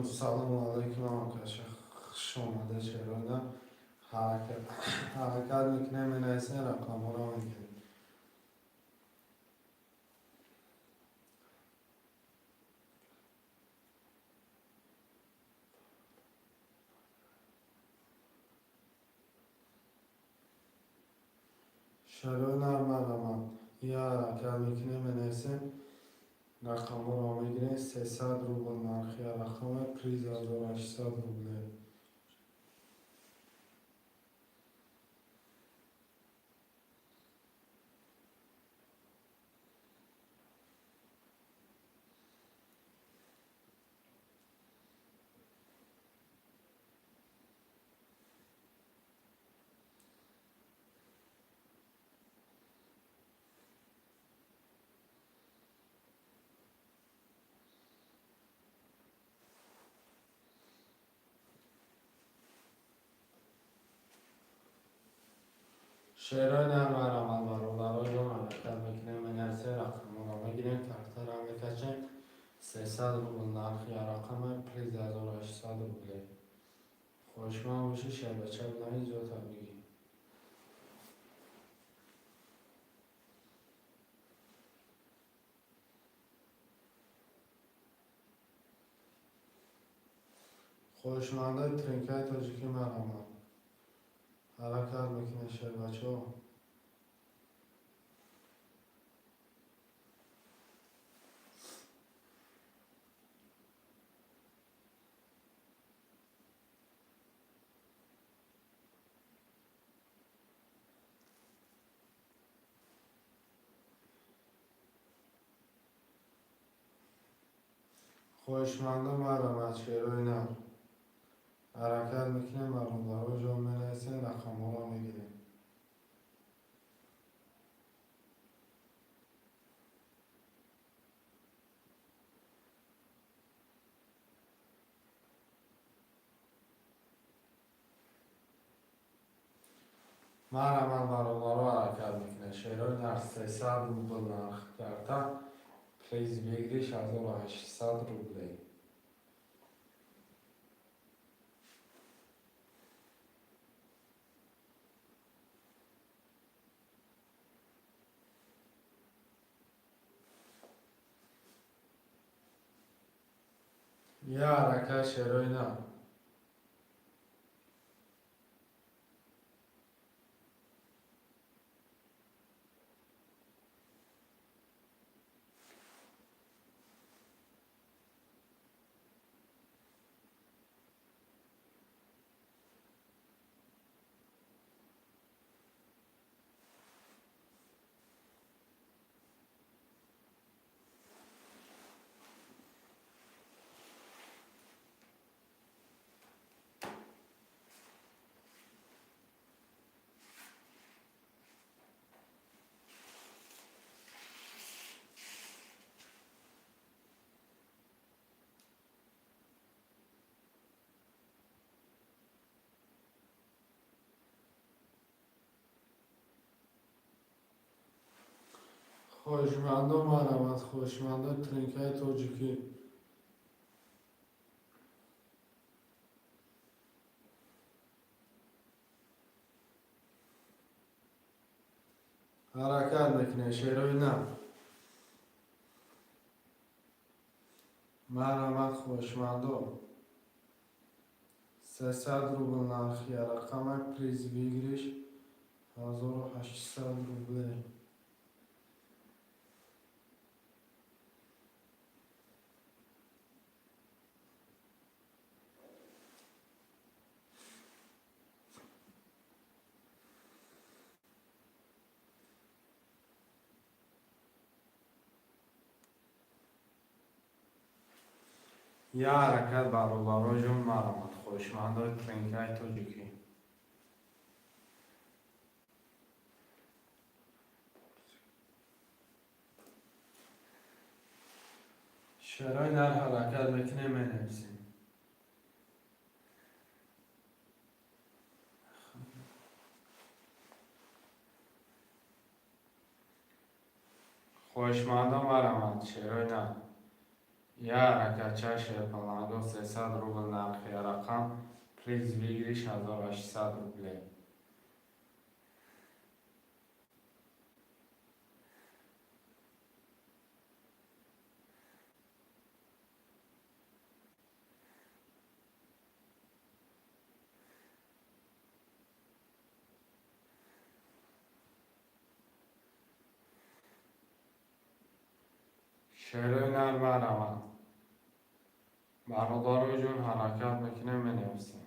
Салому алайкум, ҳамкаша, хуш омада. Шероина ҳаракат мекунем, менависем, рақамҳоро мегирем. Шарои нармарамад я ҳаракат мекунем, менависем, рақамҳоро мегирем. 300 рубл нархи рақаме, приз 1800 рубле. Шерои нармарамад, бародаро ҷон, ҳаракат мекунем, менависем, рақамҳоро мегирем, картаро мекашем. 300 рубл нархи рақаме, приз 1800 рубле. Хоҳишманд бошӣ, шербача будани зиёдтар бигӣ. Хоҳишмандои тринкаи тоҷикӣ, марҳамат, ҳаракат мекунем, шербачаҳо. Хоҳишмандо, марҳамат, шерои нар ҳаракат мекунем, бародаро ҷон, менависем, рақамҳоро мегирем. Марҳамат, бародаро, ҳаракат мекунем. Шерои нар, 300 рубл нарх карта, приз выигрыш 1800 рублей. Я ҳаракат, шерои нар. Хоҳишмандо, марҳамат, хоҳишмандои тринкаи тоҷикӣ. Ҳаракат мекунем, шерои нар. Марҳамат, хоҳишмандо. 300 рубл нархи рақама, приз выигрыш 1800 рублей. Я ҳаракат, бародаро ҷон, марҳамат, хоҳишмандои тринкаи тоҷикӣ. Шерои нар ҳаракат мекунем, менависем. Хоҳишмандо, марҳамат, шерои нар. Я ҳаракатча шерпаланго, 300 рубл нархи рақам, приз выигрыш 1800 рублей. Шерои нар мараванд. Бародаро ҷон, ҳаракат мекунем, менависем.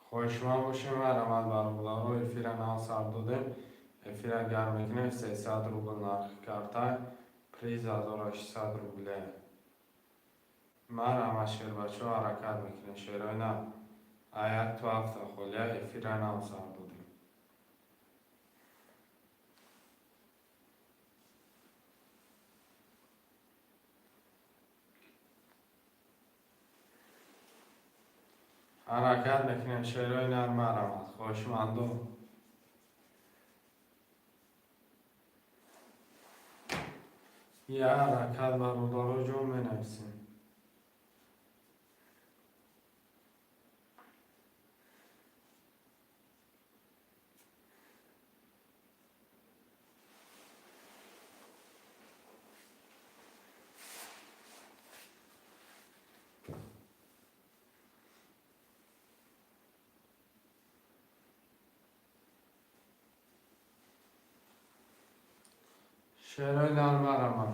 Хоҳишманд бошем, марамад, бародаро, эфира нав сар додем. Эфира гарм мекунем, 300 рубл нархи карта, приз 1800 рубле. Марама, шербачо, ҳаракат мекунем. Шерои нав. А як ту ҳафта холия эфира нав сар додем. Ҳаракат мекунем, шерои нар, марамад, хоҳишмандо. Я ҳаракат, бародаро ҷон, менависем. Шерои нар, марамад.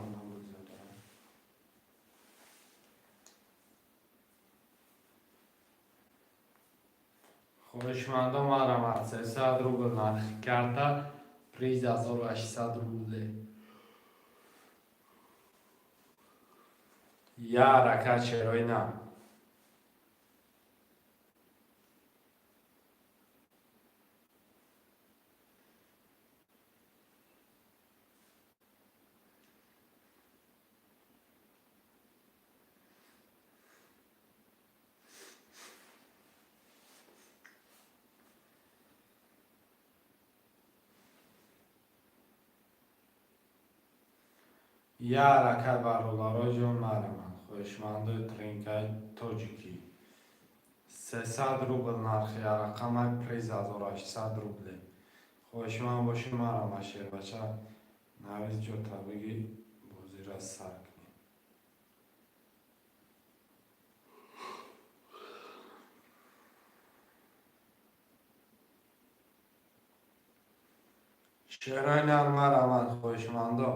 Хоҳишмандо, марамад, 300 рубл нархи карта, приз 1800 рубле. Я ҳаракат, шерои нав. Я ҳаракат, бародаро ҷон, марамад. Хоҳишмандои тринкаи тоҷикӣ. 300 рубл нархи рақамай, приз 1800 рубле. Хоҳишманд бошӣ, марама, шербача, навис, ҷота бигӣ, бозира сар кунем. Шерои нар, марамад, хоҳишмандо.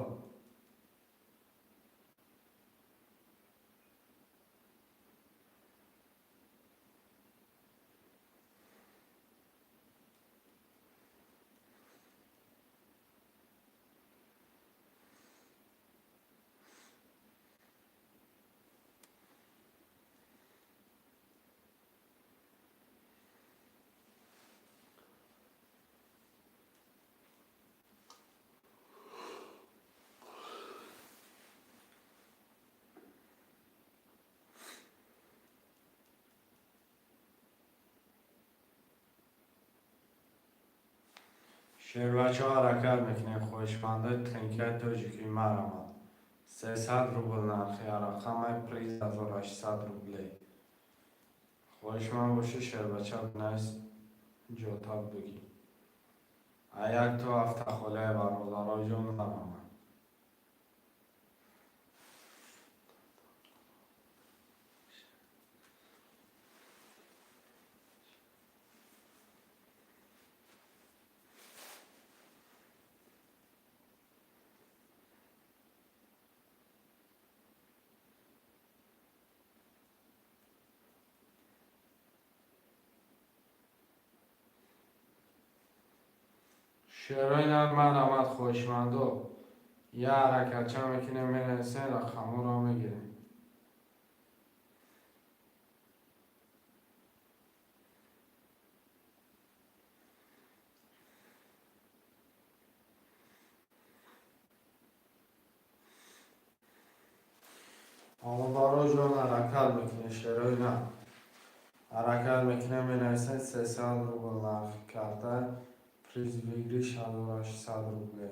Шербачо, ҳаракат мекунем, хоҳишмандои тринкаи тоҷикӣ, марамад. 300 рубл нархи рақамай, приз 1800 рублей. Хоҳишманд бошӣ, шербача, бинавис, ҷота бигӣ. А як ту ҳафта холияи, бародаро ҷон, марамад. Шерои нар, марамад, хоҳишмандо. Я ҳаракатча мекунем, менависем, рақамҳоро мегирем. Бародаро ҷон, ҳаракат мекунем, шерои нар. Ҳаракат мекунем, менависем 300 рубл нархи карта, приз выигрыш 1800 рублей.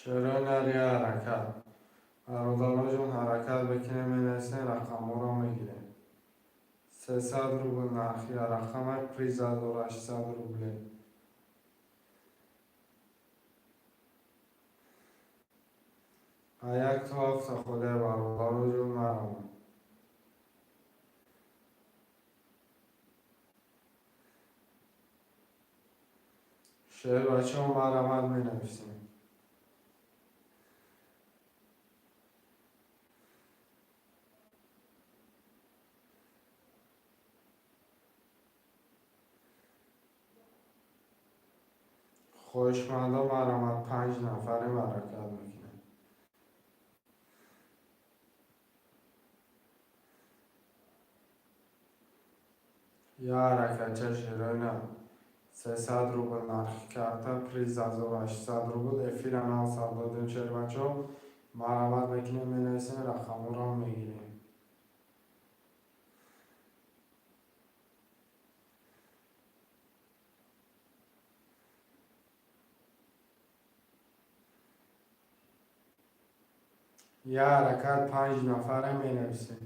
Шерои нари, ҳаракат. Бародароҷон, ҳаракат бикунем, менависем, рақамҳоро мегирем. 300 рубл нархи рақама, приз 1800 рублей. А як то ҳафта холия, бародароҷон, марамад. Шербачаҳо, марамад, менависем. Хоҳишмандо, марамад, панҷ нафарем, ҳаракат мекунем. Я ҳаракатча, шерои на. 300 рубл нархи карта, приз 1800 рубл. Эфира нав сар додем, шербачаҳо. Марамад мекунем, менависем, рақамҳоро мегирем. Я ҳаракат, панҷ нафаре, менависем.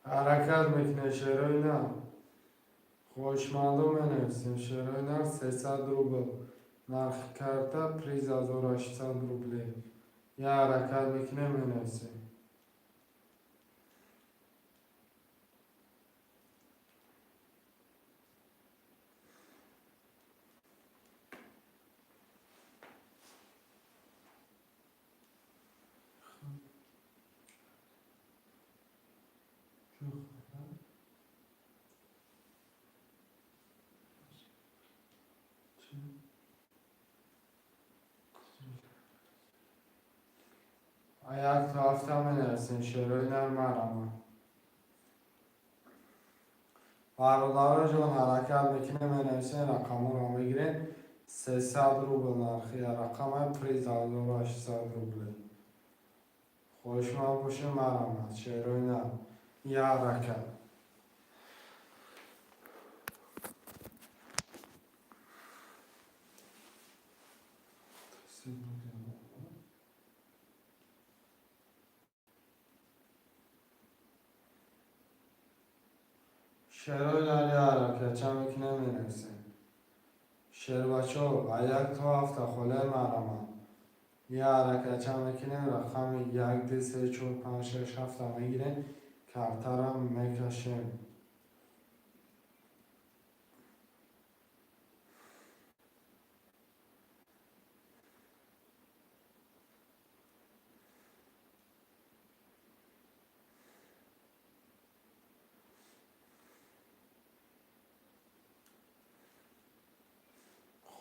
Ҳаракат мекунем, шерои на. Хоҳишмандо, менависем, шерои на. 300 рубл нархи карта, приз 1800 рублей. Я ҳаракат мекунем, менависем. Як то ҳафта менависем, шерои нар, марама. Бародароҷон, ҳаракат мекунем, менависем, рақамҳоро мегирем. 300 рубл нархи рақама, приз 1800 рублей. Хоҳишманд бошем, марамад, шерои нар. Я ҳаракат. Шерои нари, ҳаракатча мекунем, менависем. Шербачаҳо, а як то ҳафта холия, марамад. Я ҳаракатча мекунем, рақами як, ду, се, чор, панҷ, шаш, ҳафта мегирем, картара мекашем.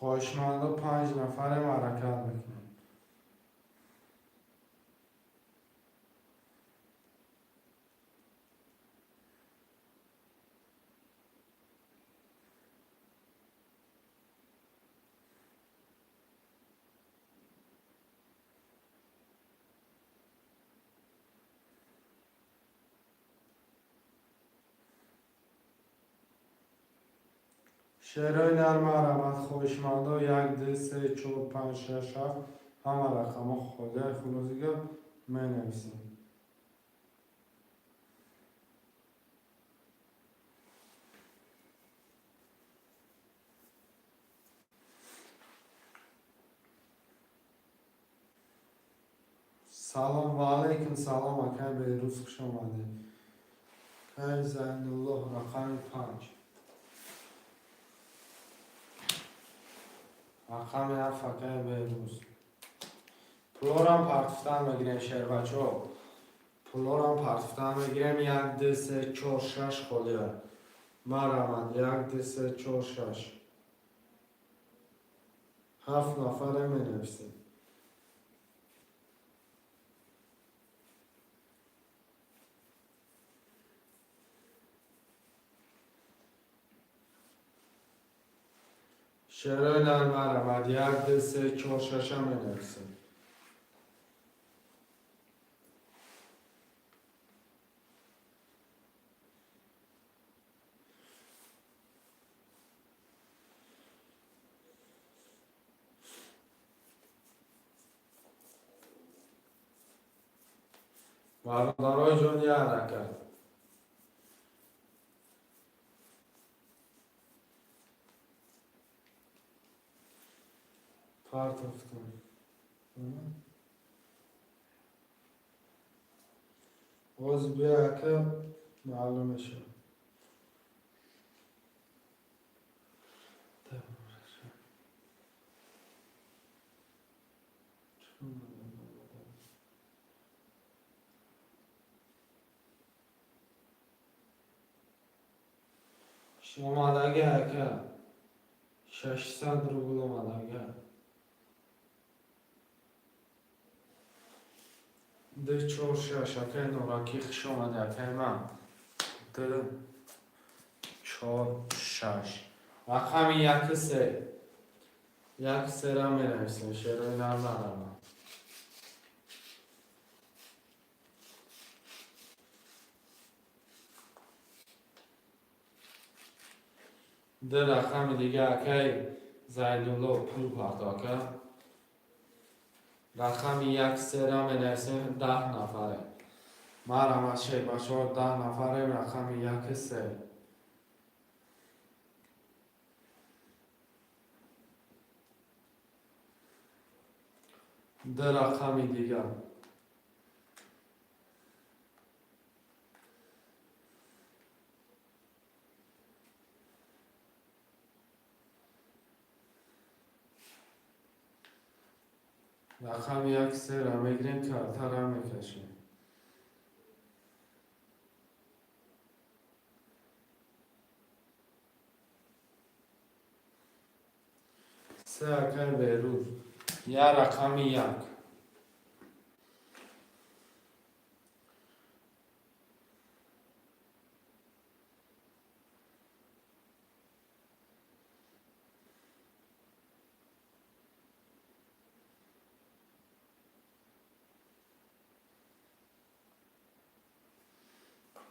Хоҳишмандо, панҷ нафарем, ҳаракат мекунем. Шерои нар, марамад, хоҳишмандо. Як, ду, се, чор, панҷ, шаш, ҳафт, ҳама рақамҳо холия. Хулоси гап, менависем. Салом, ва алайкум салом, акай Берӯз, хуш омадед. Акай Зайнуллоҳ, рақами 5. Рақами 7, акай Берӯз. Пулорам партуфтан мегирем, шербачо. Пулорам партуфтан мегирем. Як, ду, се, чор, шаш холия. Марамад, як, ду, се, чор, шаш. Ҳафт нафаре менависем. Шерои нар, марамад, як, ду, се, чор, шаша менависем. Бародарои ҷон, як ҳаракат. Партофтам. Боз бия, ака, маълум мешавад. Омадаги, ака, 600 рубл омадага. Ду, чор, шаш. Акай Норакӣ, хуш омади, акай ман. Ду, чор, шаш. Рақами яку се, як сера менависем. Шерои нар, нарама. Ду рақами дига, акай Зайнулло, пул парто, ака. Рақами як сера менависем. 10 нафаре. Марама, шербачо, 10 нафарем. Рақами яку се. Ду рақами дигар. Рақами як сера мегирем, картара мекашем. Се, акай Берӯз. Я рақами як.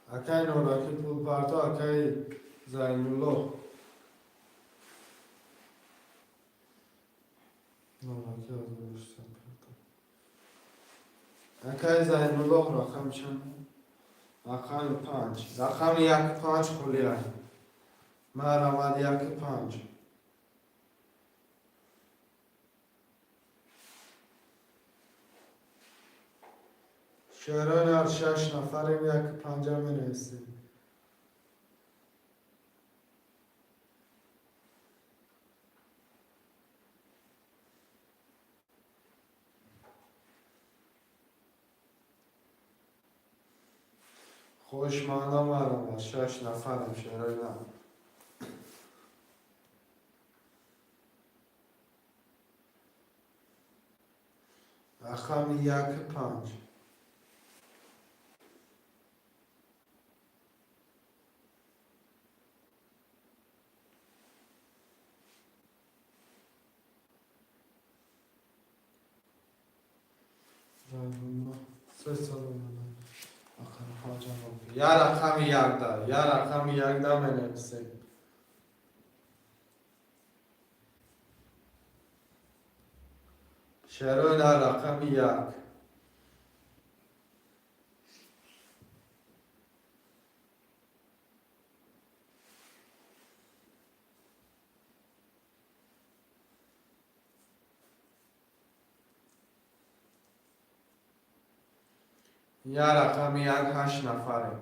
Акай Норакӣ, пулпарто, акай Зайнулло. Норакӣ 1600 парто. Акай Зайнуллоҳ, рақам чанд? Рақами 5. Рақами яку панҷ холия. Марамад, яку панҷ. Шерои нар, шаш нафарем, яку панҷа менависем. Хоҳишмандон, марамад, шаш нафарем, шерои нар. Рақами яку панҷ. Се салом. Я рақами якда, я рақами якда менависем. Шерои нар, рақами як. Я рақами як, ҳашт нафарем.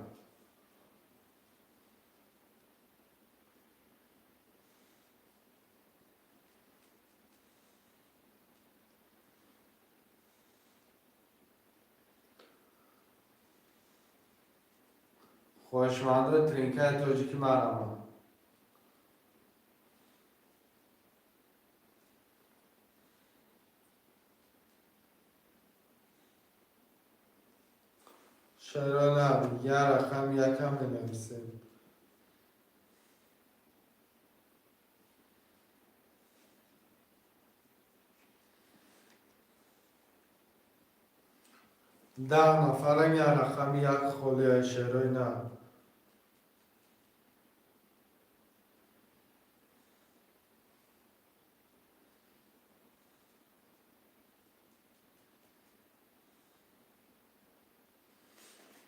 Хоҳишмандои тринкаи тоҷикӣ, марҳамат. Чаро на, я рақам якам менависем. 10 нафарам, я рақами як холия, шерои на.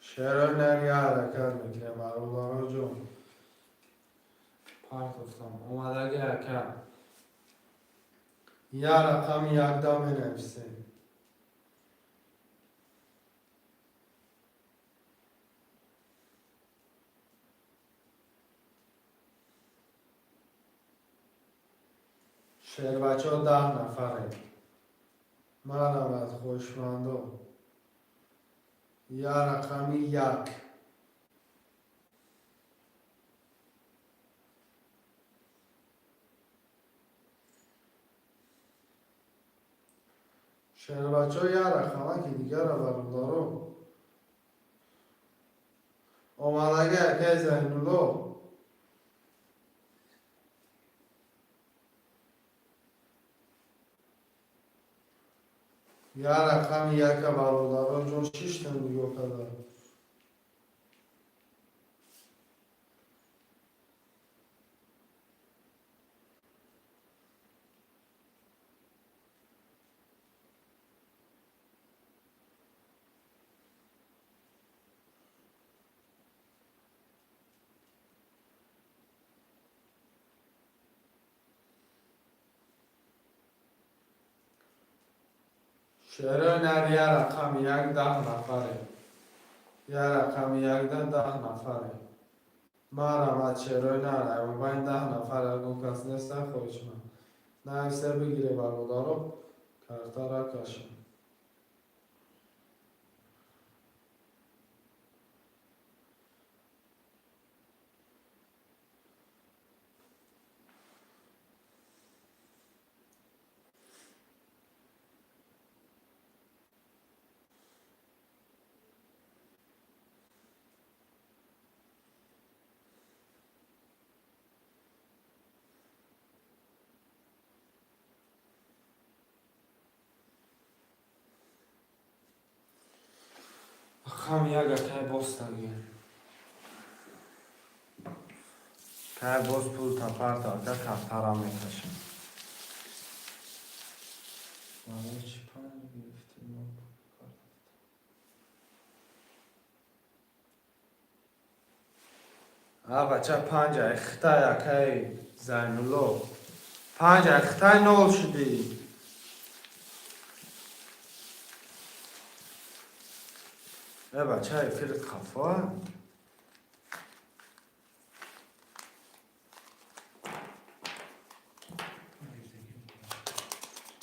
Шерои нар, я ҳаракат мекунем, бародароҷон. Партофтам. Омадаги, ака. Я рақами якда менависем. Шербачаҳо, 10 нафарем. Марҳамат, хоҳишмандо. Я рақами як. Шербачаҳо, я рақамаки дигара, бародаро. Омадаги, акаи Зайнулло. Я рақами яка, бародарон ҷон, шиштам нигоҳ карда. Шерои нар, я рақами як, 10 нафаре. Я рақами якда 10 нафаре. Марҳамат, шерои нар, аймобайн 10 нафар ягон кас неста хоҳишманд. Нависе, бигире, бародаро, картара кашем. Рақами як, акай, бостаги. Кай боз пул тапарта, ака, картара мекашем. Барои чӣ панҷ гирифтем мо карта? А бача, панҷ айхтай, акай Зайнулло. Панҷ айхтай нол шудӣ. Э бача, эфирит хафа?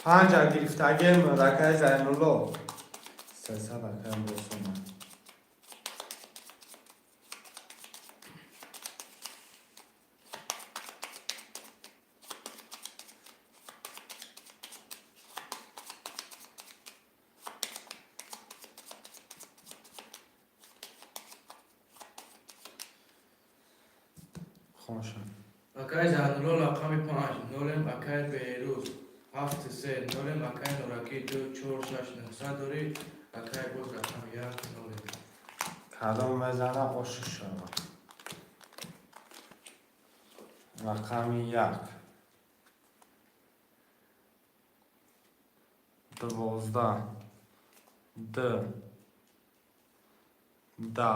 Панҷа гирифтагем, ракай Зайнулло. 300, акаям, босома. Хоншам. Акай Зайнулло, рақами панҷ нолем, акай Беҳрӯз ҳафт се нолем, акай Норакӣ ду чор шаш нӯҳсад дорӣ, акай, боз рақами як нолем. Кадом мезана, ошу шава. Рақами як. 12. Д. Да.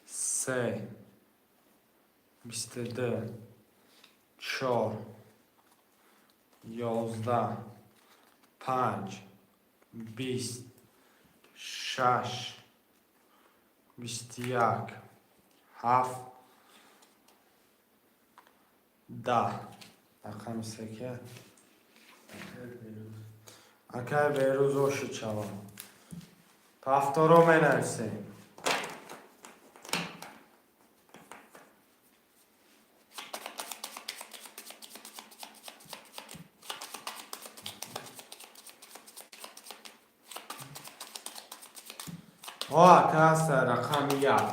Се. 22. Чор. 11. Панҷ. 20. Шаш. 21, ҳафт, 10. Рақами се ки? Акай Берӯз, ошид шавам. Повторо менависем. О, ака, ҳаста рақами як.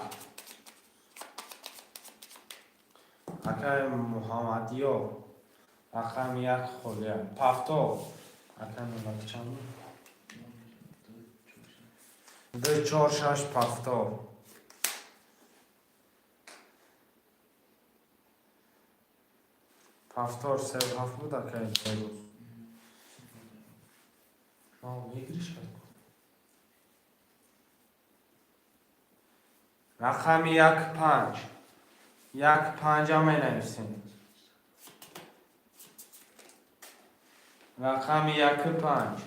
Акаи Муҳаммадиёр, рақами як холия. Повтор. Ака, номер чанд? Ду, чор, шаш, повтор. Повтор се, ҳафт буд, акаи Берӯз. Выигрыш. Рақами як, панҷ. Як, панҷа менависем. Рақами яку панҷ.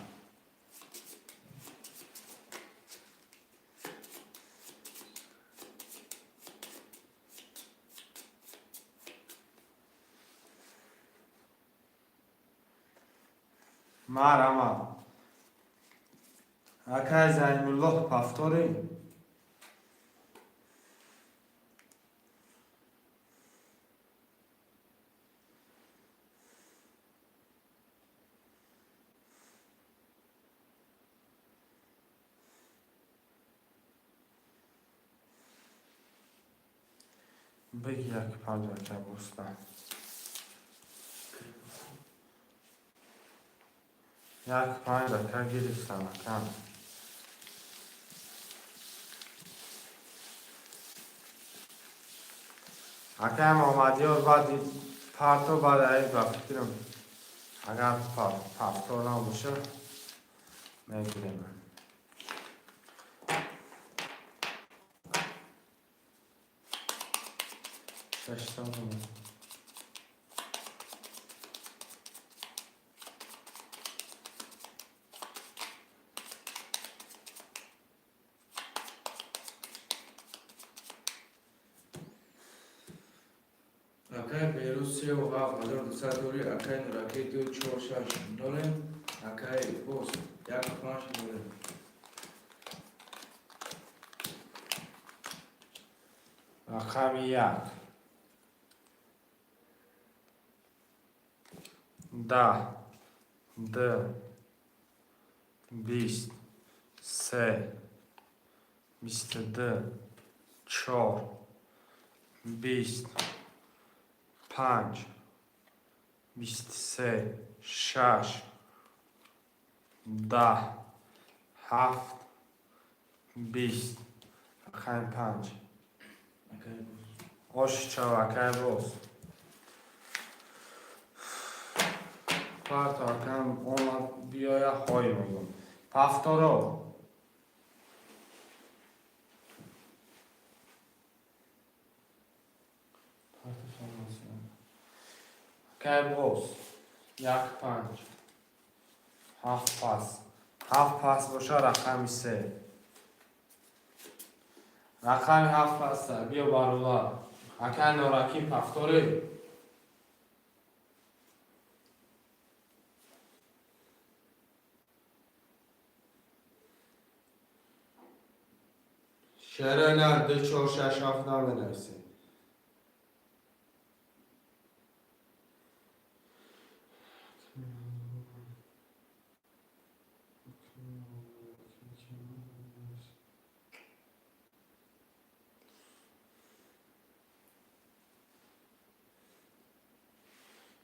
Марҳамат. Акай Зайнуллоҳ, повторӣ? Биг як, панҷ, ака буста. Як, панҷ, ака, гирифтам, ака. Акай Муҳаммадиёр, баъди парто, баъд аи ба фикрам, агар повтор набоша, мегирем. 600. Акай Берӯз, сеу ҳафт 1200 дорӣ. Акай Нуракӣ, ду, чор, шаш, нолем. Акай Боз, як, панҷ, нолем. Рақами як, 10, д, 20, се, 22, чор, 20, панҷ, 23, шаш, 10, ҳафт, 20. Рақами панҷ. Акай Боз. Ош чав, акай Боз. Парто, акам омад, биёя, ҳой мегӯм. Повторо. Парто фармасия. Акай Боз, як, панҷ, ҳафт пас. Ҳафт пас боша, рақами се. Рақами ҳафт паста. Биё, бародар. Акай Норакӣ, повторӣ? Шере на, ду, чор, шаш, ҳафт наменависем.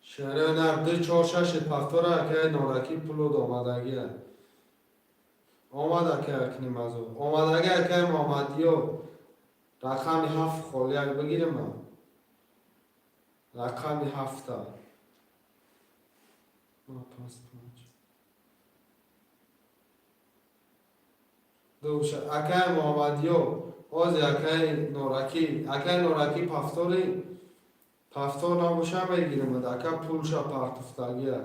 Шере на, ду, чор, шаш, повтора. Акай Норакӣ, пулуд омадагия. Омад, акай, акним азо. Омадаги, акай Муҳаммадиё. Рақами ҳафт холияк бигирем. Рақами ҳафта. Пас панҷ. Душа. Акай Муҳаммадиё. Ози акай Норакӣ. Акай Норакӣ, повторӣ? Повтор набоша, мегирем. Ака пулша партуфтагия.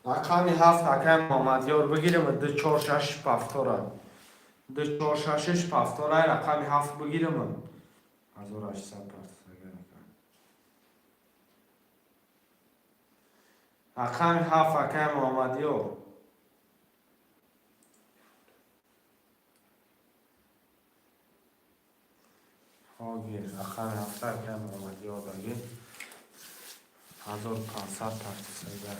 Рақами ҳафт, акай Муҳаммадёр, бигирем. Ду, чор, шаш, пафтора. Ду, чор, шашиш пафтора. Рақами ҳафт бигирем. 1800 партагар. Рақами ҳафт, акай Муҳаммадёр. Ҳогир, рақами ҳафта, акай Муҳаммадёр дагир. 1500 партисагар.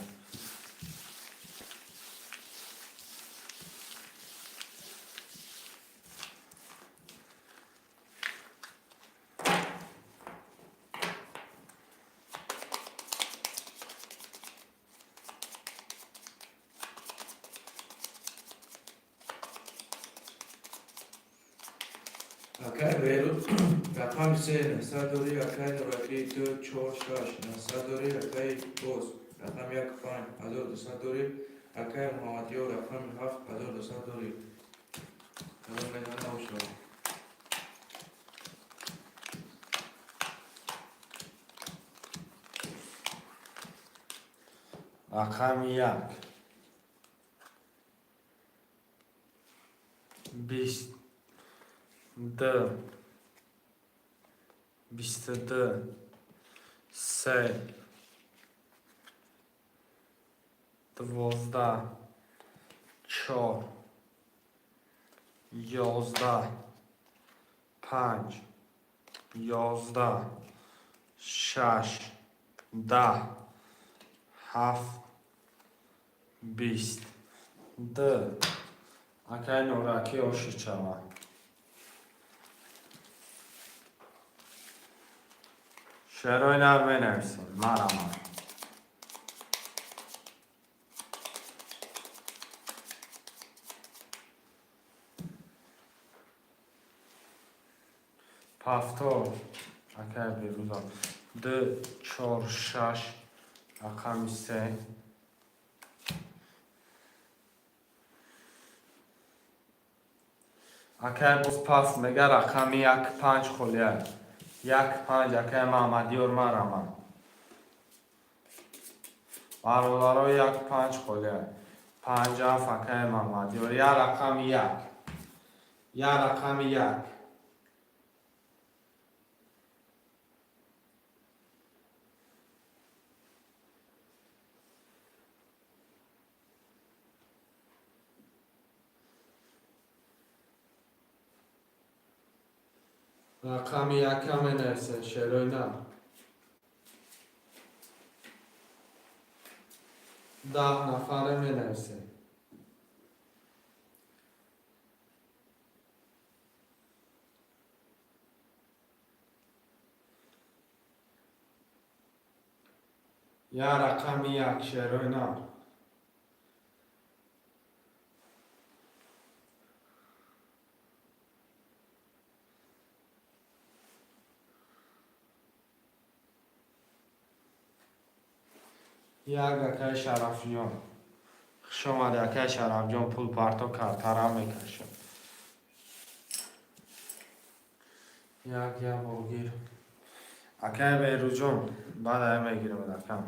Акай Беҳрӯз, рақами се, 900 дорӣ. Акай Нуракӣ, ду, чор, шаш, 900 дорӣ. Акай боз рақами як, панҷ, 1200 дорӣ. Акай Муҳаммадёр, рақами ҳафт, 1200 дорӣ. Кадом медона ошава. Рақами як, 20, ду, 22, се, 12, чор, 11, панҷ, 11, шаш, 10, ҳафт, 20, ду. Акай Нуракӣ, ошичава. Шерои нар менависем, мараман. Пафтор, акай Беруза, ду, чор, шаш, рақами се. Акай боз пафт мега, рақами як, панҷ холия. Як, панҷ, акай Маҳмадёр, мараман. Бародаро, як, панҷ холия. Панҷ, ҳафт, акай Маҳмадёр. Я рақами як, я рақами як. Рақами якка менависен, шерои на. 10 нафаре менависем. Я рақами як, шерои на. Як, акай Шарафҷон, хуш омадӣ, акай Шарафҷон. Пул парто, картара мекашам. Як, як богир. Акай Беҳрӯзҷон, баъд ая мегирам акам.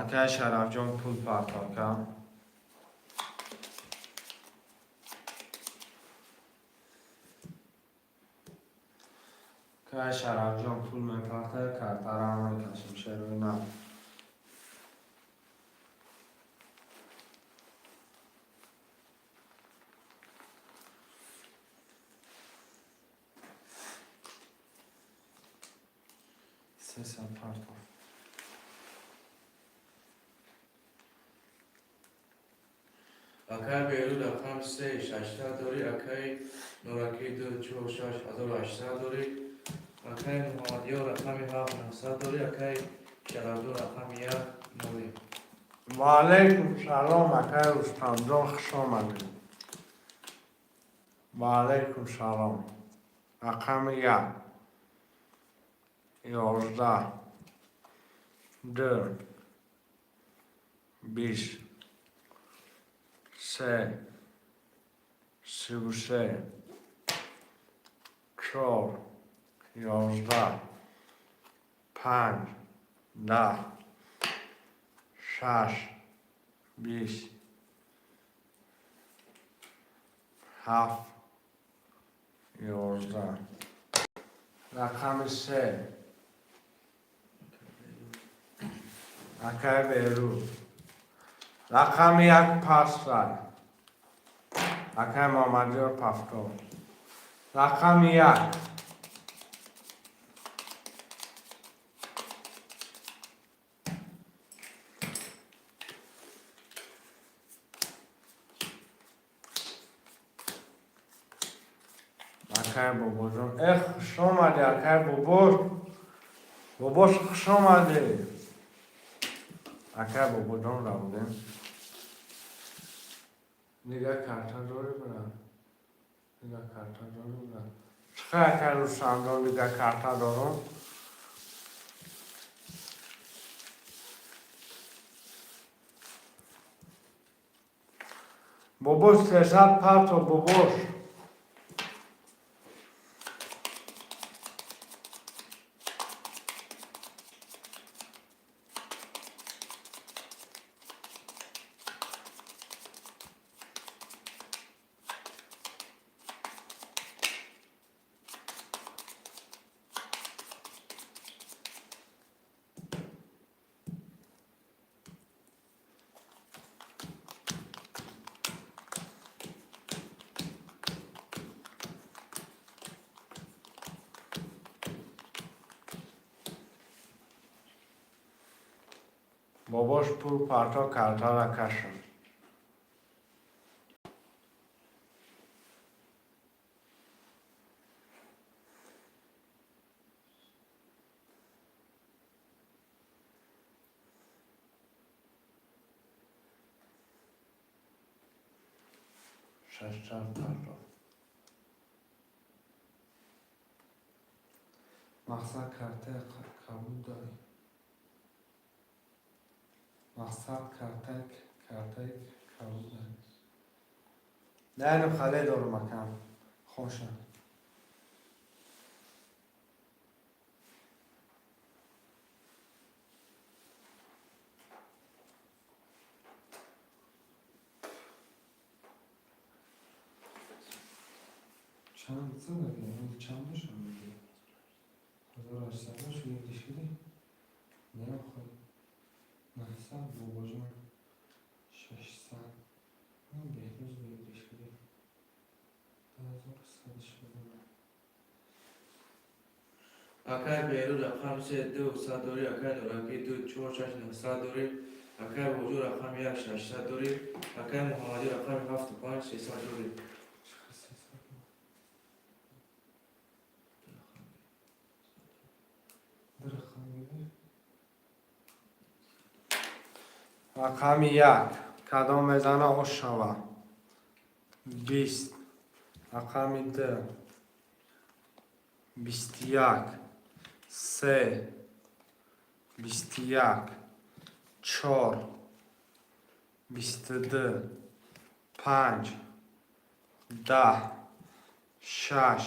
Акай Шарафҷон, пул парто, акам. Акай Шарафҷон пул мепарта, картара мекашем, шерои на. 300 парто. Акай Беҳрӯз, рақами се, 600 дорӣ. Акай Нуракӣ, ду, чор, шаш, 1800 дорӣ. Акай Муҳаммадёр, рақами ҳафт, 900 дорӣ. Акай Шарафҷон, рақами як, ноли. Ваалайкум салом, акай Рустамҷон, хуш омадед. Ваалайкум салом. Рақами як, 11, 2, 20, 3, 33, 4, 11, 5, 10, 6, 20, 7, 11. Рақами се, акай Берӯз. Рақами як пастай, акай Муҳаммадёр повтор. Рақами як, акай Бобоҷон. Эх, хуш омадӣ, акай Бобош. Бобош, хуш омадӣ. Акай Бобоҷон равдем. Дига карта дорӣ, брат? Дига карта дорӣ, брат? Чӣ, акай Рустамҷон, дига карта дорум? Бобош, 300 парто, бобош. Бобош пул парто, картара кашон. 600 парто. Мақсад, картаи кабуд дорӣ? Мақсад, картаи кабуд дорӣ? Наинам хале дорум, акам. Хоша. Чанд задаги? Чанд бошам меги? 1800 шуд шуди? Не, охир. 900, бобоҷон. 600. Беҳрӯз выигрыш шуди. 2100 шуд. Акай Беҳрӯз, рақами се, ду, сад дорӣ. Акай Нуракӣ, ду, чор, шаш, 900 дорӣ. Акай Бобоҷон, рақами як, 600 дорӣ. Акай Муҳаммадӣ, рақами ҳафту панҷ, 300 дорӣ. Чӣ 300? Ду рақам гирифт? Рақами як, кадом мезана, ош шава. 20. Рақами ду, 21, се, 21, чор, 22, панҷ, 10, шаш,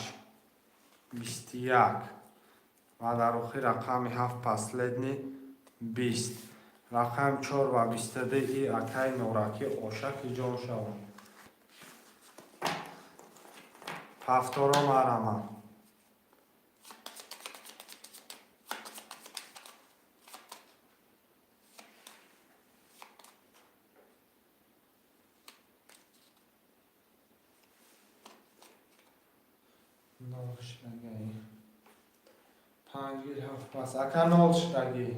21 ва дар охир рақами ҳафт, последний, 20. Рақами чор ва 22 и акаи Норакӣ, ошаки ҷон шавад. Повторо марама. Нол шудагӣ. Панҷ гир, ҳафт пас. Ака, нол шудагӣ.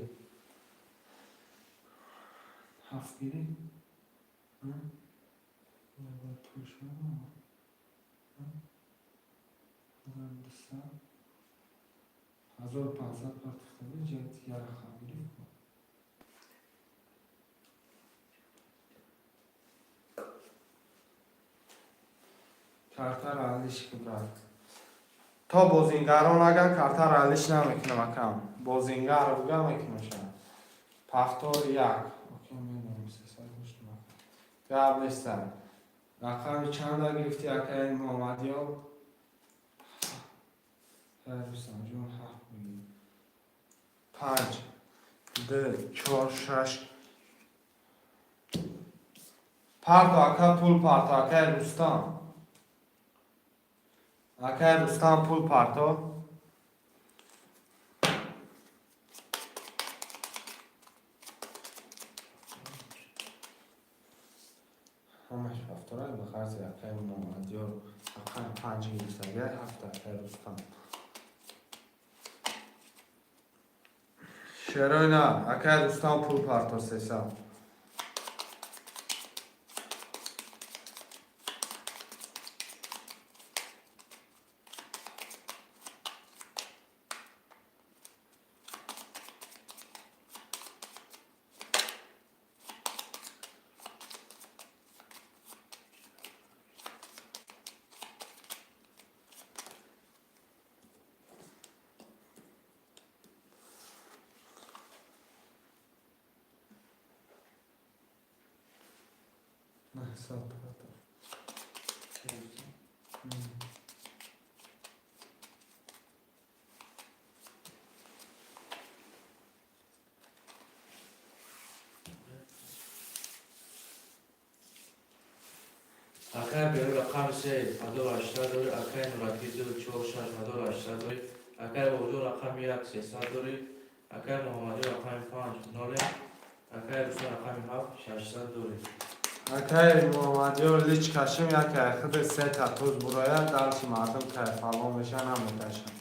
Ҳафт гирӣ? Бояд пул шава. 1200. 1500 партифтади, ҷиҳати як рақам гирифт. Картара алиш ки, брат. То бозингаро наган, картаро алиш намекунам, акам. Бозингар буга, мекунамша. Повтор як. Окей, медонам, 300 доштам. Гап нестам. Рақами чанда гирифти, акаи Муҳаммадёр? Рустамҷон, ҳафт бигир. Панҷ, ду, чор, шаш. Парто, ака, пул парто, акаи Рустам. Акаи Рустам, пул парто. Ҳамаш повтора ба харзи акаи Муҳаммадёр. Рақами панҷ гирифтага, ҳафт, акаи Рустам. Шерои на, акаи Рустам, пул парто, 300. 900 парто. Акай Беру, рақами се, 1800 дорӣ. Акай Нуракӣ, ду, чор, шаш, 1800 дорӣ. Акай Бобоҷон, рақами як, 300 дорӣ. Акай Муҳаммадӣ, рақами панҷ, ноле. Акай Рустам, рақами ҳафт, 600 дорӣ. Акаи Муҳаммадёр, лич кашим, якай худи сета туз бурояд, дарчи мардум кайфало меша, намекашам.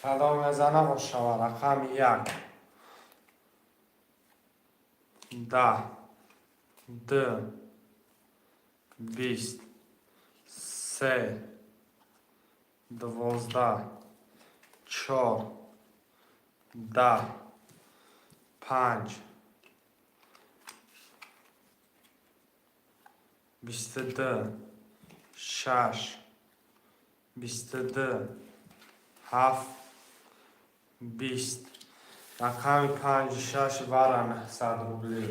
Кадом мезана, ошава. Рақами як, 10, ду, 20, се, 12, чор, 10, панҷ, 22, шаш, 22, ҳафт, 20. Рақами панҷу шаш вара 900 рубли.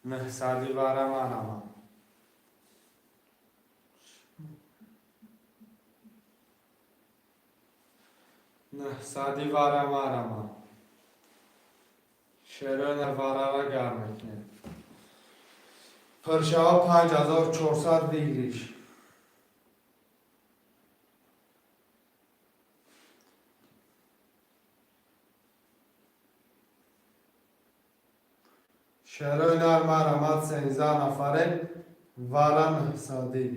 Нӯҳсади вара манамам. 900-и вара марамам. Шерои варара гарм мекунем. Пиршаҳо 5400 выигрыш. Шерои нар марамад, 13 нафаре вара 900-ӣ.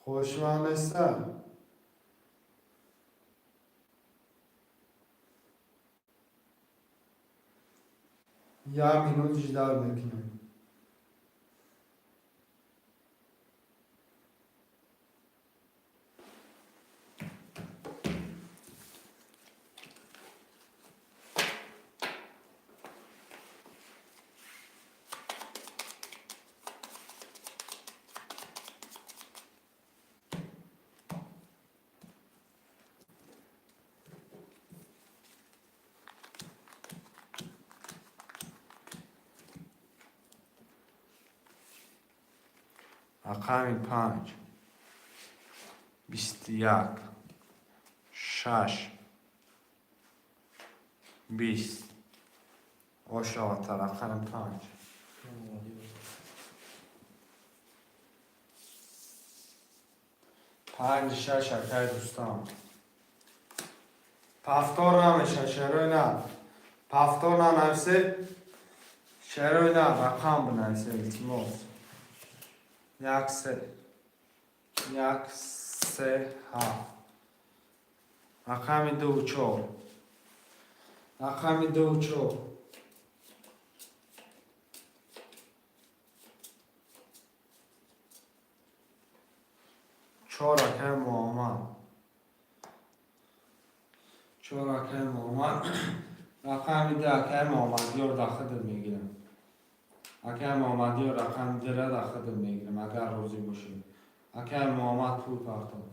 Хушман неста? Як минут ждать мекунем. Рақами панҷ, 21, шаш, 20. Ошавата рақами панҷ. Панҷ, шаш, акай дӯстон. Повтор намеша, шерои на. Повтор нанависе, шерои на, рақам бинависе, илтимос. Як, се, як, се, ҳафт. Рақами дуву чор. Рақами дуву чор. Чор, акаи Муҳаммад. Рақами 2, акаи Муҳаммадёр, да худат мегирам. Акаи Муҳаммадёр, рақами 2-ра да худат мегирам, агар розӣ бошӣ. Акаи Муҳаммад пул партов.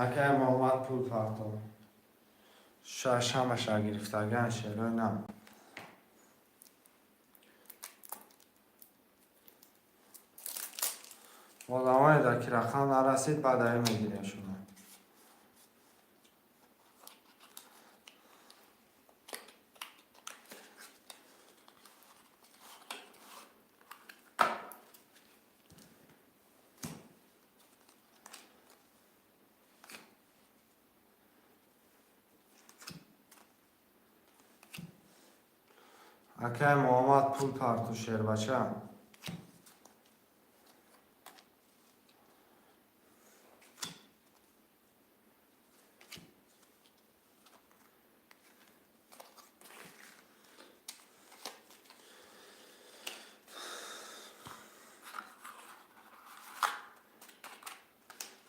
Акаи Муҳаммад пул партов. Шаш ҳамаша гирифтаган шерои нам. Одамое да ки рақам нарасид, баъд аи мегирем шумо. Акаи Муҳаммад пул парту, шербача.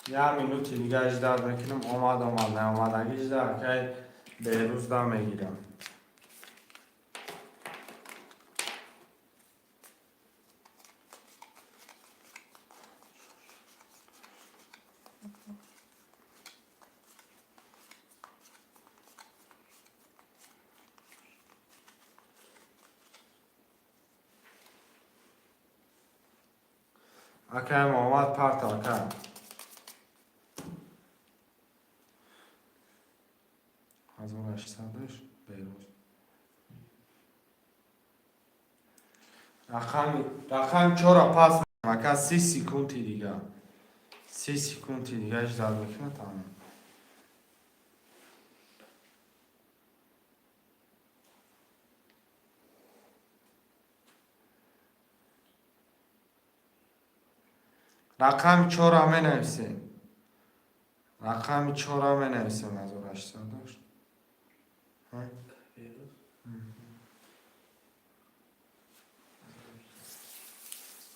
Як минути дига ждать мекунем, омад, омад, наомадагӣ жда, акай Беҳрӯз дам мегирам. Акай Муҳаммад, парто, ака. 1800-аш Беҳрӯз. Рақами чора пас, ака, 30 секунди дига. 30 секунди дига ждать мекунам, тамом. Рақами чора менависем. Рақами чора менависем, 1800-аш. Ҳа? Беҳрӯз.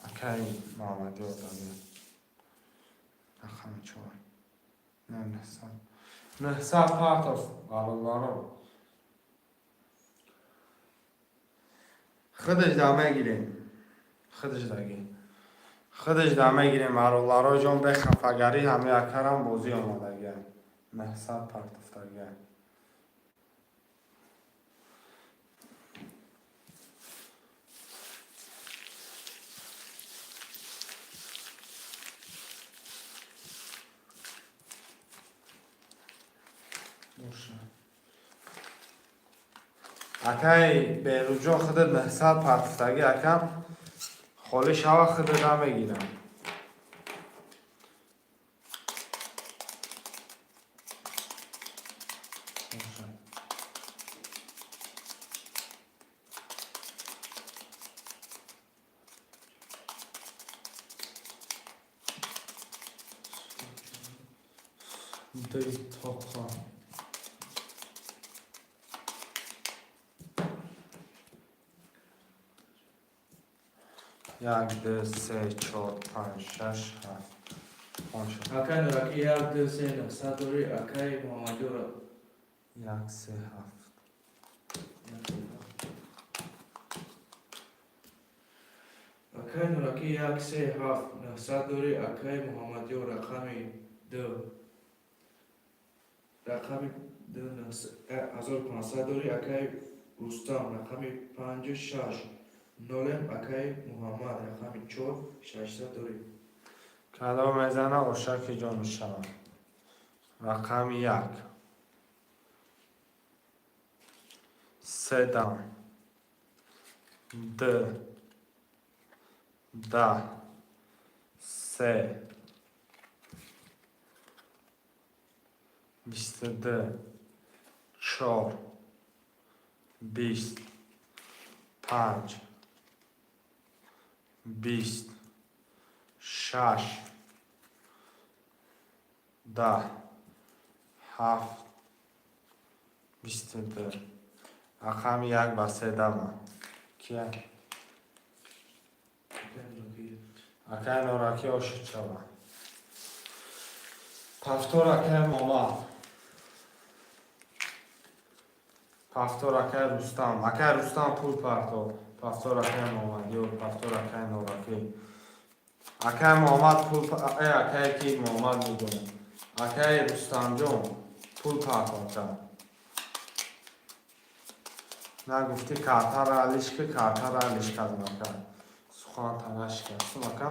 Акаи Муҳаммадёр додем. Рақами чор. Не, 900. 900 партов, бародаро. Худаш да мегирем. Худаш даги. Худаш да мегирем, бародаро ҷон, бехафагарӣ ҳамаи акарам бозӣ омадагия. 900 партофтагия. Боша. Акаи Беҳрӯзҷон, худат 900 партофтагӣ, акам, холӣ шава, худат мегирам. Боша. Ду тоқа. Як, ду, се, чор, панҷ, шаш, ҳафт. Боша. Акаи Нуракӣ, як, ду, се, 900 дорӣ, акаи Муҳаммадёр. Як, се, ҳафт. Як, се, ҳафт. Акаи Нуракӣ, як, се, ҳафт, 900 дорӣ, акаи Муҳаммадёр, рақами 2. Рақами 2, 1500 дорӣ, акаи Рустам, рақами панҷу шаш. Нолем, акаи Муҳаммад, рақами 4, 600 дорӣ. Кадом мезана, ошаки ҷону шава. Рақами 1. Се дам. Д. Да. Се. 22. Чор. 20. Панҷ. 20. Шаш. 10. Ҳафт. 22. Рақами 1 ба се дама. Кия? Акаи Нуракӣ. Акай Нораки, ошид шава. Повтор, акай Момад. Повтор, акай Рустам. Акай Рустам, пул парто. Повтор, акай Муҳаммадёр. Повтор, акай Нораки. Акай Муҳаммад, пул, э, акай ки Муҳаммад мегӯям, акай Рустамҷон, пул парто. Ака, нагуфтӣ, картара алиш ки, картара алиш кардам, ака. Сухан нашикастум, ака.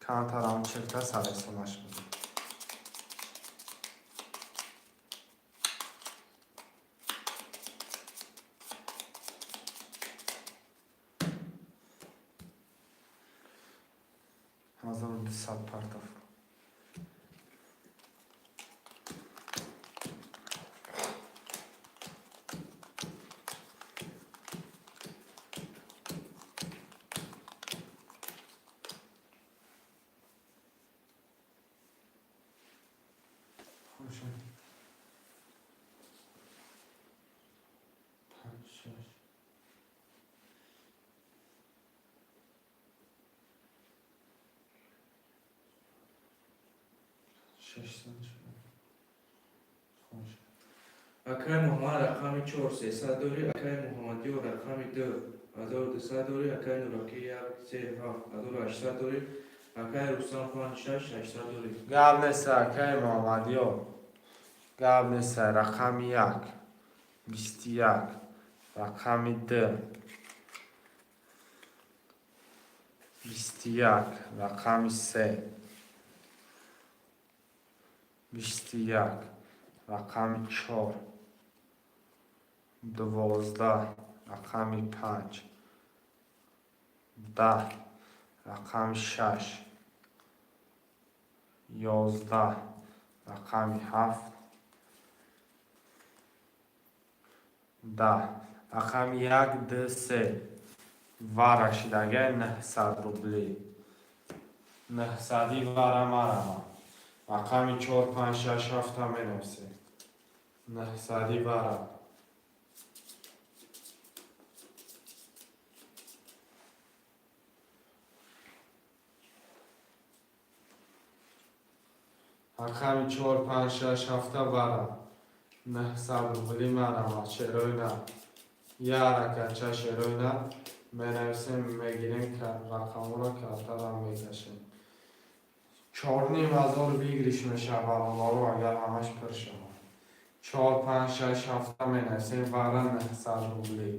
Кантарам чирта саресонаш буд. 1200 партов. Хорошо. Панҷ, шаш. 600 шуд. Хош. Акай Муҳаммад, рақами чор, 300 дорӣ. Акай Муҳаммадёр, рақами ду, 1200 дорӣ. Акай Нуракӣ, як, се, ҳафт, 1800 дорӣ. Акай Рустам, панҷ, шаш, 800 дорӣ. Гап нест, акай Муҳаммадёр. Гап нест, рақами як. 21. Рақами ду. 21. Рақами се. 21. Рақами чор. 12. Рақами панҷ. 10. Рақами шаш. 11. Рақами ҳафт. 10. Рақами як, ду, се. Вара шидагай 900 рублӣ. Нӯҳсадӣ вара марама. Рақами чор, панҷ, шаш, ҳафта менависем. Нӯҳсадӣ вара. Рақами чор, панҷ, шаш, ҳафта вара. 900 рублӣ марама. Шерои на. Я ракача шерои на. Менависем, мегирем рақамҳоро, картарам мекашем. 4500 выигрыш мешавад, бародаро, агар ҳамаш пур шавад. Чор, панҷ, шаш, ҳафта менависем, вара 900 рублӣ.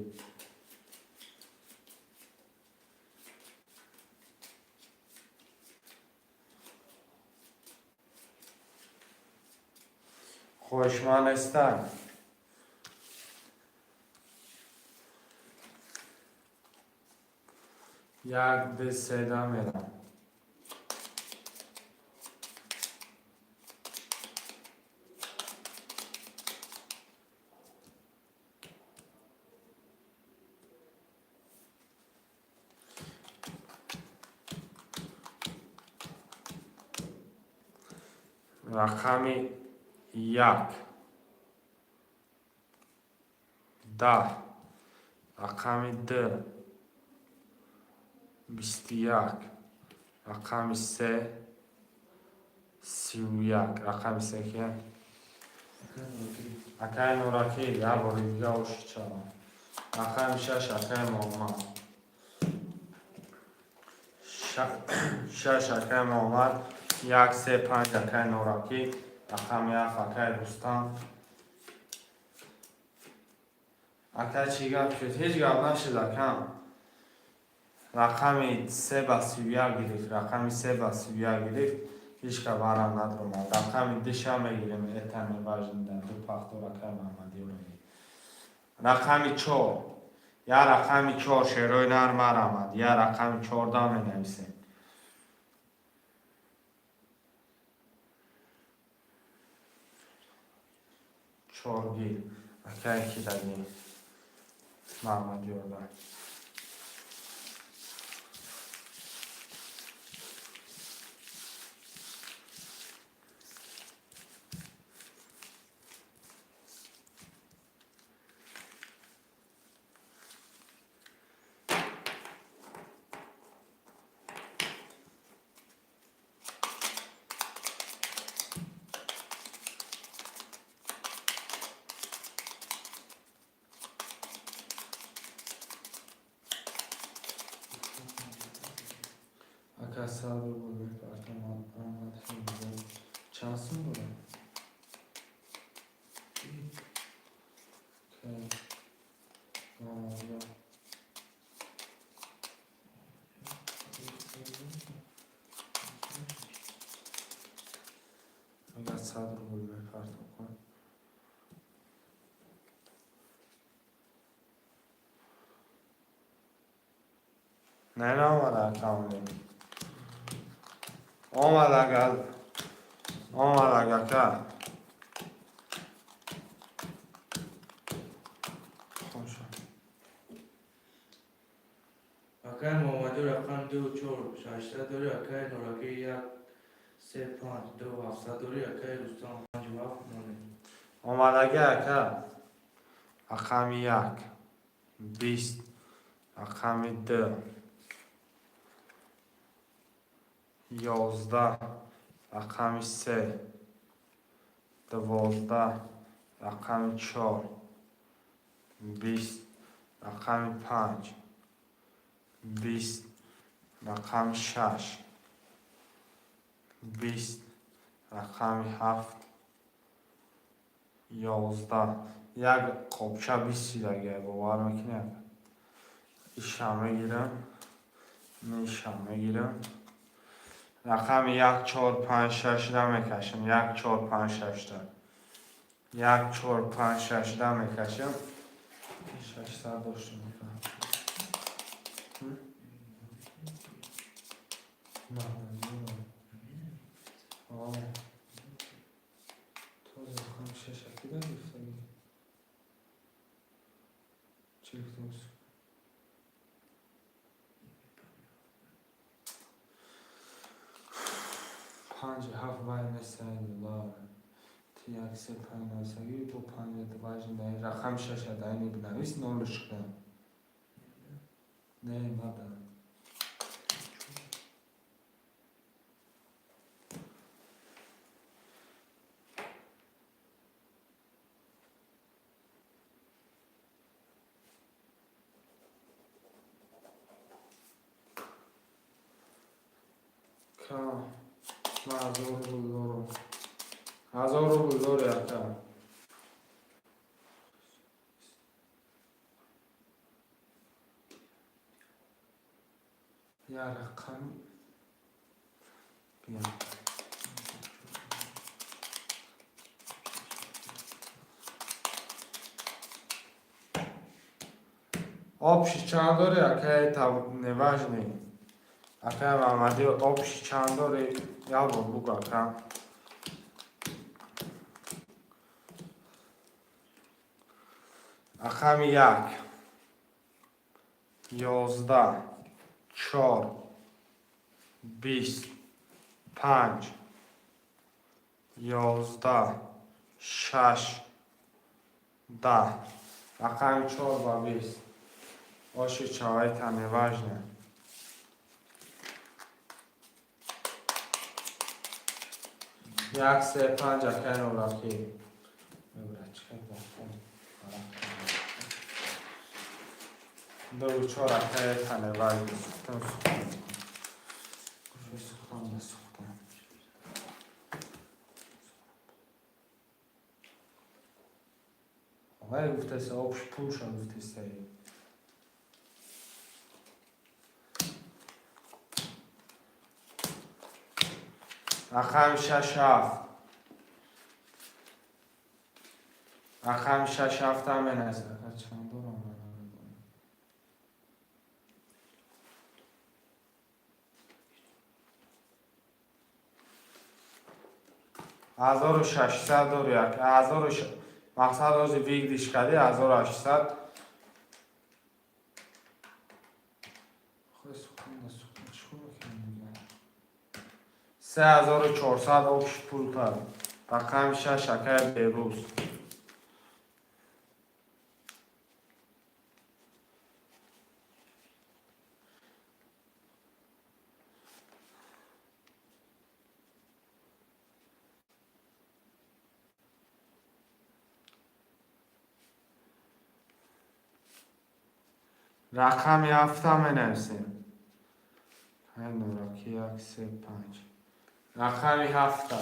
Хоҳишманд нестанд. Як, ду, седа мерам. Рақами як, 10, рақами ду, 21, рақами се, 31, рақами се кия? Акай Нуракӣ. Акай Нуракӣ, як бори дига ошид шавам. Рақами шаш, акай Муҳаммад. Шаш, акай Муҳаммад, як, се, панҷ, акай Нуракӣ, рақами ҳафт, акай Рустам. Акай, чӣ гап шуд? Ҳеҷ гап нашуд, акам. Рақами се ба 31 гирифт, рақами се ба 31 гирифт, ҳеҷ ка варам надромад. Рақами душа мегирем, это не важно, ду повтор, акай Муҳаммадиёро. Рақами чор. Я рақами чор, шерои нар марамад. Я рақами 14 менависем. Чоргил. Акай ки даги? Муҳаммадиёрда. 100 рубл мепартам. Аҳмад Ҳамза чанд сум дорад? Мамадёр. Агар 100 рубл мепартом кун. Не, наомада, акаонем. Омад, агар омад, ака. Хоша. Акаи Муҳаммадёр, рақами ду, чор, шашсад дорӣ. Акаи Нуракӣ, як, се, панҷ, ду, ҳафтсад дорӣ. Акаи Рустам, панҷу ҳафт, монед. Омадаги, ака. Рақами як, 20, рақами ду, 11, рақами се, 12, рақами чор, 20, рақами панҷ, 20, рақами шаш, 20, рақами ҳафт, 11. Як қопча 20 шидаги, бовар мекунӣ, ака? Ишам мегирам, ишам мегирам. Рақами як, чор, панҷ, шашда мекашам. Як, чор, панҷ, шашда. Як, чор, панҷ, шашда мекашам. 600 доштам, ака. На, на. Този рақами шаша ки гирифтагӣ? Чӣ гуфтем? Панҷ ҳафт вай несайдла. Ти як, се, панҷ нависагӣ, бо панҷ важни дай рақами шаша дайни бинавис, нолш кунам. Не, мада. Ка ман 1000 рубл дорам. 1000 рубл дори, ака. Як рақам Бия. Общий чанд дори, ака, это неважный. Акай Мамади, общий чанд дори, як бор бугу, ака. Рақами як, 11, чор, 20, панҷ, 11, шаш, 10. Рақами чор ва 20. Оши чавайта неважно. Як, се, панҷ, акай Нуракӣ. Мебра, чӣ ду, чор, акай, это неважно. Сухтам, сухтам. Сухтам, да сухтам. Вай гуфтаси, общий пулша гуфтаси. Рақами шаш, ҳафт. Рақами шаш, ҳафтам менависад. Ака, чанд дорам, ман намедонам. 1600 дори, ака. Ҳазору мақсад ҳозир выигрыш кардӣ 1800. Хой, сухтам да сухтам, чӣ кор мекунам дига? 3400 общий пул кард. Рақами шаш, акай Берӯз. Рақами ҳафта менависем. Нораки як, се, панҷ. Рақами ҳафта.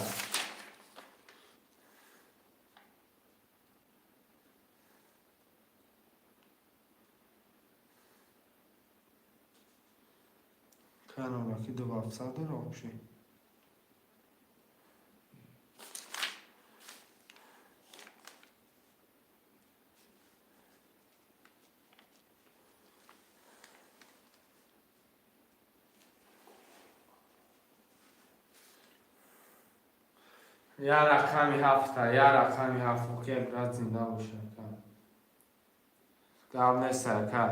Нораки ду ҳафтсад дора вообще. Я рақами ҳафта, я рақами ҳафт. Окей, брат, зинда бош, ака. Гап нест, ака.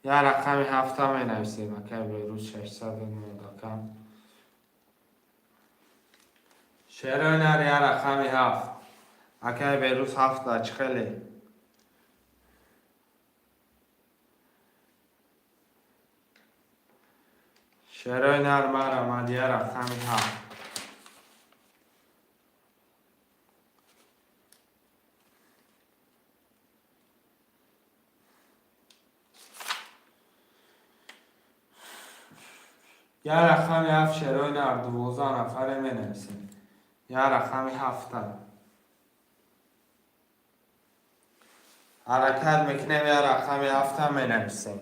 Я рақами ҳафта менависем, ака, Берӯз 600 мод, ака. Шерои нар, я рақами ҳафт. Акай Берӯз ҳафта, чӣ хеле? Шерои нар марамад, я рақами ҳафт. Я рақами ҳафт, шерои нар, 12 нафаре менависем. Я рақами ҳафта. Ҳаракат мекунем, я рақами ҳафта менависем.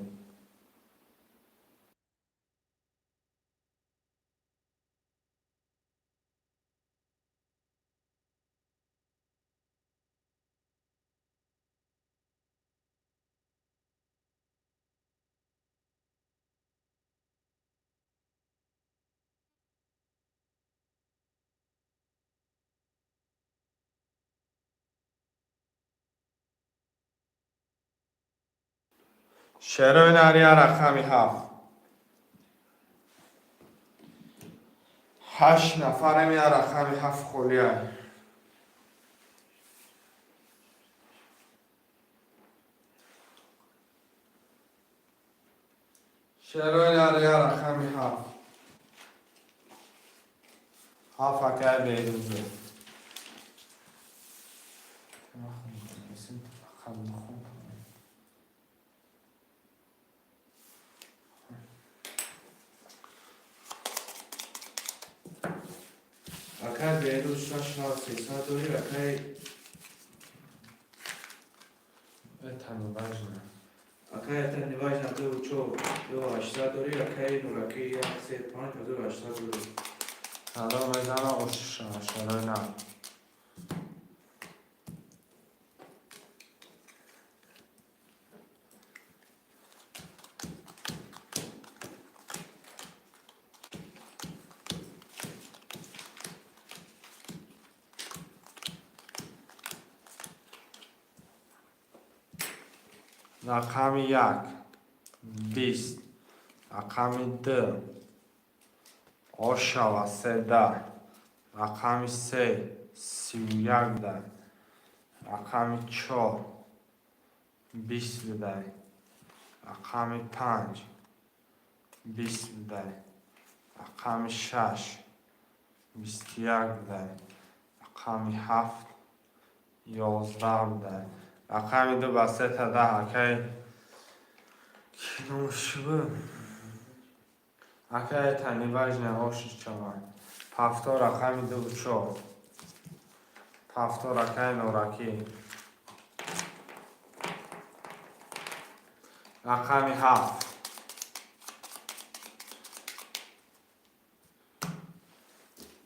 Шерои нар, я рақами ҳафт. Ҳашт нафарем, я рақами ҳафт холиай. Шерои нар, я рақами ҳафт. Ҳафт, акай Берӯзе. Акай Берӯз шаш ҳафт сесад дорӣ, акай Это не важно. Акай это не важно, ду чор ду ҳаштсад дорӣ, акай Нураки як се панҷ 1800 дорӣ. Салом мезанам шерои нар. Рақами як 20, рақами ду ошава седа, рақами се 31 да, рақами чор 20 будай, рақами панҷ 20 будай, рақами шаш 21 будай, рақами ҳафт 11 будай. Рақами ду ба сета даҳ, акай киношб. Акай это не важно, ошиш чава. Повтор рақами ду чор. Повтор, акай Нораки. Рақами ҳафт.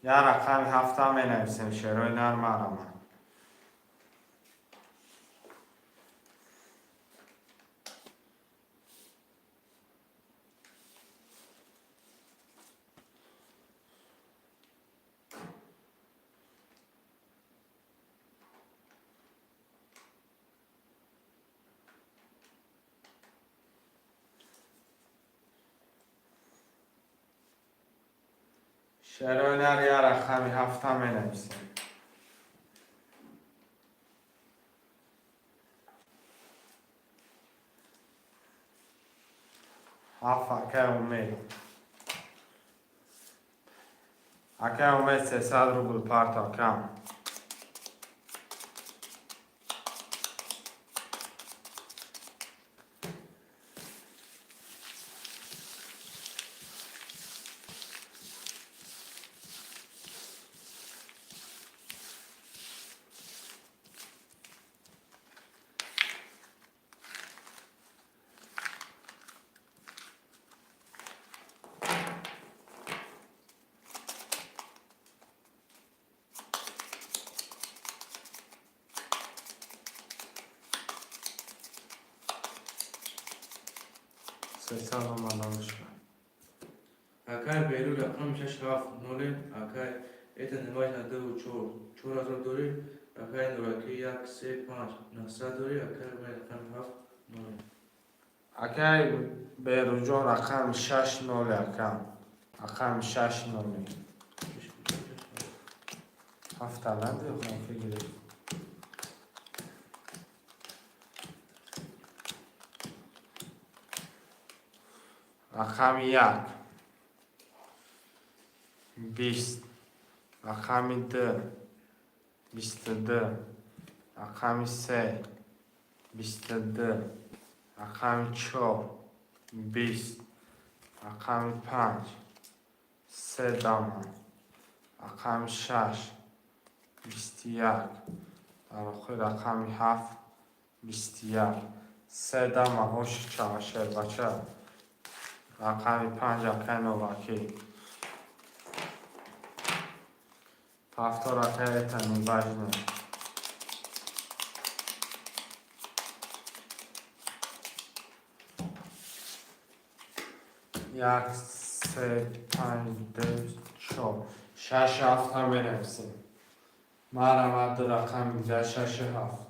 Я рақами ҳафта менависем, шерои нар марама. Шерои нар, я рақами ҳафта менависем. Ҳафт, акай Умед. Акай Умед 300 рубл парто, акам. 300 омад намешавад. Акай Беру рақами шаш ҳафт ноле. Акай это неважно ду чор 4000 дорӣ. Акай Нуракӣ як се панҷ 900 дорӣ. Акай Умед рақами ҳафт ноле. Акай Беруҷон, рақами шаш ноле, акам. Рақами шаш ноле. Ҳафта надиҳам фигиред. Рақами як 20, рақами ду 22, рақами се 22, рақами чор 20, рақами панҷ се дама, рақами шаш 21, дар охир рақами ҳафт 21. Се дама оши чава, шербача. Рақами панҷ, акай Новакӣ. Повтор, акай, это не важно. Як, се, панҷ, ду, чор, шаш, ҳафта менависем. Марама ду рақами да шашу ҳафт.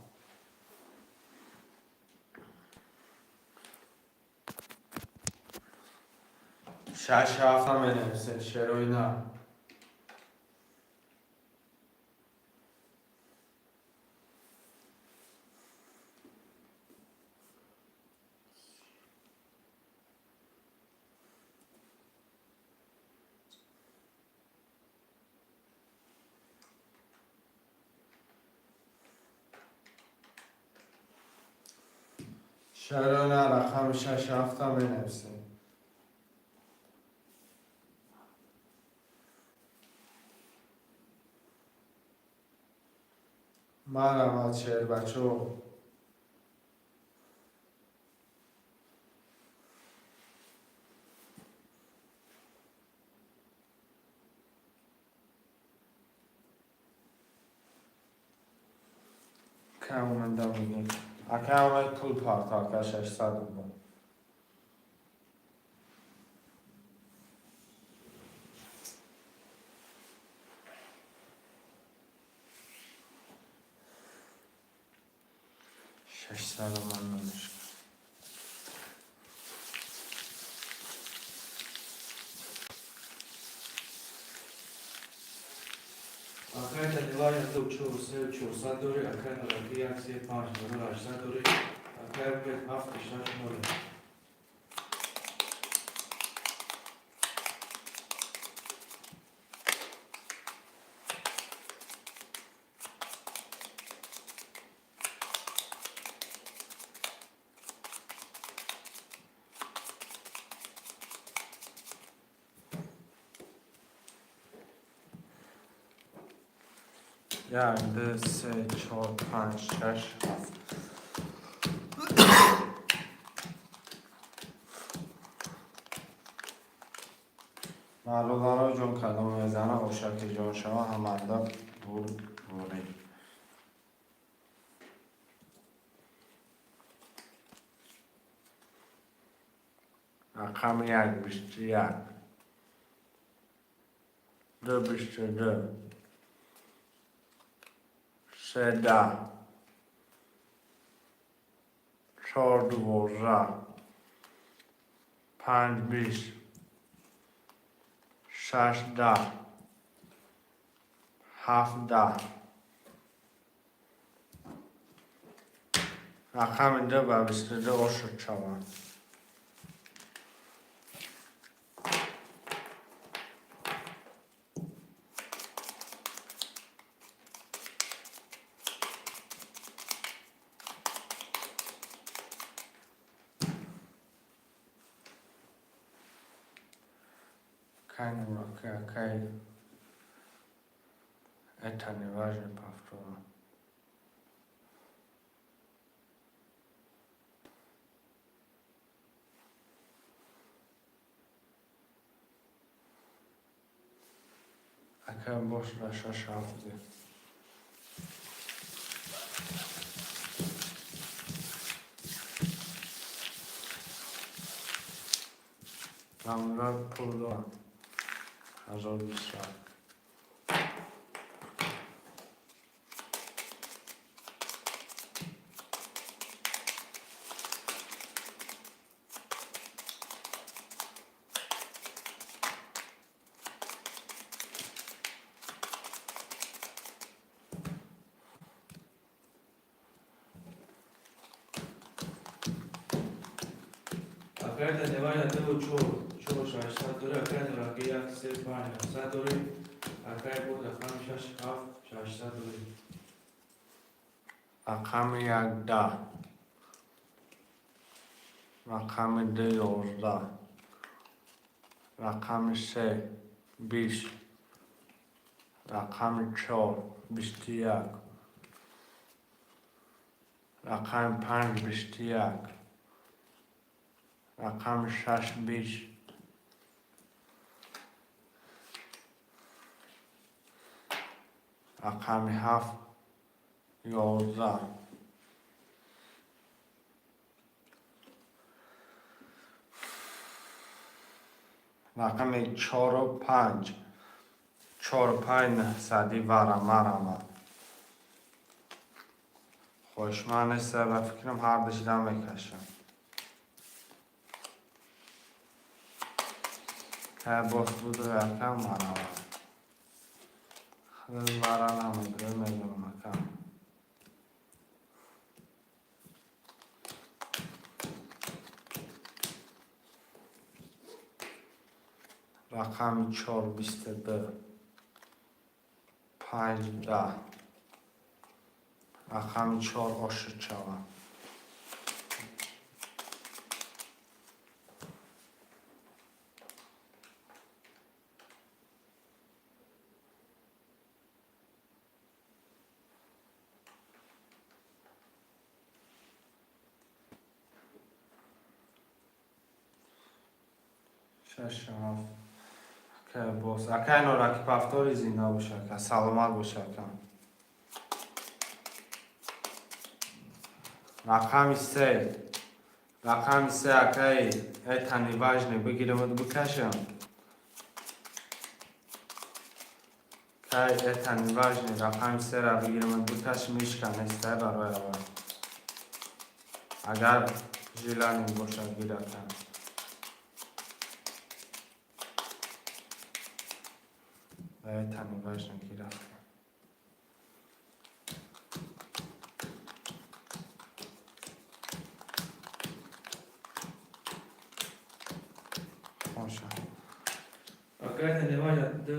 Шаш ҳафта менависем, шерои на. Шерои на, рақами шаш ҳафта менависем. Марама, шербачо. Акай омада мегем. Акай омад, пул парто, ака, 600 рубл. 600 омад намешка. Акай это неважно ду чор се 400 дорӣ. Акай Нуракӣ як се панҷ 1800 дорӣ. Акай Умед ҳафт шаш ноле. Як, ду, се, чор, панҷ, шаш, ҳафт. Бародаро ҷон, кадом мезана, ошаки ҷон шава, ҳаманда бурбурӣ. Рақами як 21, ду 22, се 10, чор 12, панҷ 20, шаш 10, ҳафт 10. Рақами ду ба 22 ошуд шавад. Кай Нураки, акай, это не важно, повтор. Акай, бош ба шаш ҳафт. Намра пул дорам. 1200. Акай Таневаҷа дуву чор, чор шашсад дорӣ, акай Нуракӣ як се панҷ ҳафтсад дорӣ, акай буд рақами шаш ҳафт шашсад дорӣ. Рақами як 10. Рақами ду 11. Рақами се 20. Рақами чор 21. Рақами панҷ 21. Рақами шаш 20. Рақами ҳафт 11. Рақами чору панҷ. Чору панҷ нӯҳсадӣ вара марама. Хоҳишманд нест, ба фикрам ҳардушда мекашам. Кай боз буду якам марама. Худо вара намедурӣ, медонам, акам. Рақами чор 22. Панҷ 10. Рақами чор ошид шавад. Шаш ҳафт. Акай боз. Акай Нораки, повтори, зинда бош, ака. Саломат бош, ака. Рақами се. Рақами се, акай, это не важно, бигирам бикашам. Кай это не важно, рақами сера бигирам бикашам, ҳеч ка нестай барои аввал. Агар желание бошад, гиракам. Это не важно, гираф. Хоша. Акай Таневаҷа ду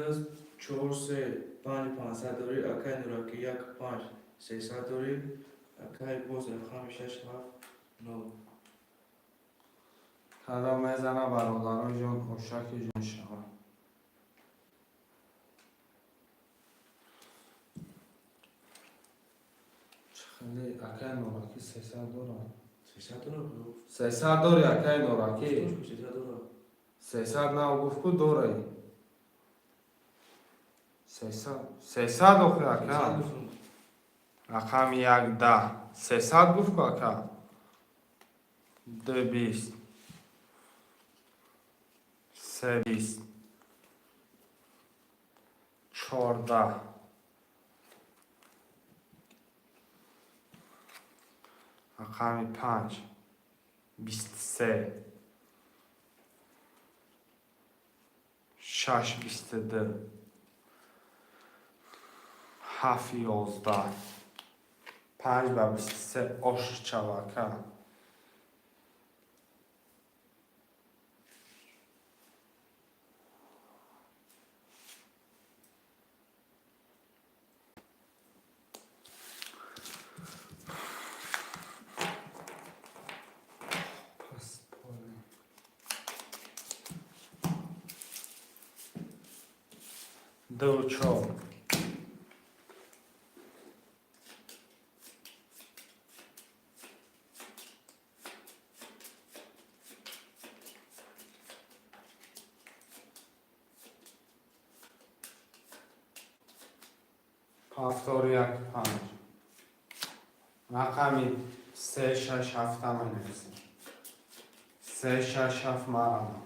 чор се панҷ панҷсад дорӣ, акай Нуракӣ як панҷ сесад дорӣ, акай боз рақами шаш ҳафт нол. Кадом мезана, бародарон ҷон, ошаки ҷон шава. Хеле акай Нораки 300 дорам. 300 дорам? 300 дори, акай Нораки? 300 дорам. 300 нав гуфт ку дорай. 300. 300 охи, ака. Рақами як 10. 300 гуфт ку, ака. Ду 20. Се 20. 14. Рақами панҷ 23. Шаш 22. Ҳафт 11. Панҷ ба 23 ош чавака. Паспорт. Ду чор. Повтор як панҷ. Рақами се шаш ҳафта менависем. Се шаш ҳафт марама.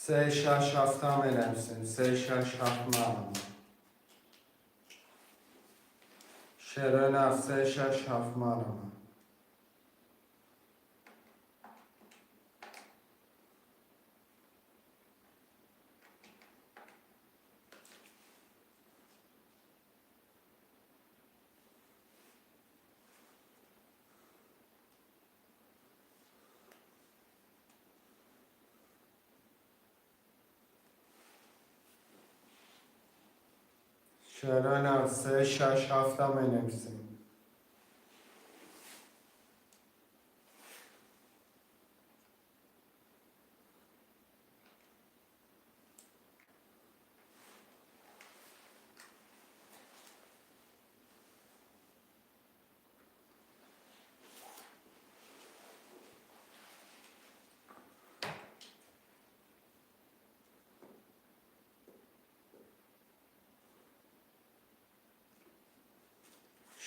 Се, шаш, ҳафта менависем. Се, шаш, ҳафт марама. Шерои нав, се, шаш, ҳафт марама. Шерои нав, се, шаш, ҳафта менависем.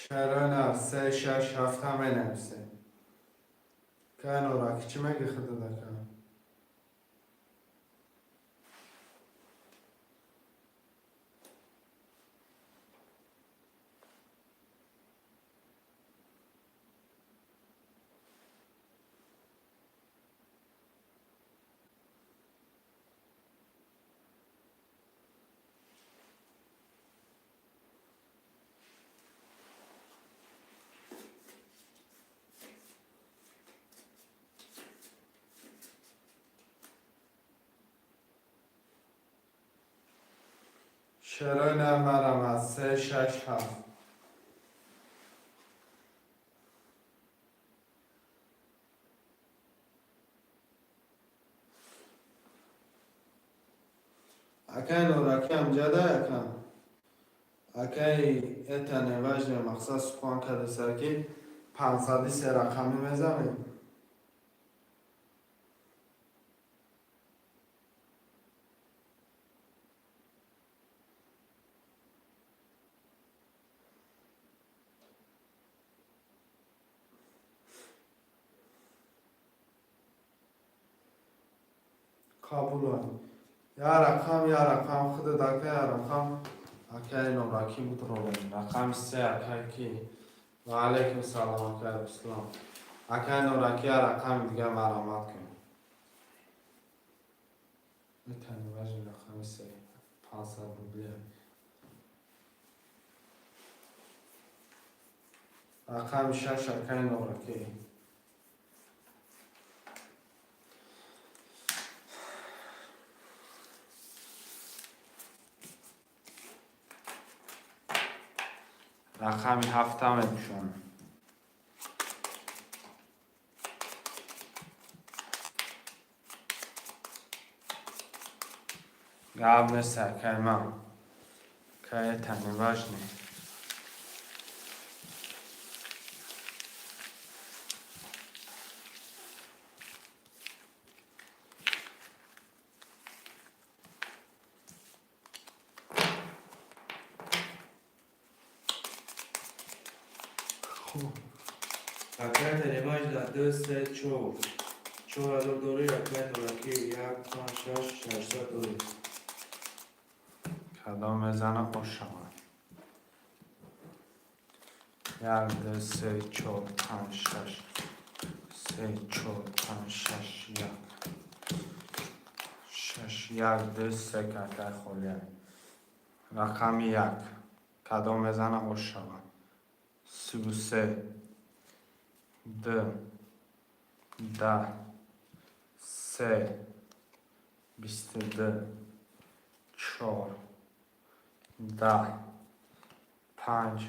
Шерои нав, се, шаш, ҳафта менависем. Кай Нораки, чӣ мегӯи худат, ака? Шерои нав марама, се, шаш, ҳафт. Акай Нораки амҷада, ака. Акай, это не важно, мақсад сухан кардеса, ки пансади се рақамӣ мезанем. Қабулай. Я рақам, я рақам, худат, ака, я рақам. Акай Нораки будрорем. Рақами се, акай ки. Ва алайкум салом, акай Руслан. Акай Нораки, я рақами дига марамат кун. Это не важно, рақами се. 500 рубля. Рақами шаш, акай Нораки. Рақами ҳафта мепӯшонам. Гап нест, акай ман. Акай, это не важно. Хуб. Акай Танимажда, ду, се, чор. 4000 дорӣ, акай Нораки, як, панҷ, шаш, 600 дорӣ. Кадом мезана, ош шавад. Як, ду, се, чор, панҷ, шаш. Се, чор, панҷ, шаш, як. Шаш, як, ду, се картаи холия. Рақами як. Кадом мезана, ош шавад. 33, ду, 10, се, 22, чор, 10, панҷ,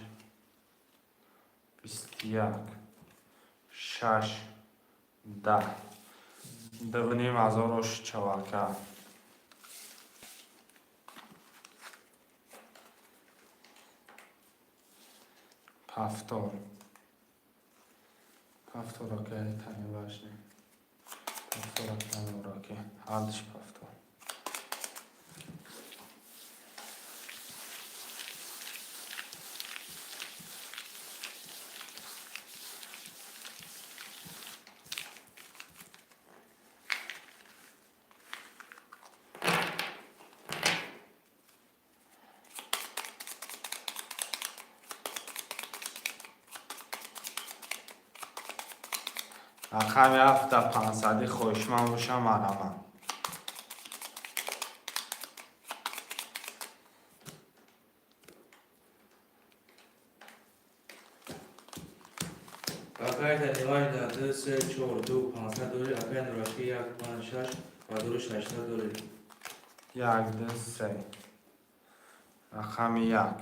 21, шаш, 10. 2500 ош чавака. Повтор. Повтор, акай, это не важно. Повтор, акай Нораки. Ҳардуш повтор. Рақами ҳафта пансадӣ хоҳишманд боша, марҳамат. Акай таниважна ду се чор ду пансад дорӣ. Акай Нуракӣ як панҷ шаш 1600 дорӣ. Як, ду, се. Рақами як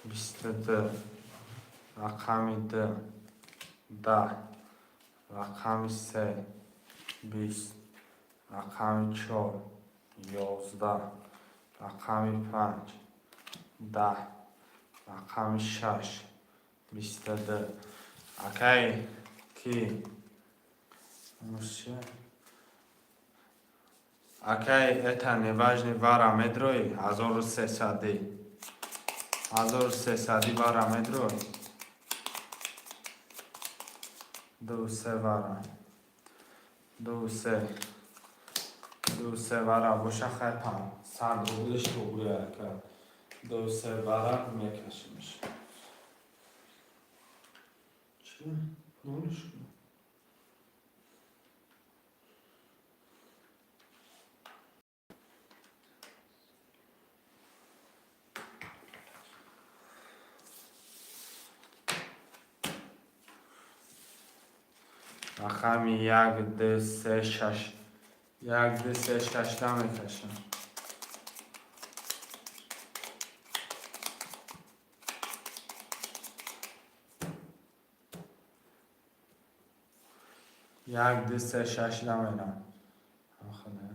22, рақами ду 10, рақами се 20, рақами чор 11, рақами панҷ 10, рақами шаш 22. Акай ки акай, это неважный, вара медрои 1300-ӣ, 1300-ӣ вара медрои, ду се вара, ду се, ду се вара боша, хай, 500 рублиш туғри. Ака, ду се вара мекашимш. Чи нолиш кун? Рақами як, ду, се, шаш, як, ду, се, шашта мекашам. Як, ду, се, шаш намерам. Охана.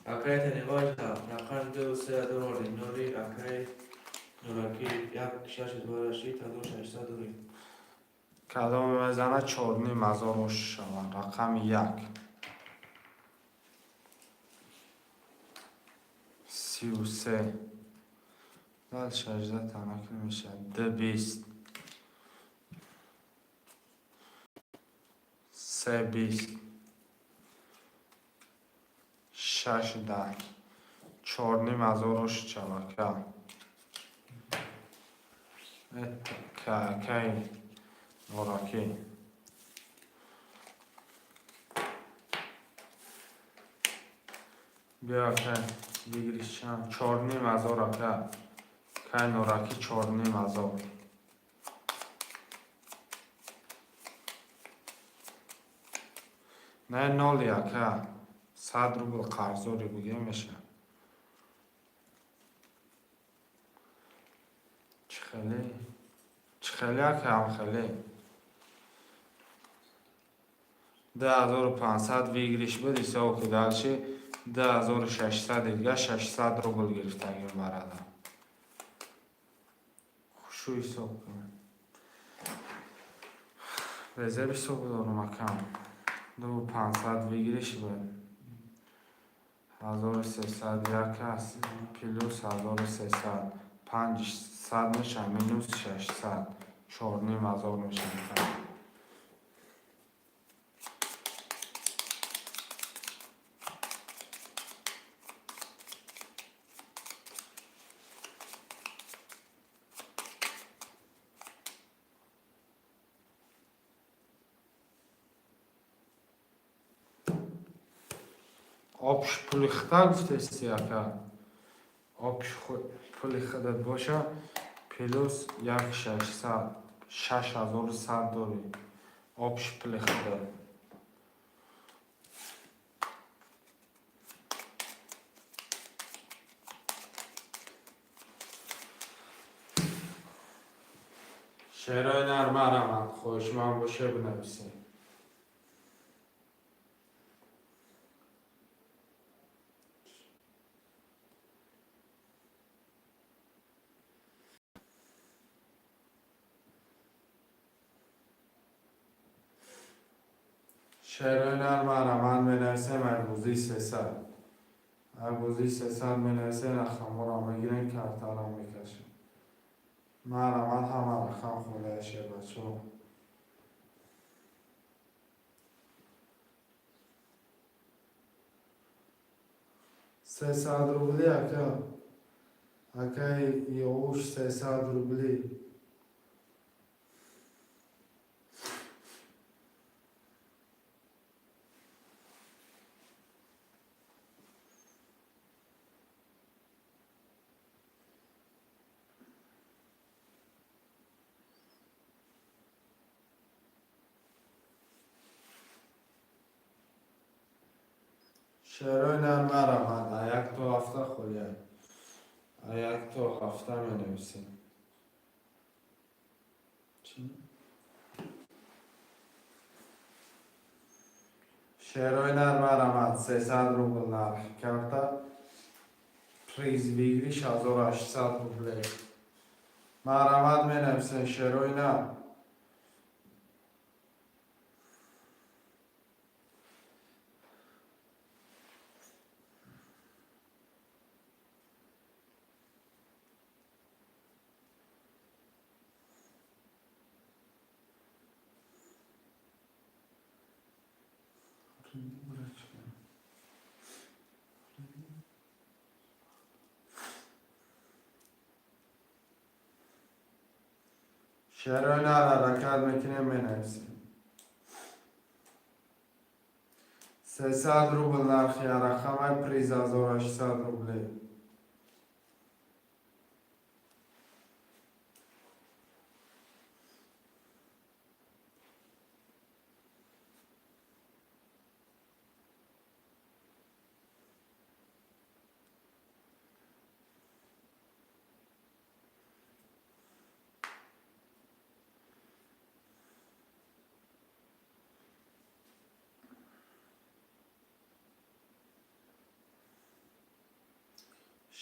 Акай таниважна рақами ду се ҳазор ноли. Акай Нуракӣ як шаш ҳазору шит 1600 дорӣ. Кадоме мезана, 4500 ош шаванд. Рақами як 33, дал 16 танаки мешавад. Д 20, се 20, шаш 10, 4500 ош шавад. Кай Нуракӣ. Биё, акай, выигрыш чанд? 4500, ака. Кай Нуракӣ, 4500. Не ноли, ака. 100 рубл қарздорӣ бугем мешавад. Чӣ хеле? Чӣ хеле, ака, ҳам хеле. 2500 выигрыш буд, ҳисоб ки дальше 2600 дига 600 рубл гирифтагим барада. Хушу ҳисоб кун. Резерв ҳисоб дорам, акам. 2500 выигрыш буд. 1301 аст плюс 1300 500 мешавад, минус 600 4500 мешавад. Общ пули худта гуфтести, ака. Общ пули худат боша, плюс як 600, 6100 дорӣ. Общ пули худат. Шерои нар, марамад, хоҳишманд боше, бинависед. Шерои нар, марамад, менависем. Арбузии 300, арбузии 300 менависем, рақамҳоро мегирем, картаро мекашем. Марамад, ҳама рақам холияше, бачаҳо. 300 рубли, ака. Акаи Ёвуш 300 рубли. Шерои нар марамад, а як то ҳафта холия. А як то ҳафта менависем. Шерои нар марамад, 300 рубл нарх карта. Приз выигрыш 1800 рублей. Марамад менависем шерои нар. Шерои нар ҳаракат мекунем, менависем. 300 рубл нархи рақамай, приз 1800 рублей.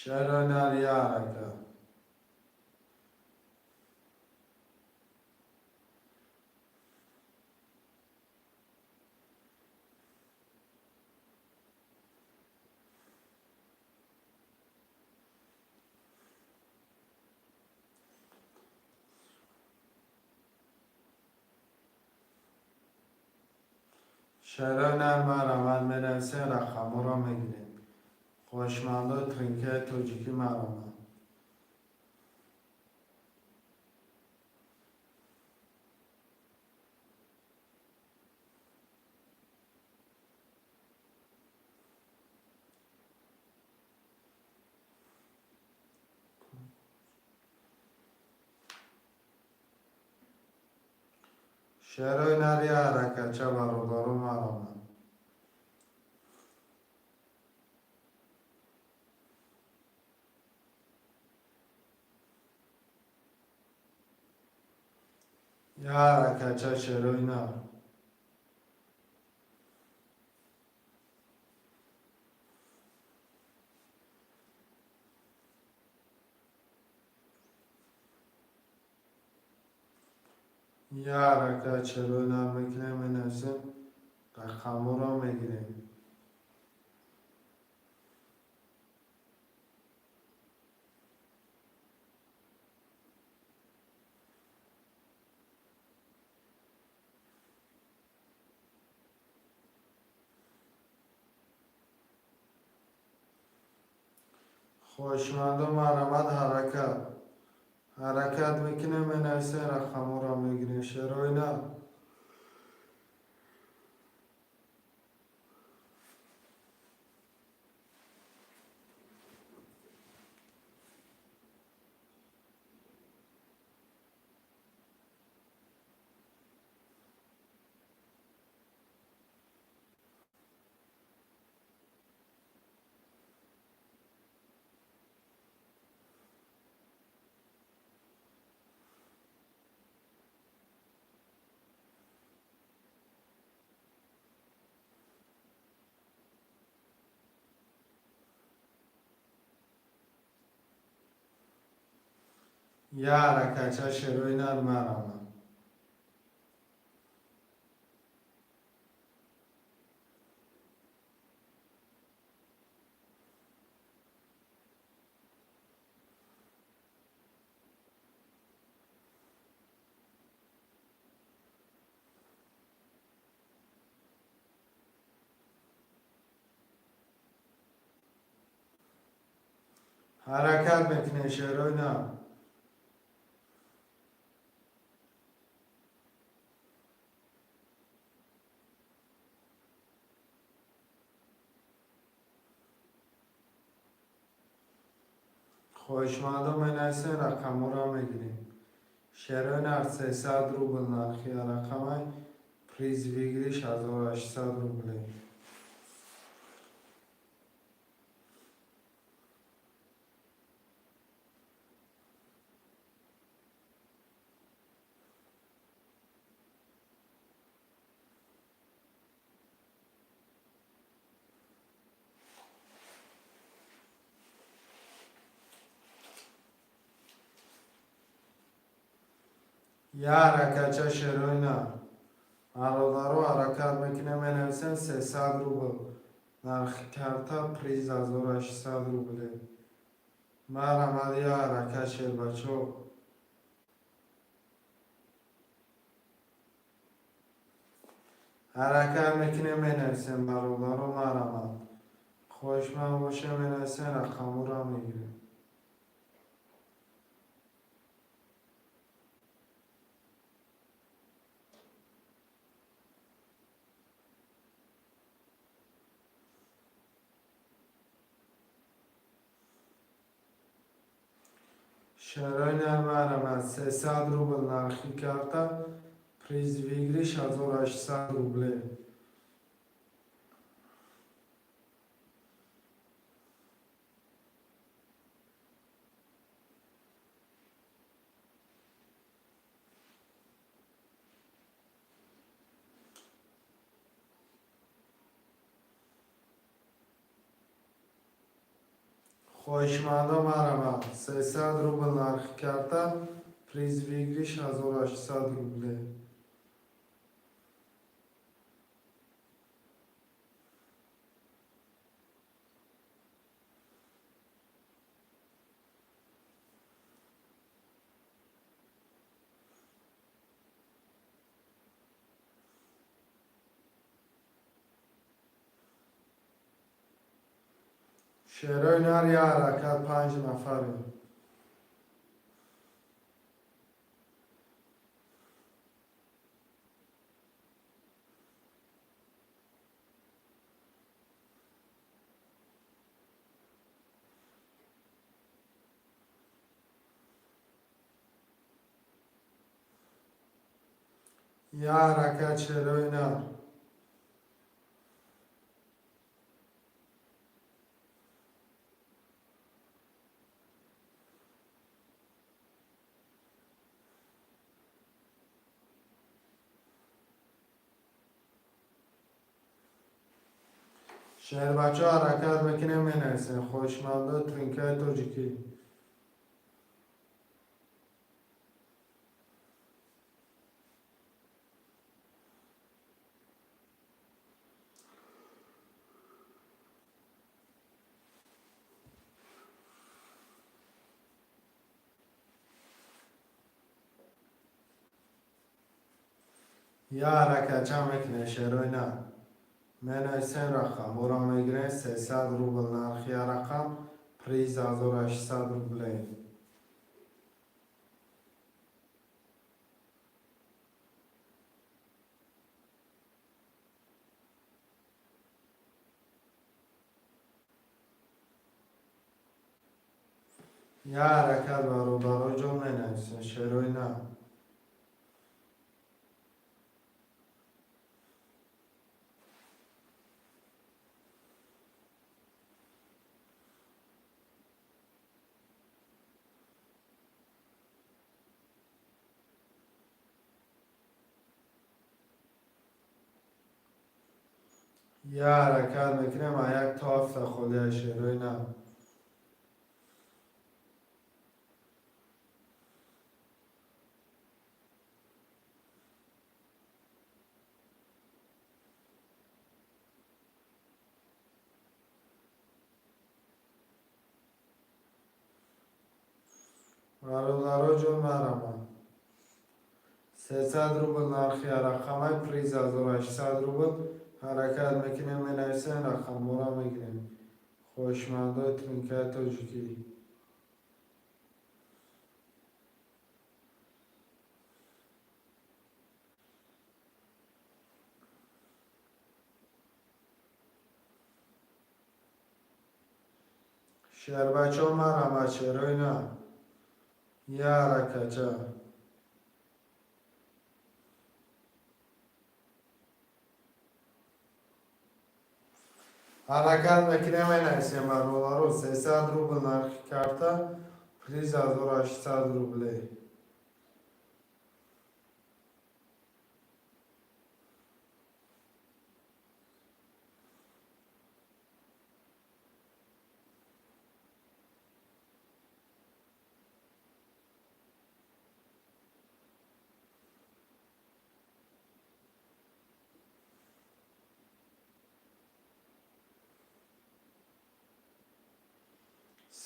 Шерои нар я ҳаракат. Шерои нар марамад, менависем, рақамҳоро мегирем. Хоҳишмандои тринкаи тоҷикӣ марамад. Шерои нар я ҳаракатча, бародаро, марамад. Я ҳаракатча шерои нар. Я ҳаракат шерои нар мекунем, менависем, рақамҳоро мегирем. Хоҳишмандо марамад, ҳаракат. Ҳаракат мекунем, менависем, рақамҳоро мегирем. Шерои нар. Я ҳаракатча шерои нар марамад. Ҳаракат мекунем, шерои нар. Хоҳишмандо менависем, рақамҳоро мегирем. Шерои нар, 300 рубл нархи рақамай, приз выигрыш 1800 рублей. Я ҳаракатча, шерои нар. Бародаро, ҳаракат мекунем, менависем, 300 рубл нархи карта, приз 1800 рублей. Марҳамат, я ҳаракат, шербачо. Ҳаракат мекунем, менависем, бародаро, марҳамат. Хоҳишманд боша, менависем, рақамҳоро мегирем. Шерои нар, марҳамат, 300 рубл нархи карта, приз выигрыш 1800 рублей. Хоҳишмандо, марҳамат, 300 рубл нархи карта, приз выигрыш 1800 рублей. Шерои нар, я ҳаракат, панҷ нафарем. Я ҳаракат, шерои нар. Шербачо, ҳаракат мекунем, менависем, хоҳишмандо тринкаи тоҷикӣ. Я ҳаракатча мекунем, шерои нар. Менависем, рақамҳоро мегирем. 300 рубл нархи рақам, приз 1800 рублей. Я ҳаракат, бародаро ҷон, менависем, шерои нар. Я ҳаракат мекунем, а як то ҳафта холия, шерои нар. Бародаро ҷон, марҳамат, 300 рубл нархи рақамай, приз 1800 рубл. Ҳаракат мекунем, менависем, рақамҳоро мегирем, хоҳишмандои тринкаи тоҷикӣ. Шербачо марама шерои на. Я ҳаракатча. Ҳаракат мекунем менависем бародаро 300 рубл нархи карта приз 1800 рублей.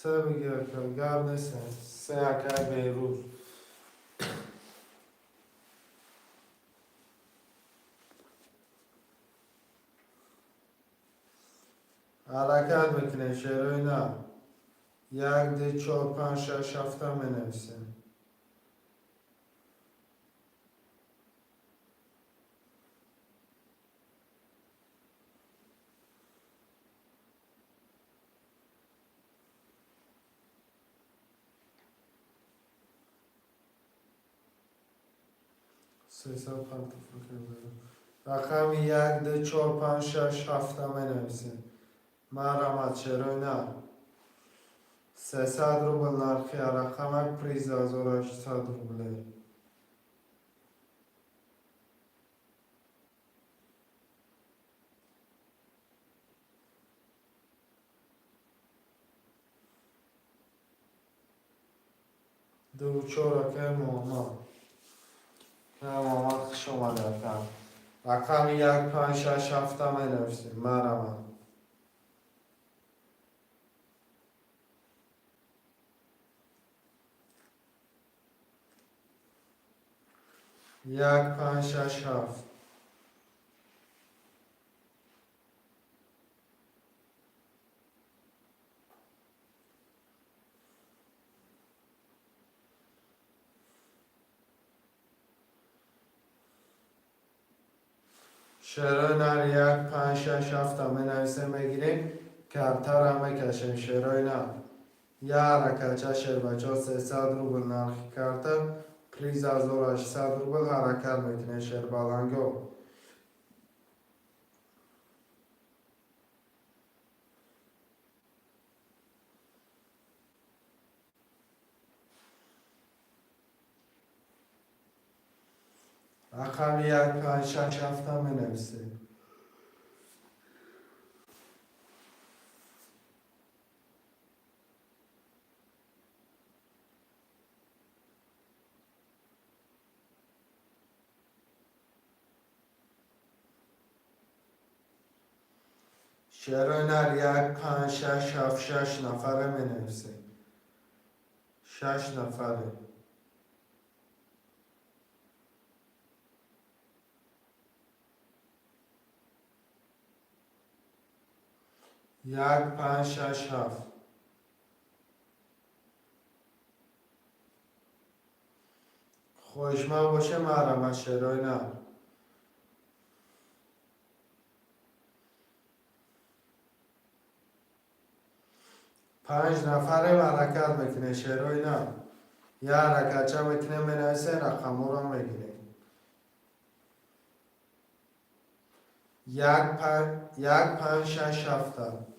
Се бигир гап нест. Се акай Бейрут. Ҳаракат мекунем шерои на. 1 2 4 5 6 7 менависем. Рақами 1 2 4 5 6 7 менависем. Марҳамат шерои на. 300 рубл нархи рақамак приз 1800 рублей. Ду чор акай Муҳаммад. Муҳаммад хуш омада ака. Рақами 1 5 6 7 менависем. Марҳамат. 1 5 6 7. Шерои нар 1 5 6 7 менависем мегирем, картара мекашем шерои нар. Я ҳаракатча шербачо 300 рубл нархи карта, приз 1800 рубл ҳаракат мекунем шербаланго. Рақами 1 5 6 7 менависем. Шерои нар 1 5 6 7 6 нафаре менависем. 6 нафаре. 1 5 6 7. Хоҳишманд боше марҳамат шерои нар. 5 нафарем ҳаракат мекунем шерои нар. Я ҳаракатча мекунем менависем рақамҳоро мегирем. 1 5 6 7.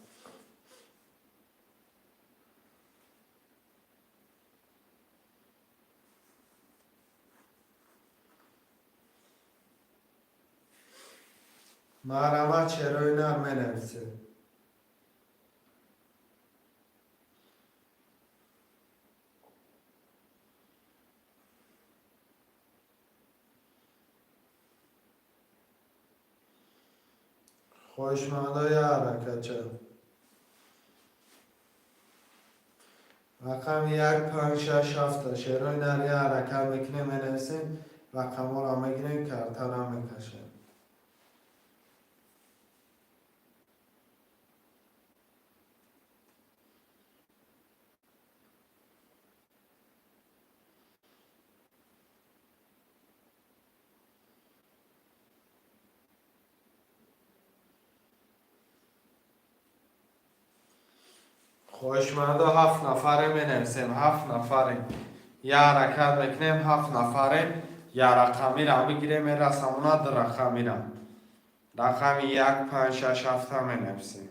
Марҳамат шерои нар менависем. Хоҳишмандо я ҳаракатча. Рақами 1 5 6 7 шерои нар я ҳаракат мекунем менависем, рақамҳоро мегирем, картара мекашем. Хоҳишмандо, ҳафт нафаре менависем, ҳафт нафаре. Як ҳаракат мекунем, ҳафт нафаре, як рақамира бигирем, мерасамона ду рақамира. Рақами як, панҷ, шаш, ҳафта менависем.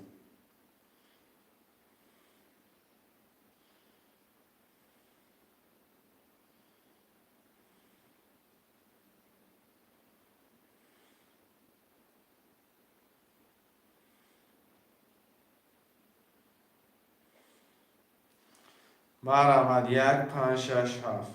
Марҳамат, як, панҷ, шаш, ҳафт.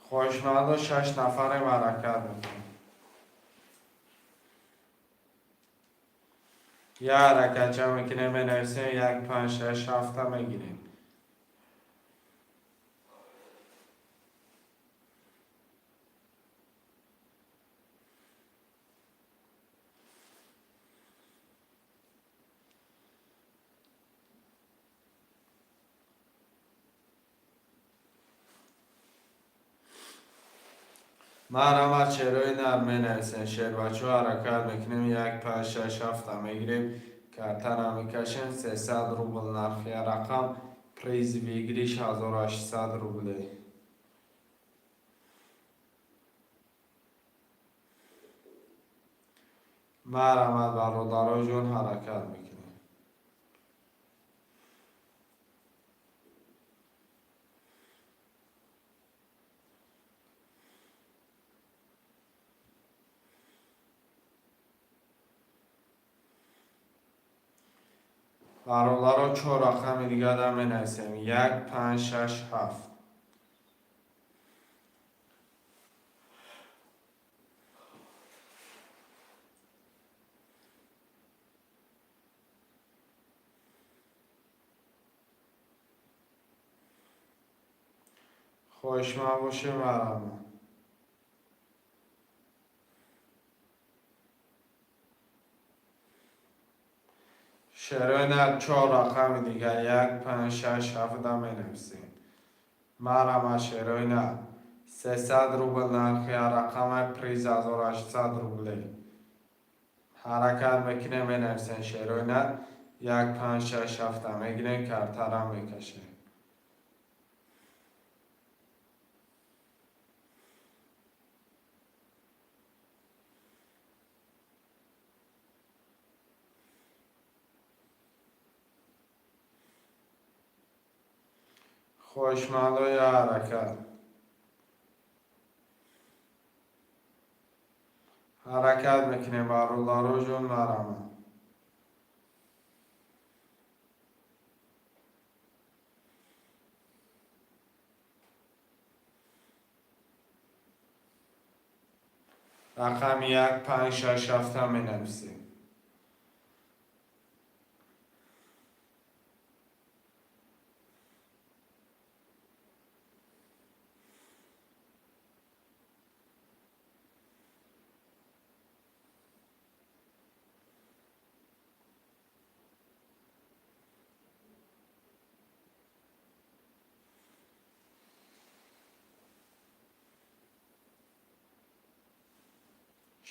Хоҳишмандо, шаш нафарем, ҳаракат мекунем. Як ҳаракатча мекунем, менависем, як, панҷ, шаш, ҳафта мегирем. Марҳамат, шерои нар менависем. Шербачо, ҳаракат мекунем, як, панҷ, шаш, ҳафта мегирем, картара мекашем, 300 рубл нархи рақам, приз выигрыш 1800 рублей. Марҳамат, бародаро ҷон, ҳаракат мекунем. Бародаро, чор рақами дигар менависем. Як, панҷ, шаш, ҳафт. Хоҳишманд бошем, марҳамат. Шерои нар, чор рақами дигар, як, панҷ, шаш, ҳафта менависем. Марҳамат, шерои нар. 300 рубл нархи рақама, приз 1800 рублей. Ҳаракат мекунем, менависем, шерои нар, як, панҷ, шаш, ҳафта мегирем, картара мекашем. Хоҳишмандои, ҳаракат. Ҳаракат мекунем, бародаро ҷон, марҳамат. Рақами як, панҷ, шаш, ҳафта менависем.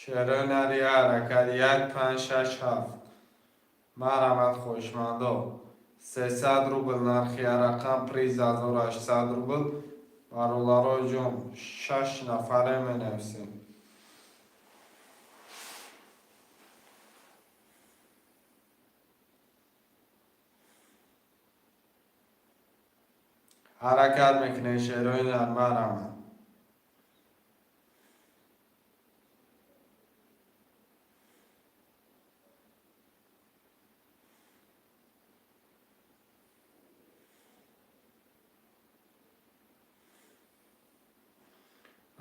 Шерои нари, ҳаракат, як, панҷ, шаш, ҳафт. Марҳамат, хоҳишмандо. 300 рубл нархи рақам, приз 1800 рубл. Бародаро ҷон, шаш нафаре менависем. Ҳаракат мекунем, шерои нар, марҳамат.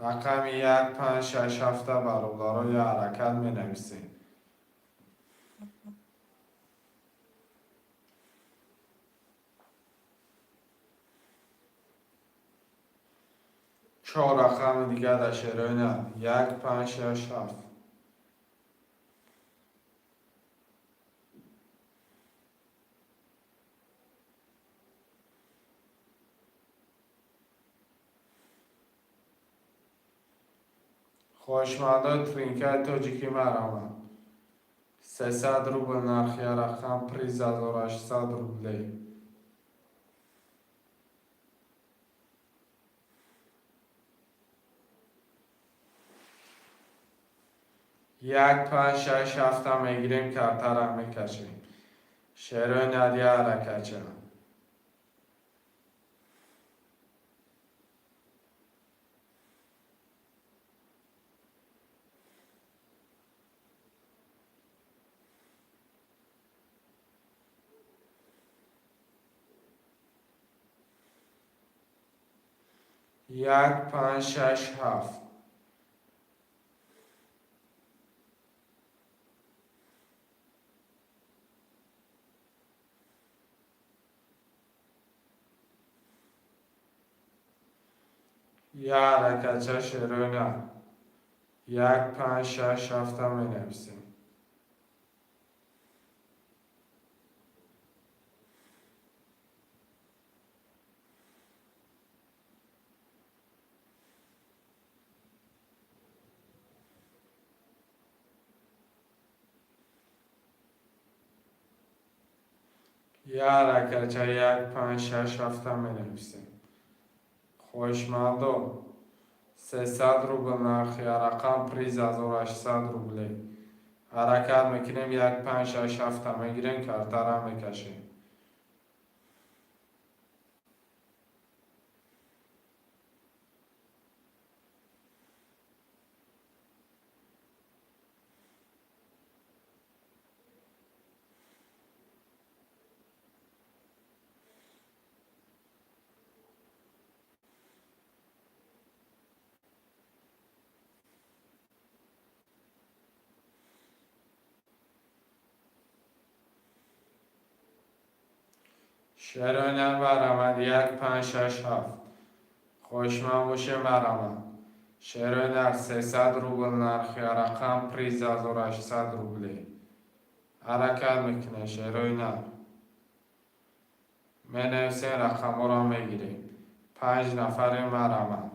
Рақами як, панҷ, шаш, ҳафта, бародаро, я ҳаракат менависем. Чор рақами дигар дар шерои нар. Як, панҷ, шаш, ҳафт. Хоҳишмандои тринкаи тоҷикӣ, марҳамат. 300 рубл нархи рақам, приз 1800 рублей. Як, панҷ, шаш, ҳафта мегирем, картара мекашем. Шерои надия ҳаракатча. Як, панҷ, шаш, ҳафт. Я ҳаракатча, шерои на. Як, панҷ, шаш, ҳафта менависем. Я ҳаракатча, як, панҷ, шаш, ҳафта менависем. Хоҳишмандо, 300 рубл нархи рақам, приз 1800 рублей. Ҳаракат мекунем, як, панҷ, шаш, ҳафта мегирем, картара мекашем. Шерои марҳамат, як, панҷ, шаш, ҳафт. Хоҳишманд боше, марҳамат. Шерои нарх, 300 рубл нархи рақам, приз 1800 рублей. Ҳаракат мекунем, шерои нар. Менависем, рақамҳоро мегирем. Панҷ нафаре, марҳамат.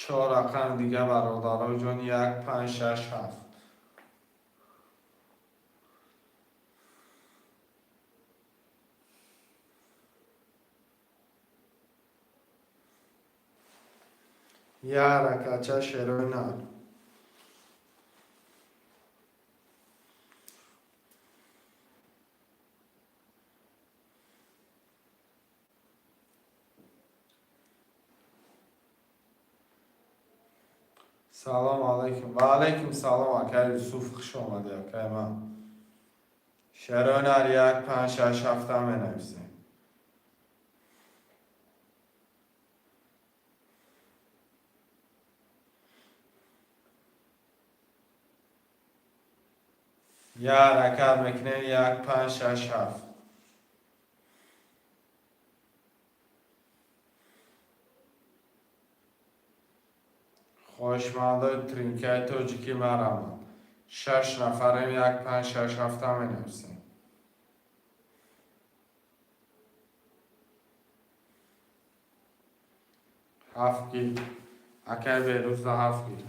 Чор рақам дига, бародароҷон, як, панҷ, шаш, ҳафт. Я ҳаракатча, шерои нар. Салом алайкум. Ва алайкум салом, акай Юсуф, хуш омадӣ, акай ман. Шерои нар, як, панҷ, шаш, ҳафта менависем. Я ҳаракат мекунем, як, панҷ, шаш, ҳафт. Хоҳишмандои тринкаи тоҷикӣ, марҳамат. Шаш нафарем, як, панҷ, шаш, ҳафта менависем. Ҳафт гир. Акай Берӯзда ҳафт гир.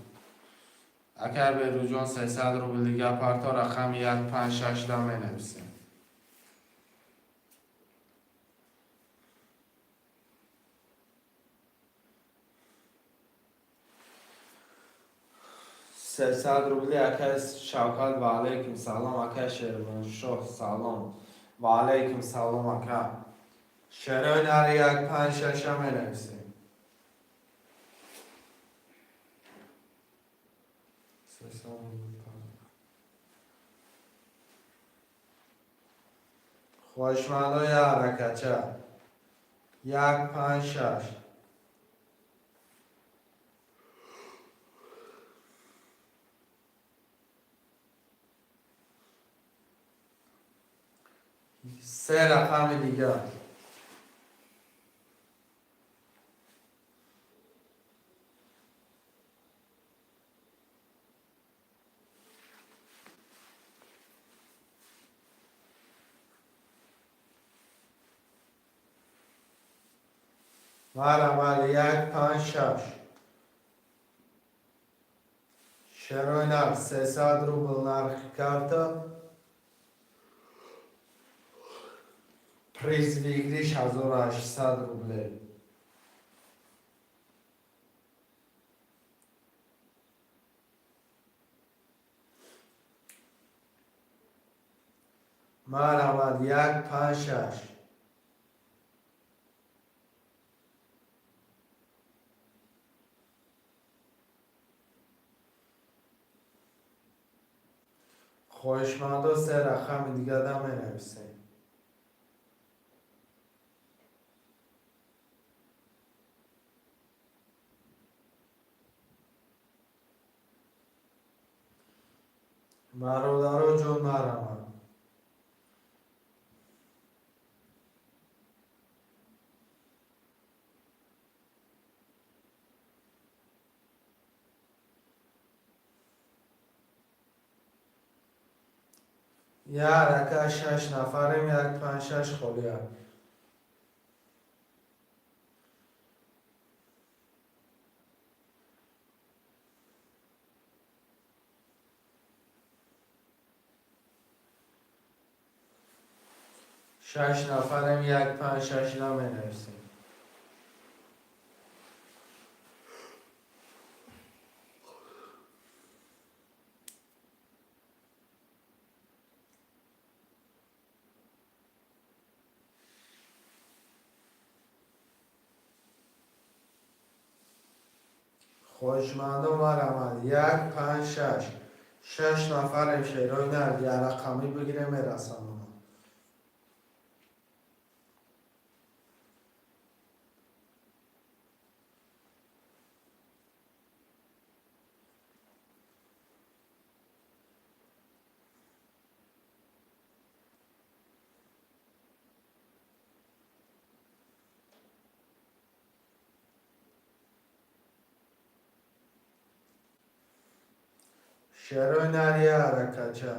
Акай Берӯзҷон, 300 рубл дига парто, рақами як, панҷ, шашда менависем. 300 рубли, акай Шавкат, ва алайкум салом, акай Шермоншоҳ, салом. Ва алайкум салом, ака. Шерои нари, як, панҷ, шаша менависем. 300 рубл. Хоҳишмандои ҳаракатча. Як, панҷ, шаш. Се рақами дигар. Марҳамат, як, панҷ, шаш. Шерои нар 300 рубл нархи карта. Приз выигрыш 1800 рублей. Марҳамат, як, панҷ, шаш. Хоҳишмандо, се рақами дига да менависем. Бародаро ҷон, марҳамат. Як рака, шаш нафарем, як, панҷ, шаш холия. Шаш нафарем, як, панҷ, шаш наменависем. Хоҳишмандон, марҳамат, як, панҷ, шаш. Шаш нафарем, шерои нар, ярақамӣ бигирем, мерасонам. Шерои нар, я ҳаракатча.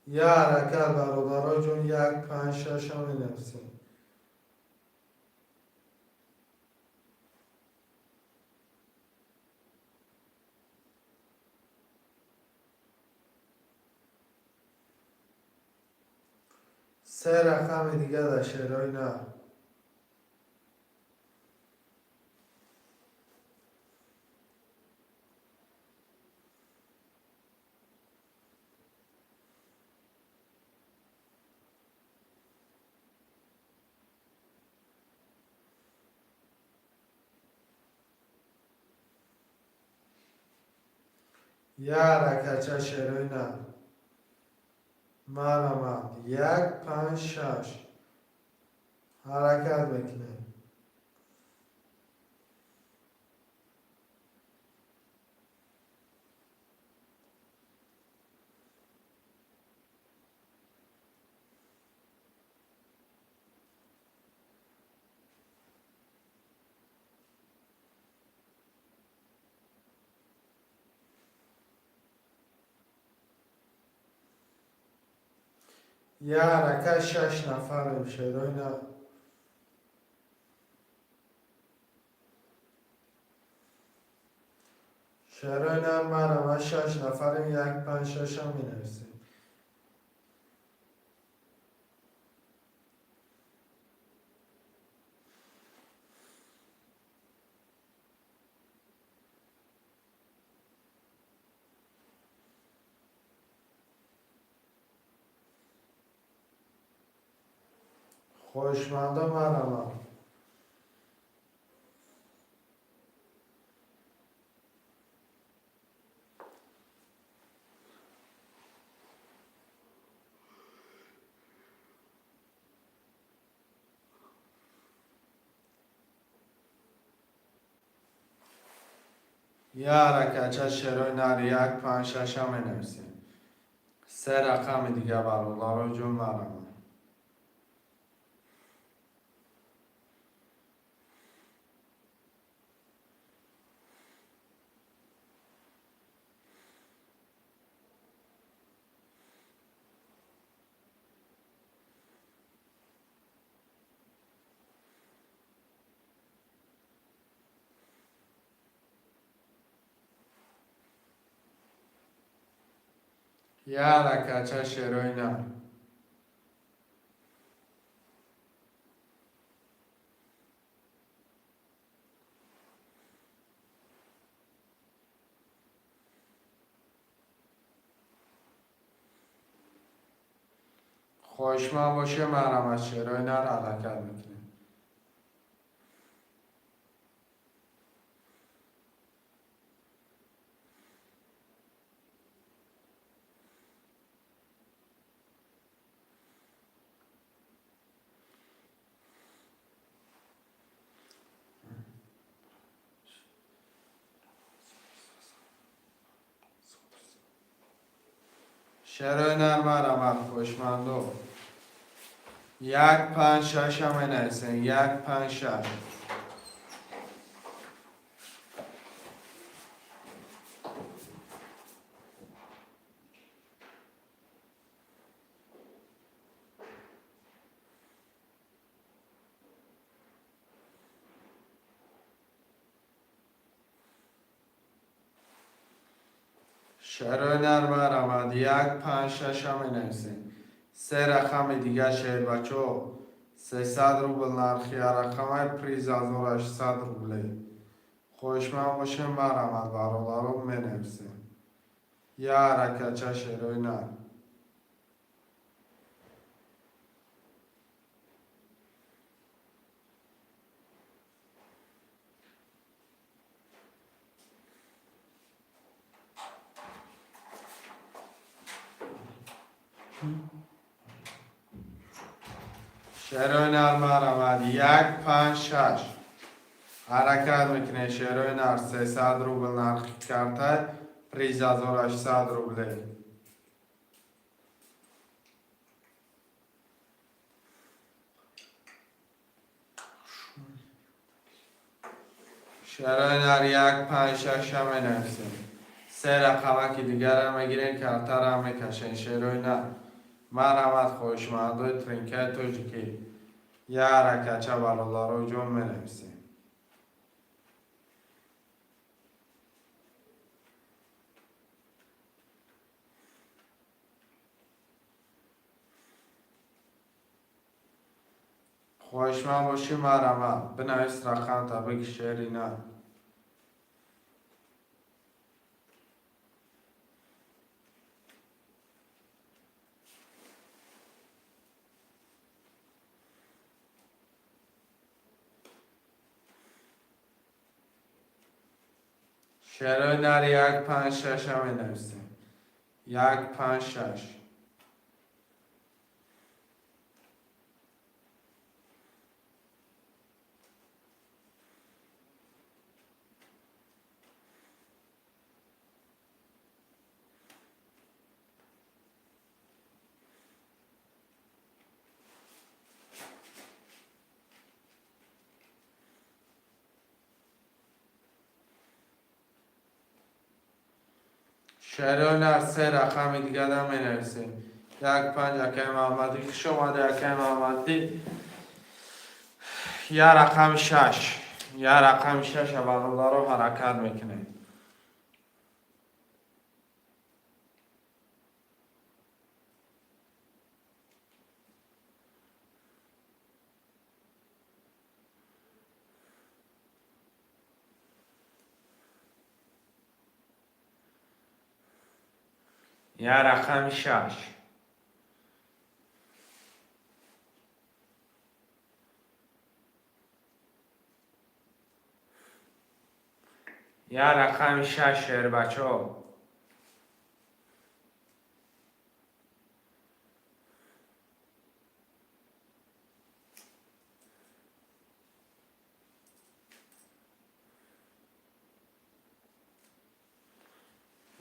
Я ҳаракат, бародаро ҷон, як, панҷ, шаша менависем. Се рақами дига дар шерои нар. Я ҳаракатча, шерои нар. Марҳамат, як, панҷ, шаш. Ҳаракат мекунем. Я ҳаракат, шаш нафарем, шерои нар. Шерои нар, марҳамат, шаш нафарем, як, панҷ, шаша менависем. Хоҳишмандо, марҳамат. Я ҳаракатча, шерои нар, як, панҷ, шаша менависем. Се рақами дига, бародаро ҷон, марҳамат. Як ҳаракатча шерои нар. Хоҳишманд боше, марҳамат, шерои нар ҳаракат мекунем. Шерои нар, марҳамат, хоҳишмандо. Як, панҷ, шаша менависем. Як, панҷ, шаш. Шерои нар, марҳамат. Як, панҷ, шаша менависем. Се рақами дига, шербачо. 300 рубл нархи рақамай, приз 1800 рублей. Хоҳишманд бошем, марҳамат, бародаро, менависем. Як ҳаракатча шерои нар. Шерои нар, марҳамат. Як, панҷ, шаш. Ҳаракат мекунем, шерои нар. 300 рубл нархи карта, приз 1800 рублей. Шерои нар, як, панҷ, шаша менависем. Се рақамаки дигарам мегирем, картарам мекашем. Шерои нар, марҳамат, хоҳишмандои тринкаи тоҷикӣ. Як ҳаракатча, бародаро ҷон, менависем. Хоҳишманд бошӣ, марҳамат, бинавис рақамта, бигӣ шери нар. Шерои нар, як, панҷ, шаша менависем. Як, панҷ, шаш. Шерои нар, се рақами дигара менависем. Як, панҷ. Акаи Муҳаммадӣ, хуш омадӣ, акаи Муҳаммадӣ. Як рақами шаш, як рақами шаша, бародаро, ҳаракат мекунем. Як рақами шаш. Як рақами шаш, шербачо.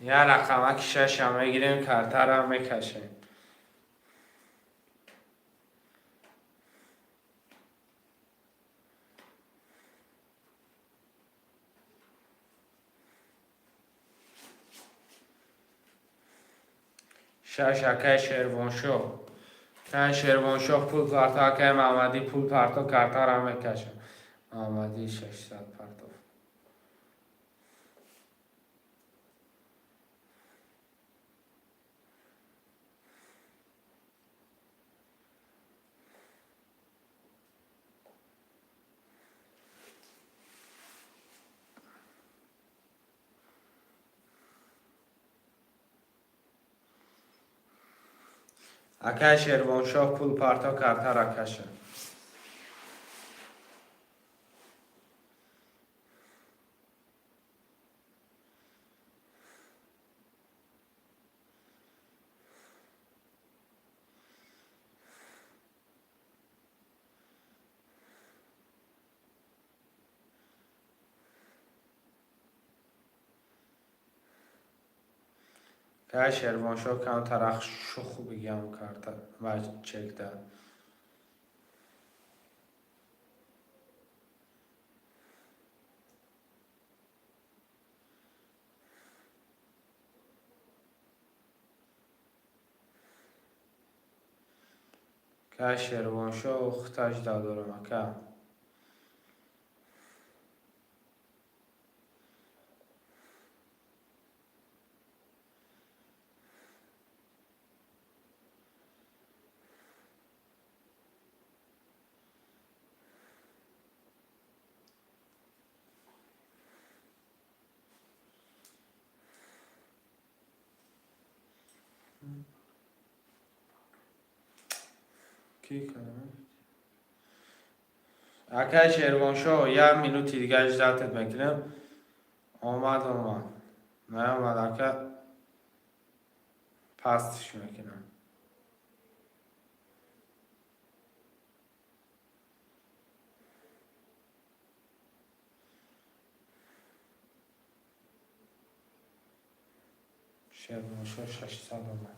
Як рақамаки шаша мегирем, картара мекашем. Шаш, акай Шервоншоҳ. Акай Шервоншоҳ пул парто, акай Маҳмадӣ пул парто, картара мекашам. Маҳмадӣ 600 партов. Акай Шервоншоҳ пул парто, картара каша. Акай Шервоншоҳ камтарах шух бигам карта ва чекда. Акай Шервоншоҳ хуташ дадорам, ака. Ки кардам? Акай Шервоншоҳ, як минути дига ждать мекунем. Омад, омад. Наомад, ака, пастш мекунам. Шервоншоҳ 600 омад.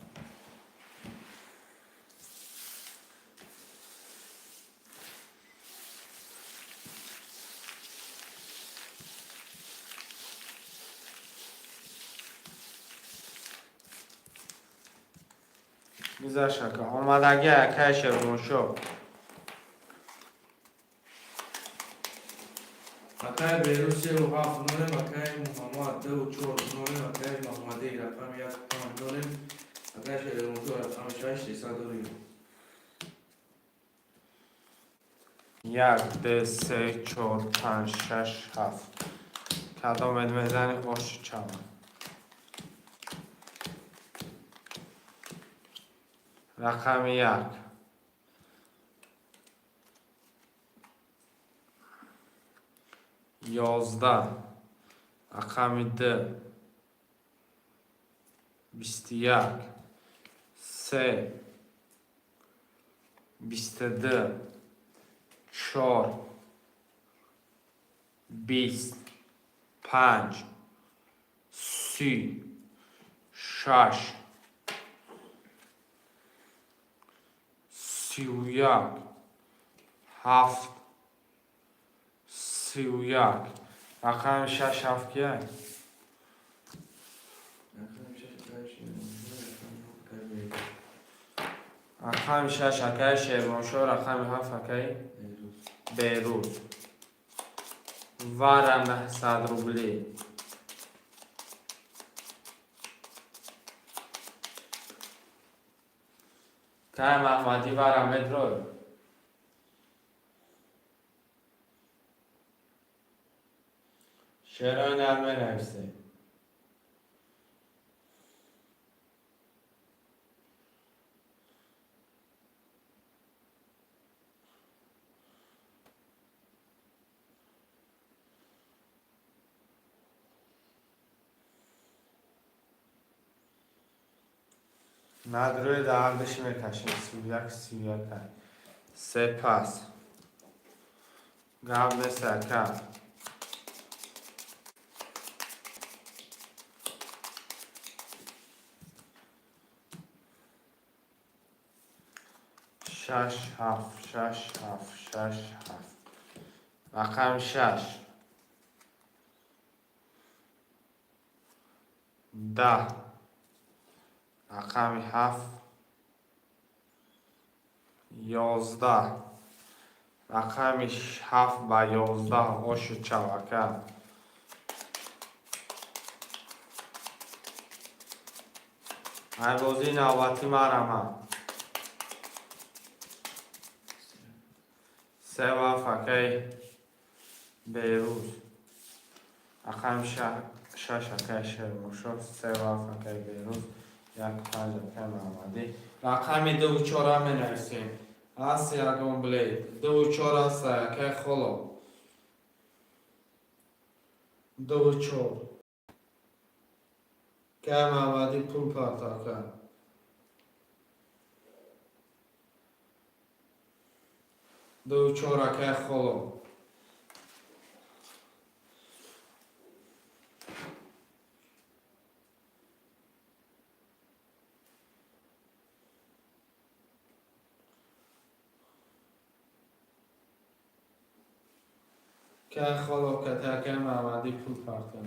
Гузашт, ака. Омадаги, акай Шервоншоҳ. Акай Берӯз севу ҳафт нолем, акай Муҳаммад дуву чор нолем, акай Маҳмадӣ рақами як панҷ нолем, акай Шервоншоҳ рақами шаш 300 дорем. Як, ду, се, чор, панҷ, шаш, ҳафт. Кадомед мезани, ош чавад. Рақами як. 11. Рақами ду. 21. Се. 22. Чор. 20. Панҷ. 30. Шаш. 31. Ҳафт. 31. Рақами шаш, ҳафт кия? Рақами шаш акай Шервоншоҳ, рақами ҳафт акай Берӯз. Рақами шаш акай Шервоншоҳ, рақами ҳафт акай Берӯз. Берӯз. Вара 900 рублӣ. Кай Маҳмадӣ вара медрой? Шерои нар менависем. Надрои дардаш мекашем. 31, 31. Сепас. Гап нест, ака. Шаш, ҳафт, шаш, ҳафт, шаш, ҳафт. Рақами шаш. 10. Рақами ҳафт. 11. Рақами ҳафт ба 11 ошу чавака. Ай бозии навбатӣ марамад. Се вафт акаи Берӯз. Рақами шаш акаи Шермошо. Се вафт акаи Берӯз. Як панҷ акаи Муҳаммадӣ. Рақами дуву чора менависем. Аст ягон блейд. Дуву чор аст акаи Холо. Дуву чор. Акаи Муҳаммадӣ пул парта ака. Дуву чор акаи Холо. Акаи Холо кати акаи Муҳаммадӣ пул парта.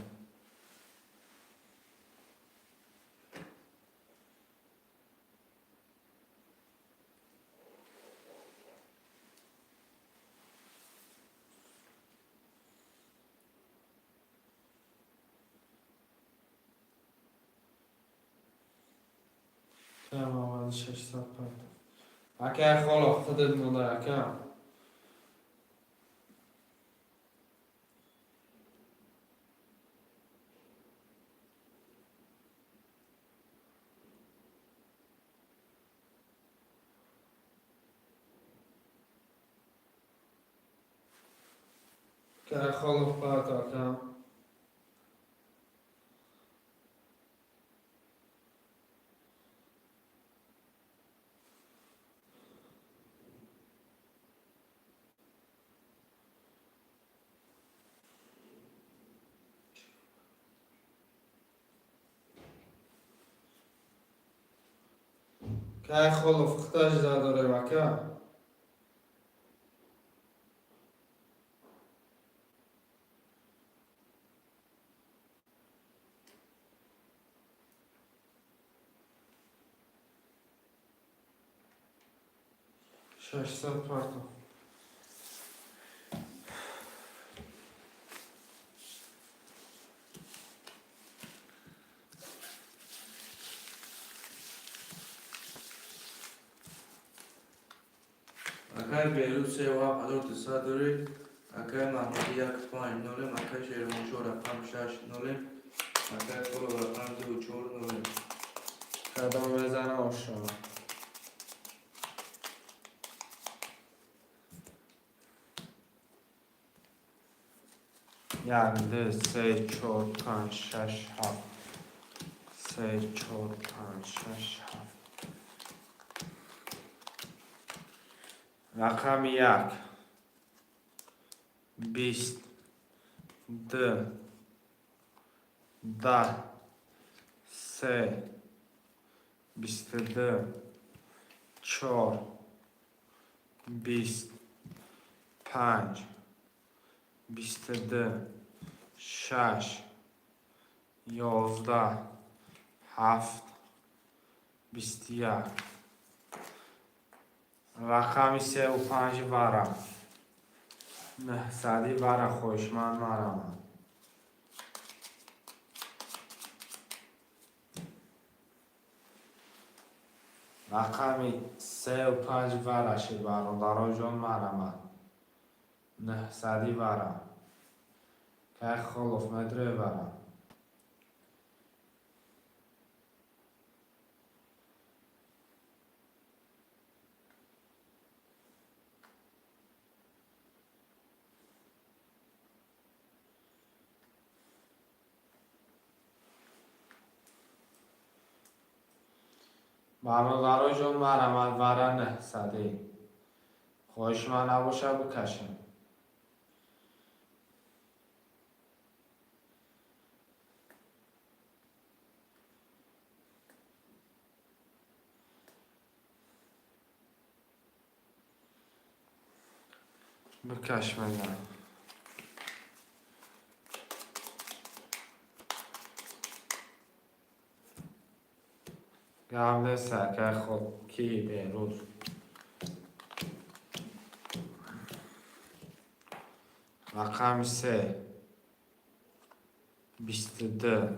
Акаи Муҳаммадӣ 600 парта. Акаи Холо худат монда ака. Акаи Холов парта ака. Акаи Холов худаш задорем ака. 600 парта. Акаи Берӯз се вафт 1200 дорӣ. Акаи Маҳмадӣ як панҷ нолем. Акаи Шермошо рақам шаш нолем. Акаи Холов рақам дуву чор нолем. Кадом мезана ошона. Як, ду, се, чор, панҷ, шаш, ҳафт. Се, чор, панҷ, шаш, ҳафт. Рақами як. 20. Ду. 10. Се. 22. Чор. 20. Панҷ. 22. Шаш. 11. Ҳафт. 21. Рақами севу панҷ вара. Нӯҳсади вара хоҳишманд марамад. Рақами севу панҷ вараши бародароҷон марамад. Нӯҳсади вара. Кай Холов медрӯй вара. Бародароҷон марамад вара нӯҳсадӣ. Хоҳишманд набошад бикашем. Бикаш, мегам. Гап нест, акай, хоб ки Беҳрӯз. Рақами се, 22,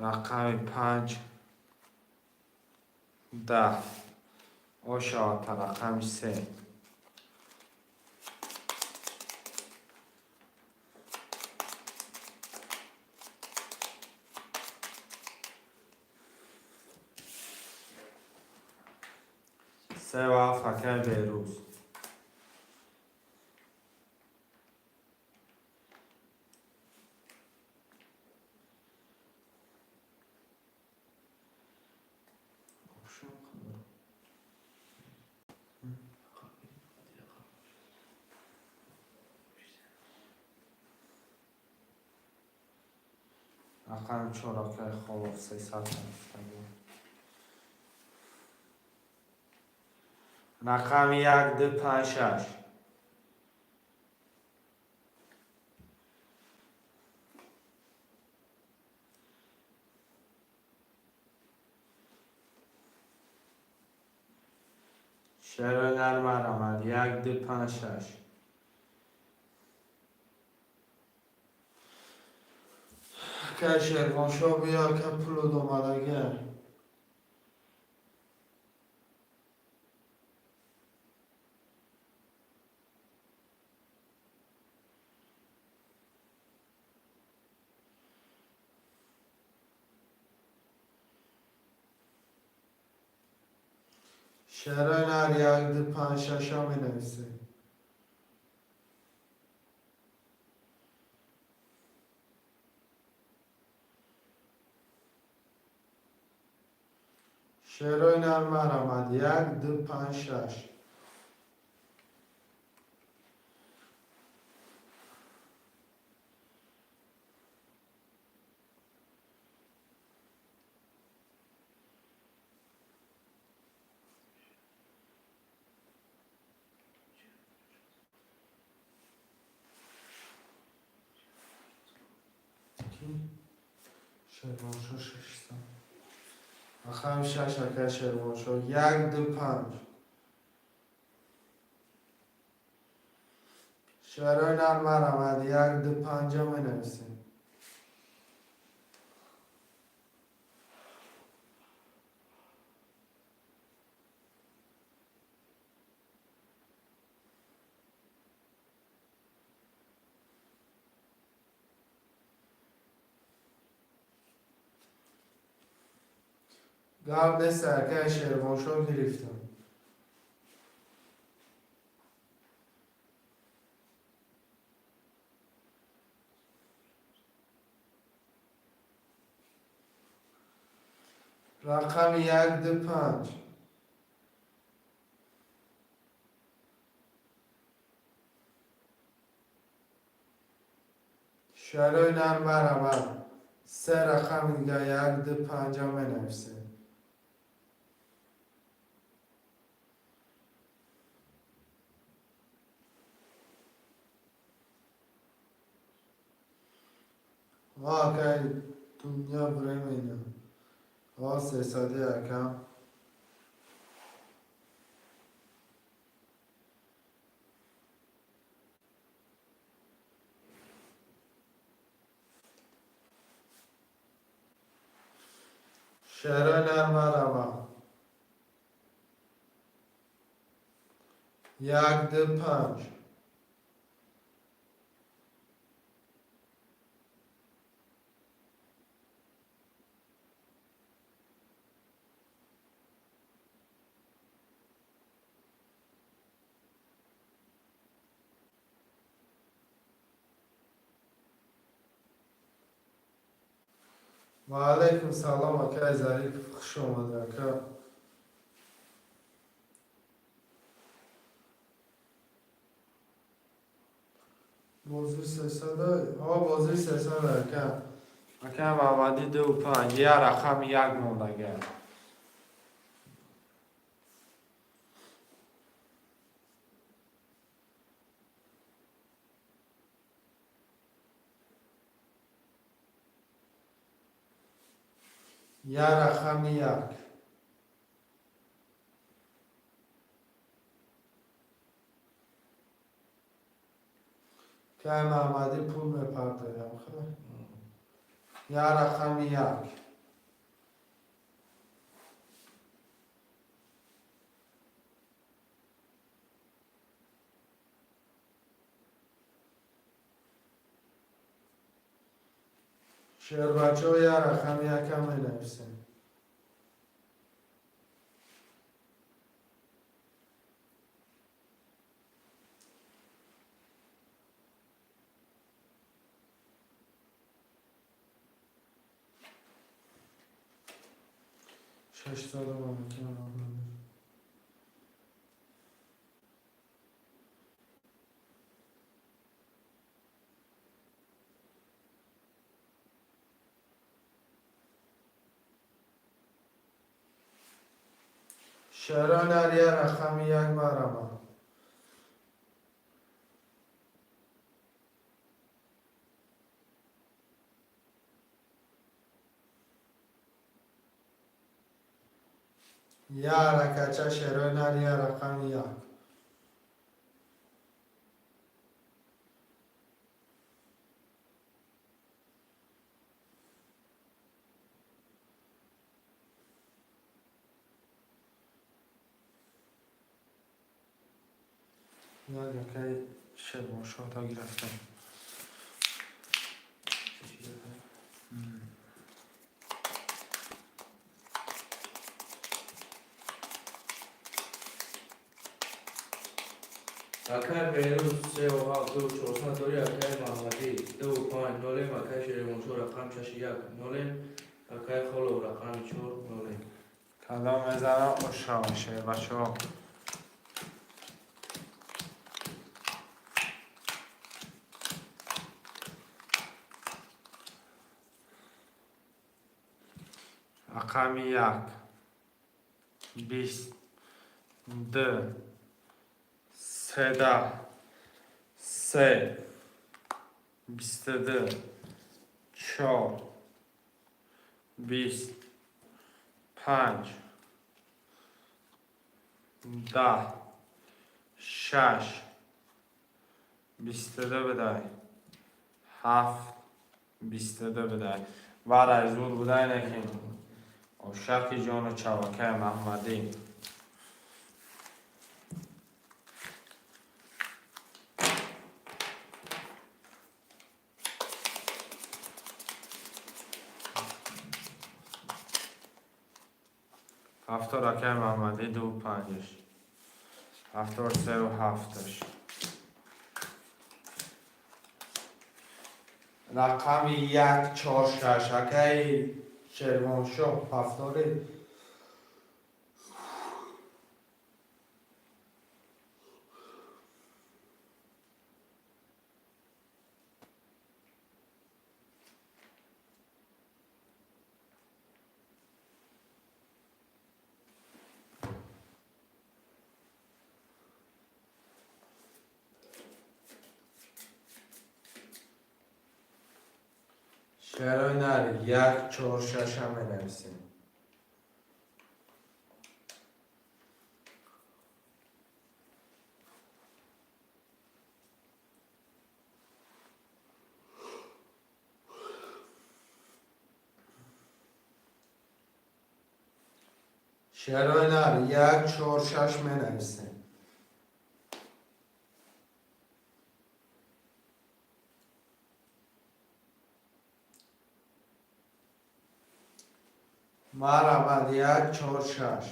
рақами панҷ, 10 ошавата. Рақами се. Се ва ҳафт, акай Беҳрӯз. Рақами чор, акай Холов, 300 ҳафтаги. Рақами як, ду, панҷ, шаш. Шерои нар, марҳамат, як, ду, панҷ, шаш. Акай Шервоншоҳ, биё, ака, пулуд омадагия. Шерои нар, як, ду, панҷ, шаша менависем. Шерои нар, марҳамат, як, ду, панҷ, шаш. Шервоншоҳ, 600. Рақами шаш, акай Шервоншоҳ, як, ду, панҷ. Шерои нар, марҳамат, як, ду, панҷа менависем. Гап нест, акай Шервоншоҳ, гирифтам. Рақами як, ду, панҷ. Шарои нар, марҳамат, се рақами дига, як, ду, панҷа менависем. Ва, акай, дунё временно. Ва, сесади, акам. Шерои нар, марҳамат, як, ду, панҷ. Ва алайкум салом, акай Зарипов, хуш омада, ака. Бозии 300-а? Ҳо, бозии 300, ака. Ака Мамади, ду панҷ, я рақами як мондага. Я рақами як. Кай Маҳмадӣ пул мепартоям, хе? Я рақами як. Шербачо я рақами якам менависем. Шашсадам мекунам. Шаронар я рақами як марама. Я ракача шеронар я рақами як. Як якай Шервоншоҳ гирифтам. Акай Беҳрӯз сеу ҳафт ду чорсад дори, акай Маҳмадӣ ду панҷ нолем, акай Шервоншоҳ рақам шаши як нолем, акай Холов рақами чор нолем. Кадом мезанам ошава шербачо. Рақами як, бист, ду, седаҳ, се, бисту ду, чор, бист, панҷ, даҳ, шаш, бисту ду бидай, ҳафт, бисту ду бидай. Варай зуд будай некин. Ошақи ҷону чавакаи Маҳмадӣ. Ҳафтод акаи Маҳмадӣ ду панҷаш. Ҳафтод сеу ҳафташ. Рақами як чор шаш акаи Шервоншоҳ ҳафтори. Шерои нари як чор шаша менависем. Шерои нари як чор шаш менависем. Марҳамат як чор шаш.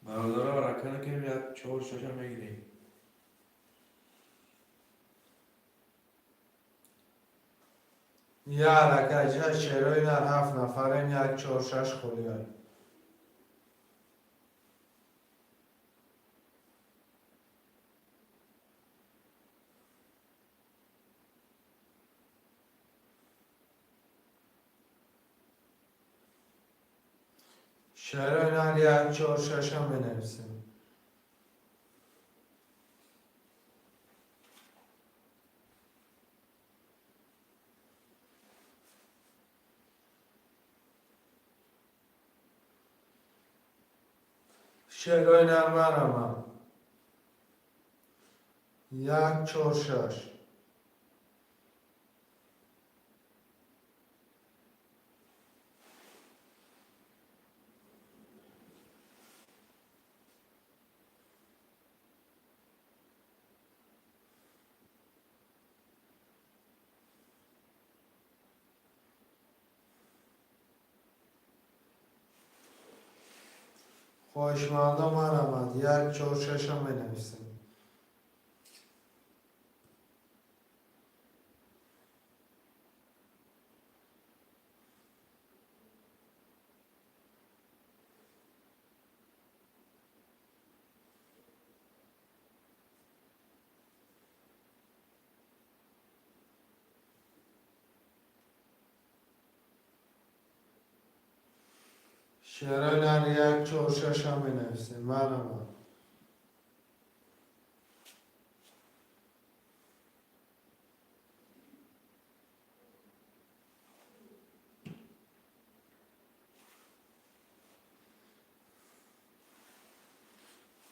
Бародаро ҳаракат накунем, як чор шаша мегирем. Я ҳаракатча шерои нар ҳафт нафарем як чор шаш холиай. Шерои нар як чор шаша менависем. Шерои нар марамам. Як чор шаш. Хоҳишмандо марамад як чор шаша менависем. Шерои нар як чор шаша менависем. Марамад.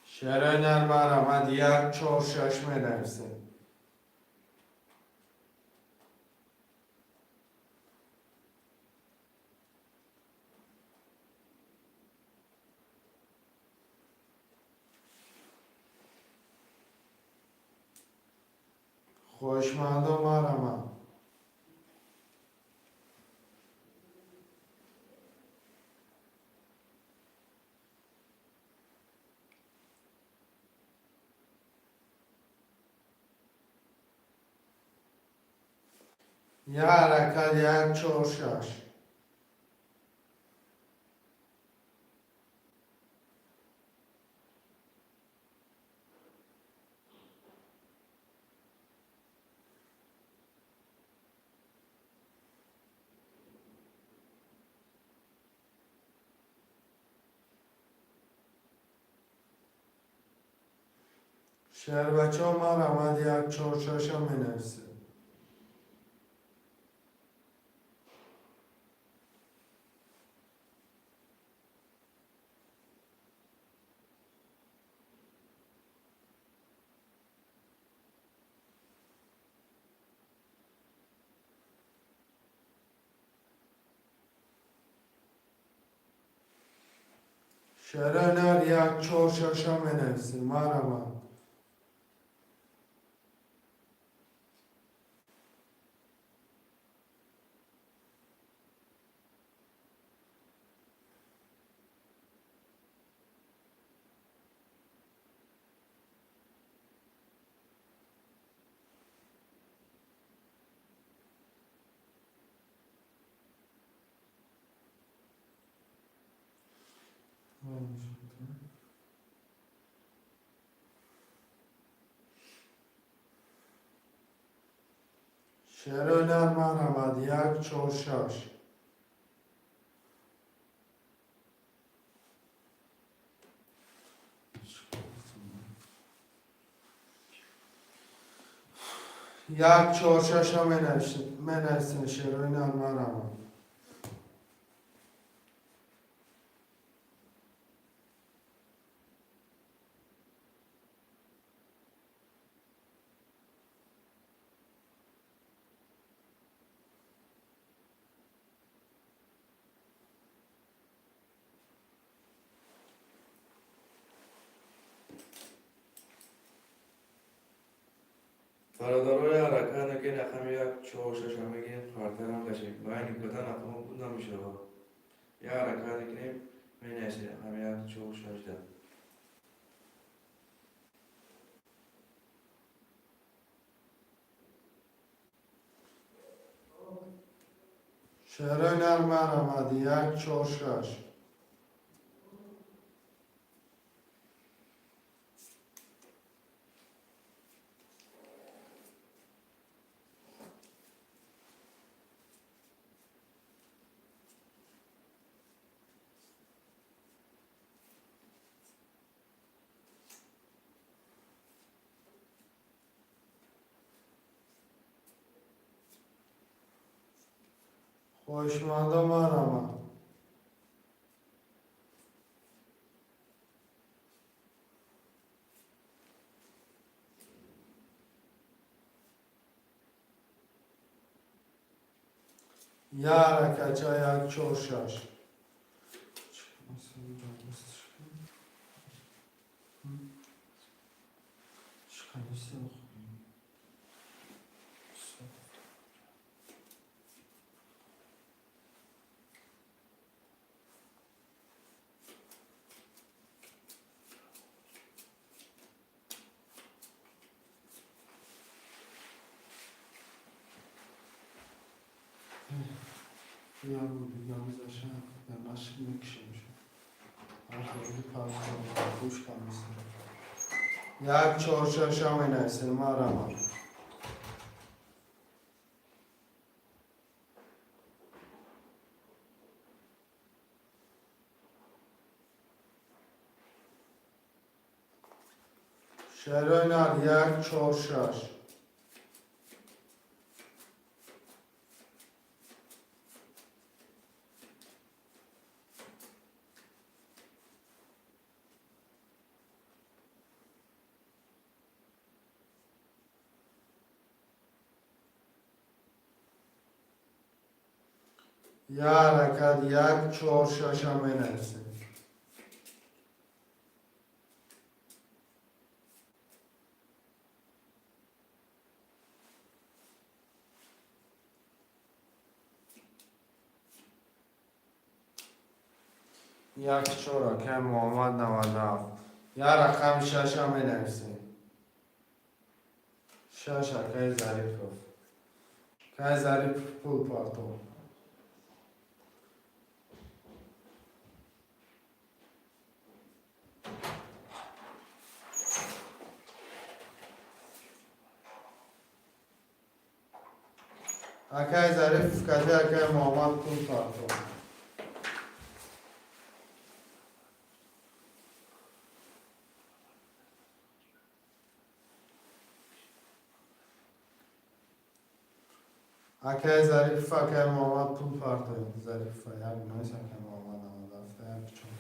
Шерои нар марамад як чор шаш менависем. Хоҳишмандо марамад. Як ҳаракат як чор шаш. Шербачо марамад як чор шаша менависем. Шерои нар як чор шаша менависем. Марамад. Шерои нар марамад як чор шаш. Як чор шаша менависем. Шерои нар марамад. Бародарои ҳаракат накунед, рақами як чор шаша мегирем, хартарам кашем. Байни кудан рақамҳо буд намешавад. Як ҳаракат мекунем, менависем рақами як чор шашда. Шерои нар марамад як чор шаш. Хоҳишмандо, марамад. Як ракача, як, чор, шаш. Як, чор, шаша менависем, марамад. Шерои нар, як, чор, шаш. Як ҳаракат, як, чор, шаша менависем. Як, чор, акай Муҳаммад, 97. Як рақами шаша менависем. Шаш, акай Зарипов. Акай Зарипов, пул партов. Акай Зарипов кади акай Муҳаммад пул партов. Акай Зарипов, акай Муҳаммад пул партоед. Зарипов як навис, акай Муҳаммад, 97, як, чор.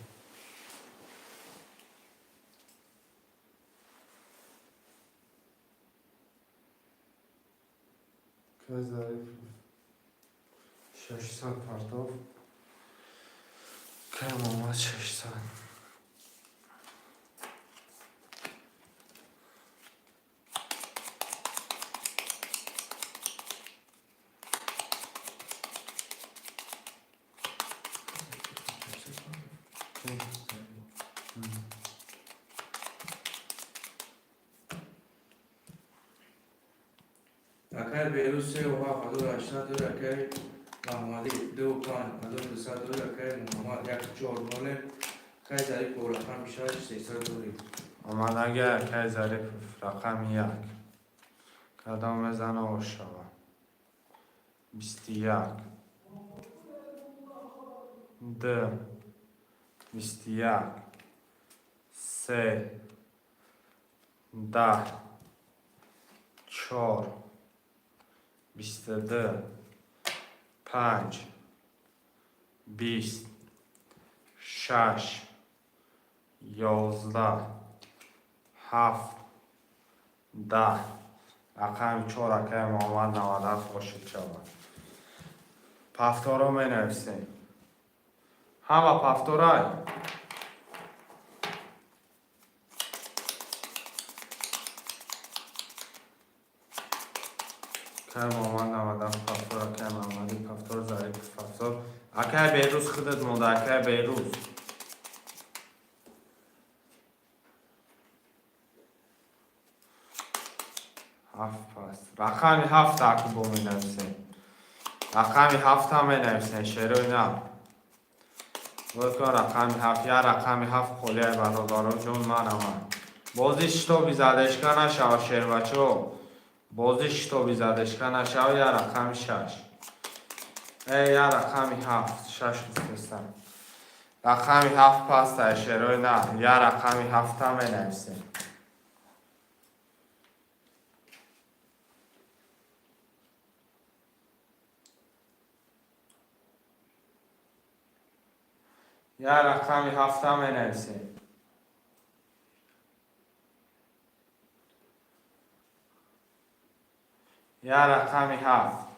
Акай Зарипов 600 партов. Акай Муҳаммад, 600. Акай Беҳрӯз, сеу ҳафт 1800 дори. Акай Маҳмадӣ, ду панҷ 1200 дори. Акай Муҳаммад, як, чор, ноле. Акай Зарипов, рақами шаш, 300 дори. Омадаги акай Зарипов, рақами як. Кадом мезана, ошава. 21, д, 21, се, 10, чор, 22, панҷ, 20, шаш, 11, ҳафт, 10. Рақами чор, акай Муҳаммад, 97, ошиб шавад. Повторо менависем. Ҳама повторай. Акай Муҳаммад, 97, повтор, акай Маҳмадӣ, повтор, Зарипов, повтор. Акай Беҳрӯз, худат монда, акай Беҳрӯз. Ҳафт паст. Рақами ҳафт аку бо менависем. Рақами ҳафта менависем, шерои нав. Кун, рақами ҳафт, як рақами ҳафт холияй, бародаро ҷон, марамад. Бози шитоби задешка нашава, шербачо. Бози шитоби задешка нашава, як рақами шаш. Э, як рақами ҳафт, шаш гуфтестам. Рақами ҳафт пастай, шерои нав. Як рақами ҳафта менависем. Як рақами ҳафта менависем. Як рақами ҳафт.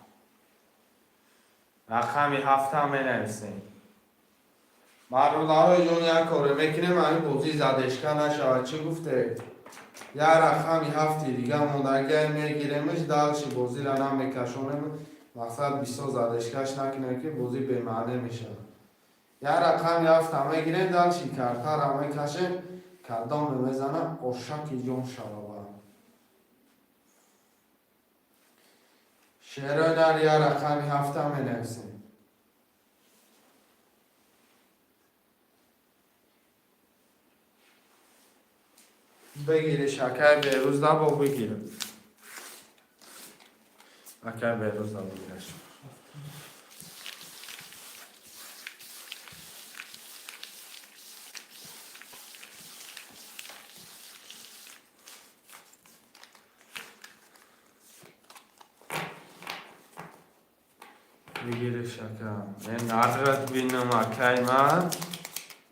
Рақами ҳафта менависем. Бародарои ҷон, як коре мекунем, ҳамин бозӣ задержка нашавад. Чӣ гуфте? Як рақами ҳафти дига мондагиа мегиремш, дальше бозиро намекашонем. Мақсад, бисёр задержка ш накунем, ки бозӣ бемаъне мешавад. Як рақами ҳафта мегирем, дальше картара мекашем, кадоме мезана, ошаки ҷон шавава. Шерои нар, як рақами ҳафта менависем. Бигириш, акай Берӯз, дабо бигирам. Акай Берӯз, да бигираш. Бигириш, ака. Е, наррат бинам, акай ман.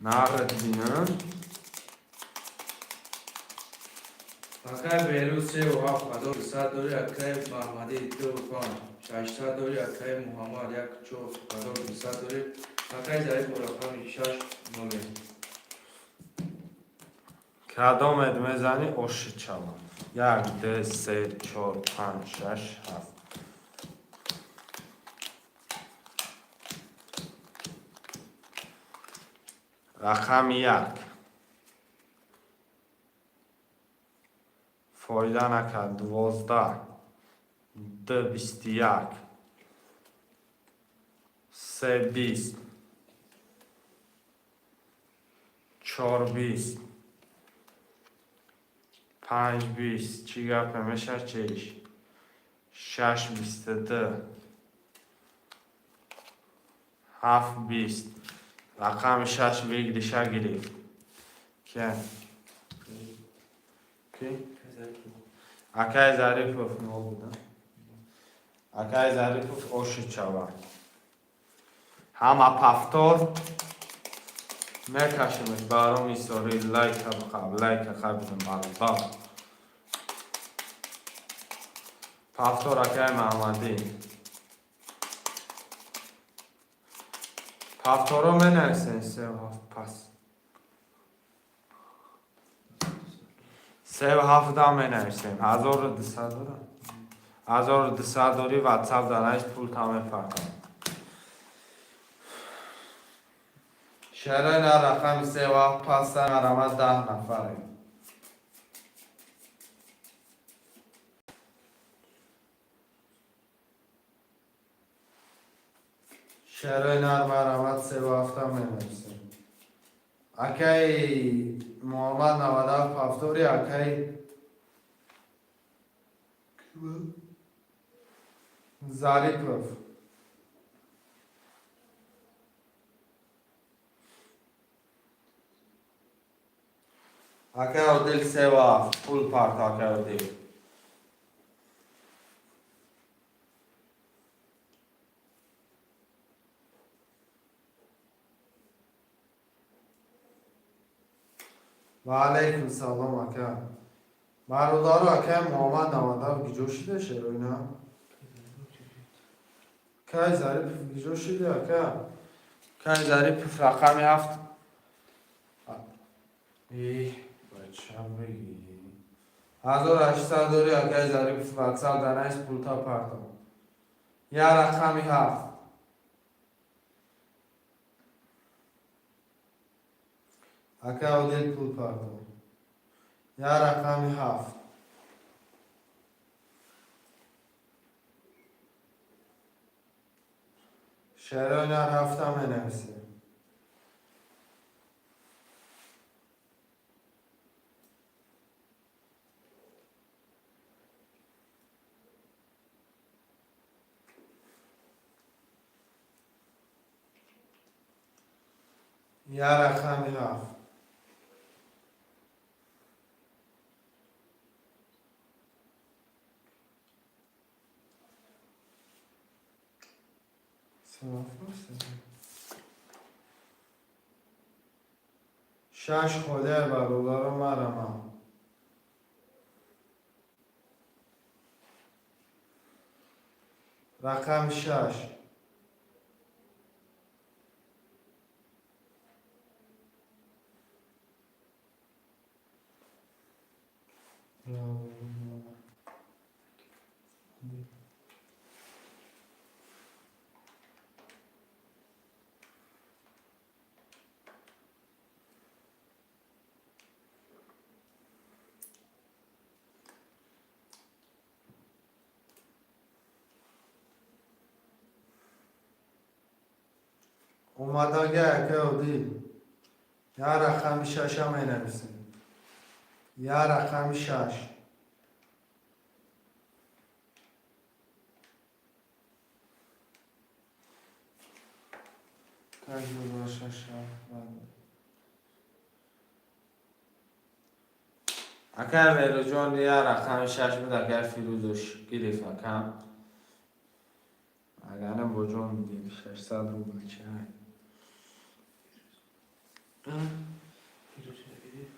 Наррат бинам. Акай Беҳрӯз, севу ҳафт 1200 дори. Акай Маҳмадӣ, дуву панҷ 600 дори. Акай Муҳаммад, як чор 1200 дори. Акай Зариф, рақами шаш ноле. Кадомет мезанӣ, оши чавам. Як, ду, се, чор, панҷ, шаш, ҳафт. Рақами як. Фоида накард. 12. Ду 21. Се 20. Чор 20. Панҷ 20. Чӣ гапе мешавад, чиш? Шаш 22. Ҳафт 20. Рақами шаш выигрыш а гирифт. Ки? Ки? Акай Зарипов нол буда. Акай Зарипов оши чава. Ҳама повтор мекашимеш бароми сори лайка бақаб, лайка қабидим барба. Повтор, акай Маҳмадӣ. Повтор о менависен, се ҳафт пас. Се ҳафта менависем. 1200 дора. 1200 дори, ватсап данаш, пул та мепартам. Шарои на, рақами се ҳафт паса, марамаз 10 нафаре. Шарои нар, марамаз се ҳафта менависем. Акай Муҳаммад, 97 повтор и, акай Зарипов. Акай Одил, се ҳафт пул парт, акай Одил. Ва алайкум салом, ака. Бародару, акай Муҳаммад 97 гиҷо шида, шероина? Кай Зарипов гиҷо шида, ака? Кай Зарипов, рақами ҳафт. Э, бачам бигӣ. 1800 дори, акай Зарипов, ватсап данаш, пулта партом. Я рақами ҳафт. Ака Одил, пул партом. Я рақами ҳафт. Шарои нар, ҳафта менависем. Я рақами ҳафт. Се ҳафт. Шаш холияй, бародаро, марамам. Рақами шаш. Омадаги, акай Одил, як рақами шаша менависем, як рақами шаш. Как было шаша? Акай Велоҷон, як рақами шаш буд, агар Фирӯзош гирифт, акам. Агар не, бо ҷон медиҳем 600 рубл чай. Фирӯз нагирифт.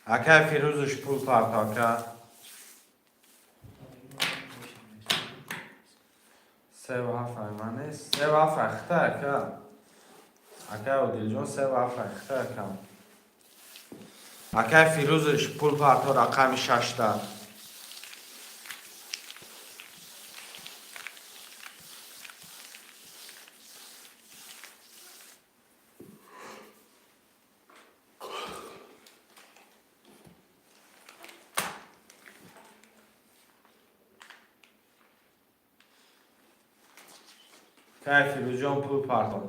Акай Фирӯзуш, пул парто, ака. Севу ҳафт ай ман нест. Севу ҳафт ахта, ака. Акай Одилҷон, севу ҳафт ахта, акам. Акай Фирӯзуш, пул парто рақами шашта. Акай Фирӯзҷон, пул парто.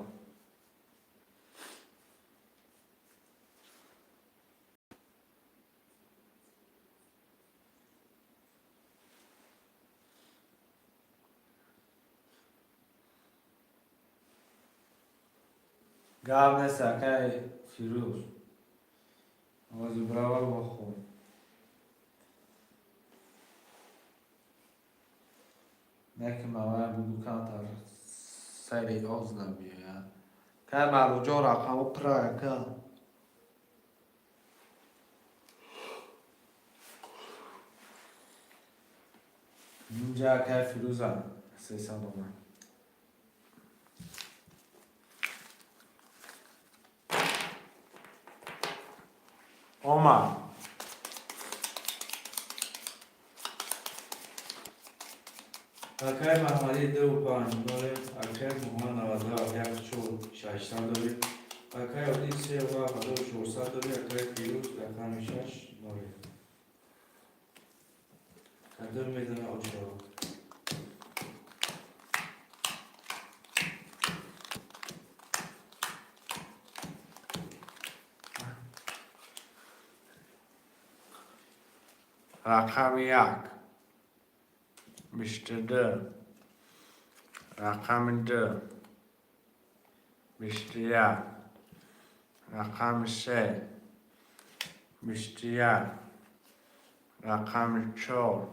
Гап нест, акай Фирӯз. Ози брава бохӯр. Неки мавай бугу, камтар сари оз набиёяд. Кай Маъруфҷон, рақамо пра, ака. Инҷа акай Фирӯза 300 омад. Омад. Акай Маҳмадӣ, ду панҷ ноле. Акай Муҳаммад, 97 як чор, 600 доллар. Акай Одил, севу ҳафт 1400 доллар. Акай Фирӯз, рақами шаш, ноле. Кадом медона ошава? Рақами як, 22. Рақами ду, 21. Рақами се, 21. Рақами чор,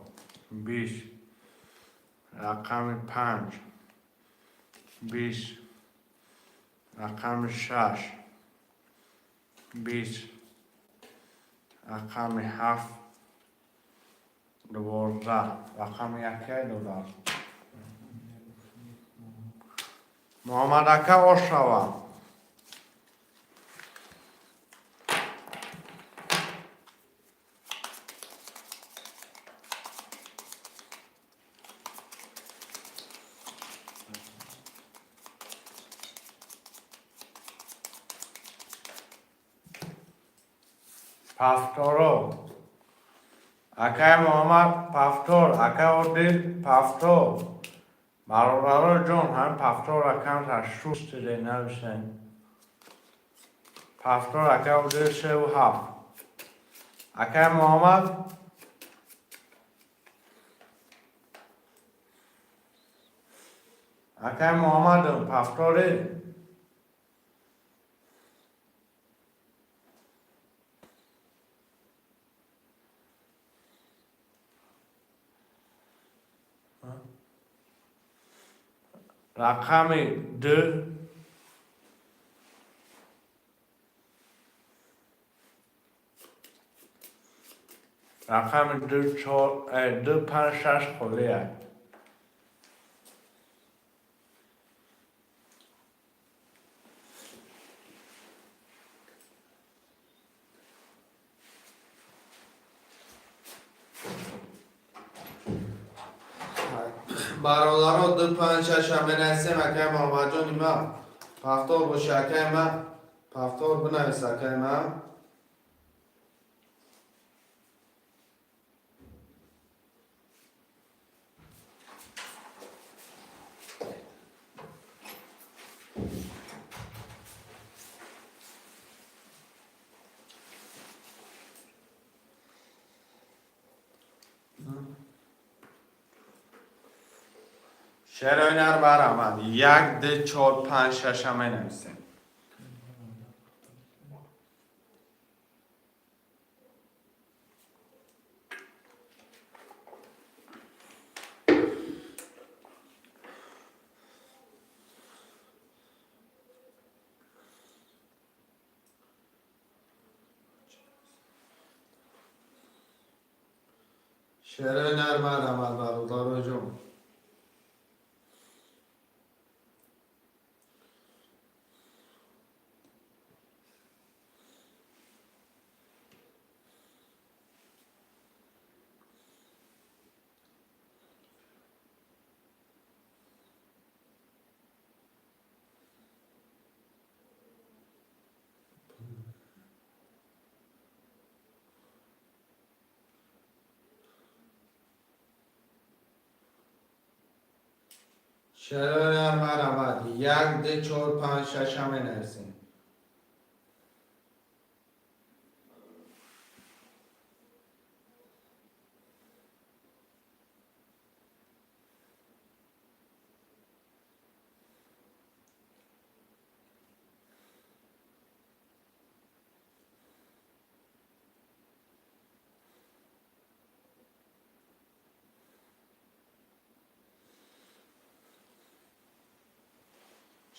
20. Рақами панҷ, 20. Рақами шаш, 20. Рақами ҳафт, 12. Рақами якай додад. Муҳаммад ака, ошава. Пафторо, акай Муҳаммад, пафтор. Акай Одил, пафтор. Бародаро ҷон, ҳамин пафтор акамтар шустиде нависен. Пафтор, акай Одил, севу ҳафт. Акай Муҳаммад. Акай Муҳаммадам, пафторе. Рақами ду, рақами ду, чор, ду, панҷ, шаш холия. Бародаро, ду, панҷ, шаша менависем. Акай Муҳаммадҷони ма, повтор боши, акай ма, повтор бинавис, акай ма. Шерои нар, барамад, як, ду, чор, панҷ, шаша менависем. Шерои нар, барамад, бародароҷон. Шерои нар, марҳамат, як, ду, чор, панҷ, шаша менависем.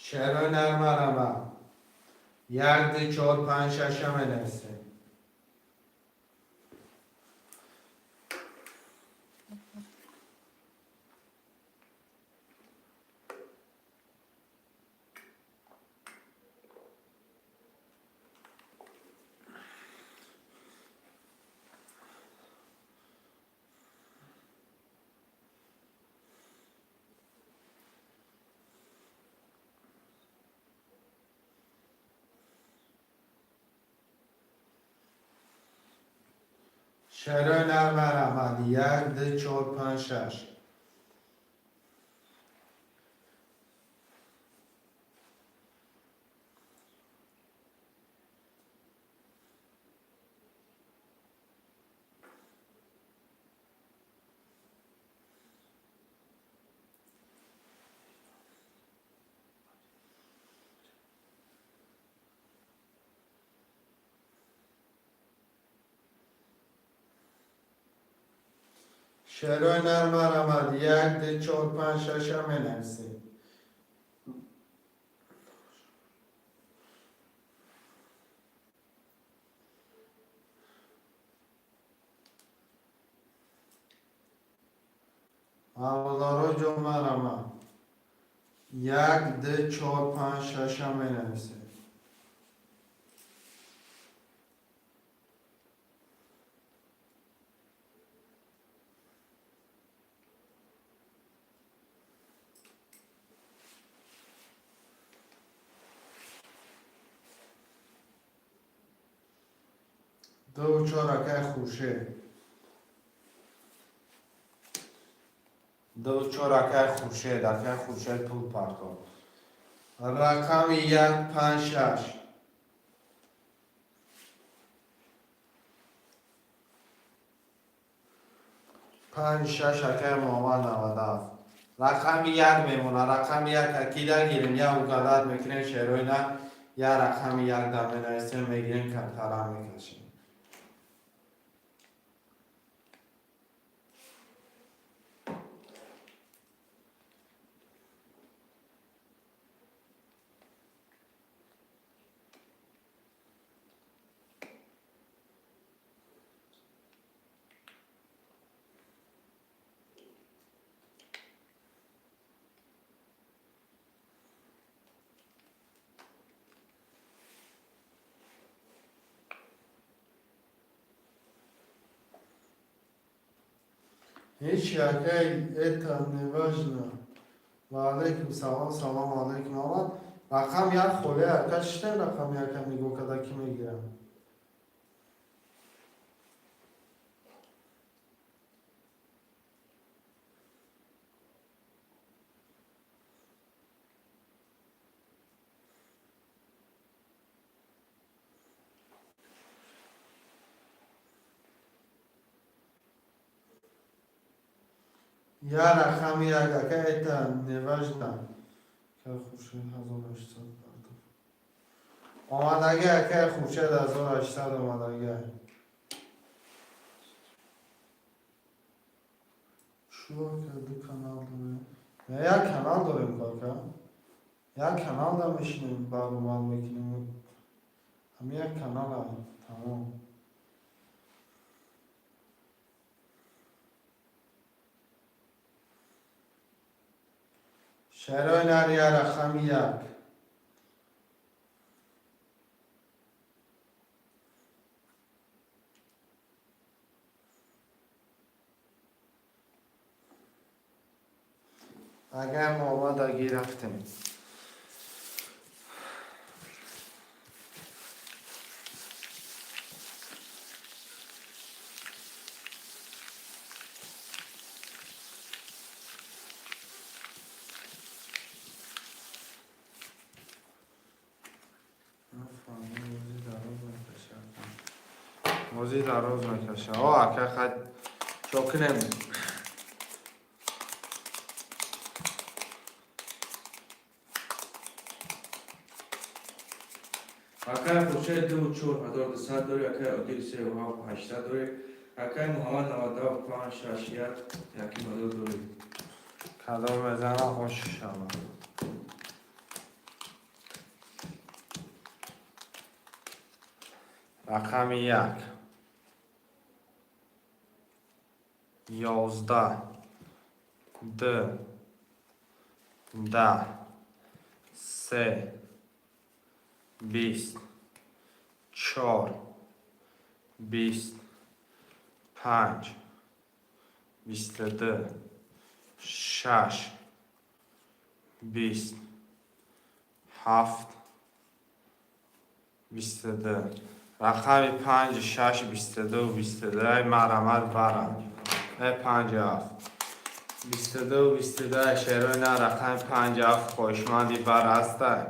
Шерои нар, марҳамат, як, ду, чор, панҷ, шаша менависем. Шерои нар, марҳамат, як, ду, чор, панҷ, шаш. Шерои нар, марҳамат, як, ду, чор, панҷ, шаша менависем. Бародароҷон, марҳамат, як, ду, чор, панҷ, шаша менависем. Ду, чор, акай Хуршед. Ду, чор, акай Хуршед, акай Хуршед пул партов. Рақами як, панҷ, шаш. Панҷ, шаш, акай Муҳаммад, 97. Рақами як мемона, рақами як акида гирем, я угадать мекунем, шерои на, я рақами як да менависем, мегирем, камтара мекашем. Ҳеч якай, это не важно. Ва алайкум салом, салом алайкум. Омад рақам як холия, ака, шитем, рақам яка нигоҳ карда, ки мегирам. Я рақами як, ака, это не важно. Хуршед 1800 партов. Омадаги, ака, Хуршед 1800 омадаги. Чӯ, ака, ду канал дорем? Не, як канал дорем, кака. Як канал да мешинем, баромад мекунем. Ҳами як канала, тамом. Шарои нар, я рақами як. Агар мо омадагӣ рафтем. Бозӣ дароз мекашад. Бозӣ дароз мекашад. О, ака, хай чо кунем? Акай Хуршед ду чор 1200 дорӣ, акай Одил сеу ҳафт 800 дорӣ, акай Муҳаммад 97 панҷ шаш як 1000 дорӣ. Кадом мезанам, ош шавад. Рақами як. 11, д, 10, се, 20, чор, 20, панҷ, 22, шаш, 20, ҳафт, 22. Рақами панҷ, шаш, 22, 22. Ай, марамат барам. Ай, панҷ, ҳафт. 22, 22, шерои на, рақами панҷ, ҳафт, хоҳишманди бар ҳастай.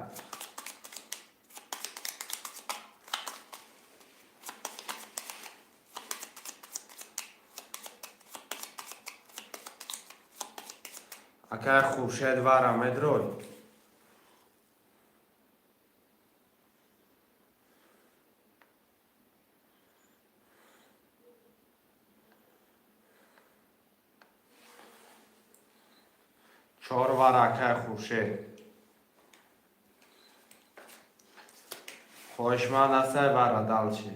Акай Хуршед, вара медрой. Чор вара, акай Хуршед. Хоҳишманд ҳастай вара далчи.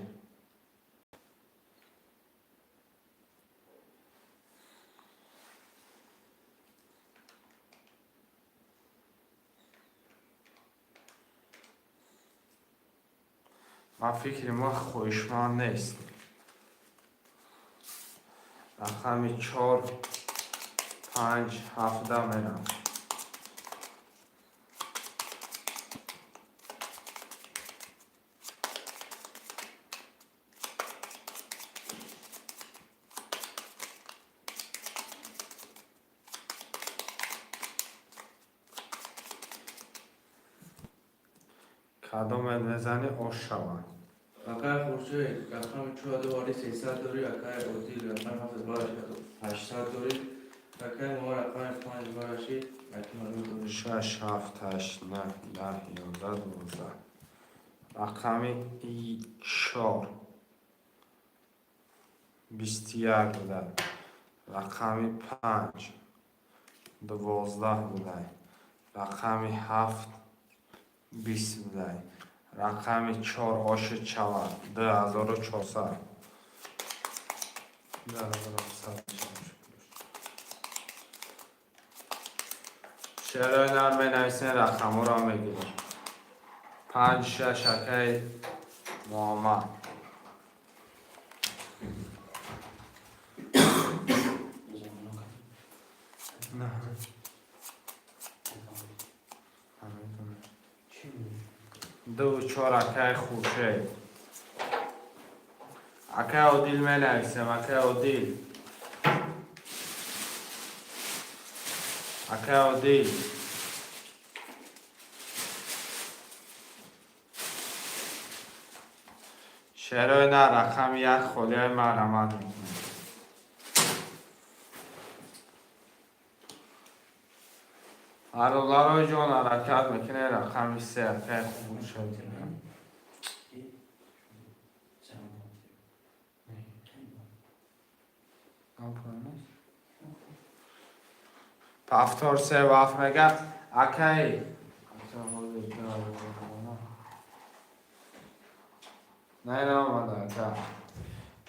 Ман фикри ма хоҳишманд нест. Рақами чор, панҷ, ҳафта мерам. Кадомет мезанӣ, ош шавад. Акай Хуршед рақами чор 1300 дорӣ, акай Одил рақами ҳафт бараш 800 дорӣ, акай Муҳаммад рақами панҷ бараши 1000 дорӣ. Шаш, ҳафт, ҳашт, наҳ, 10, 11, 12. Рақами чор 21 буда. Рақами панҷ 12 буда. Рақами ҳафт 20 буда. Рақами чор оши чавад. 2400. 2400. Шерои нар менависен, рақамҳоро мегирем. Панҷ, шаш, акай Муҳаммад. Дуву чор, акай Хуршед. Акай Одил менависем, акай Одил. Акай Одил. Шерои на, рақами як холиҳои марҳамат мекунем. Бародарои ҷон, ҳаракат мекунем, рақами се, акай Хуршед. Повтор се вафт мега. Акай. Не, наомада, ака.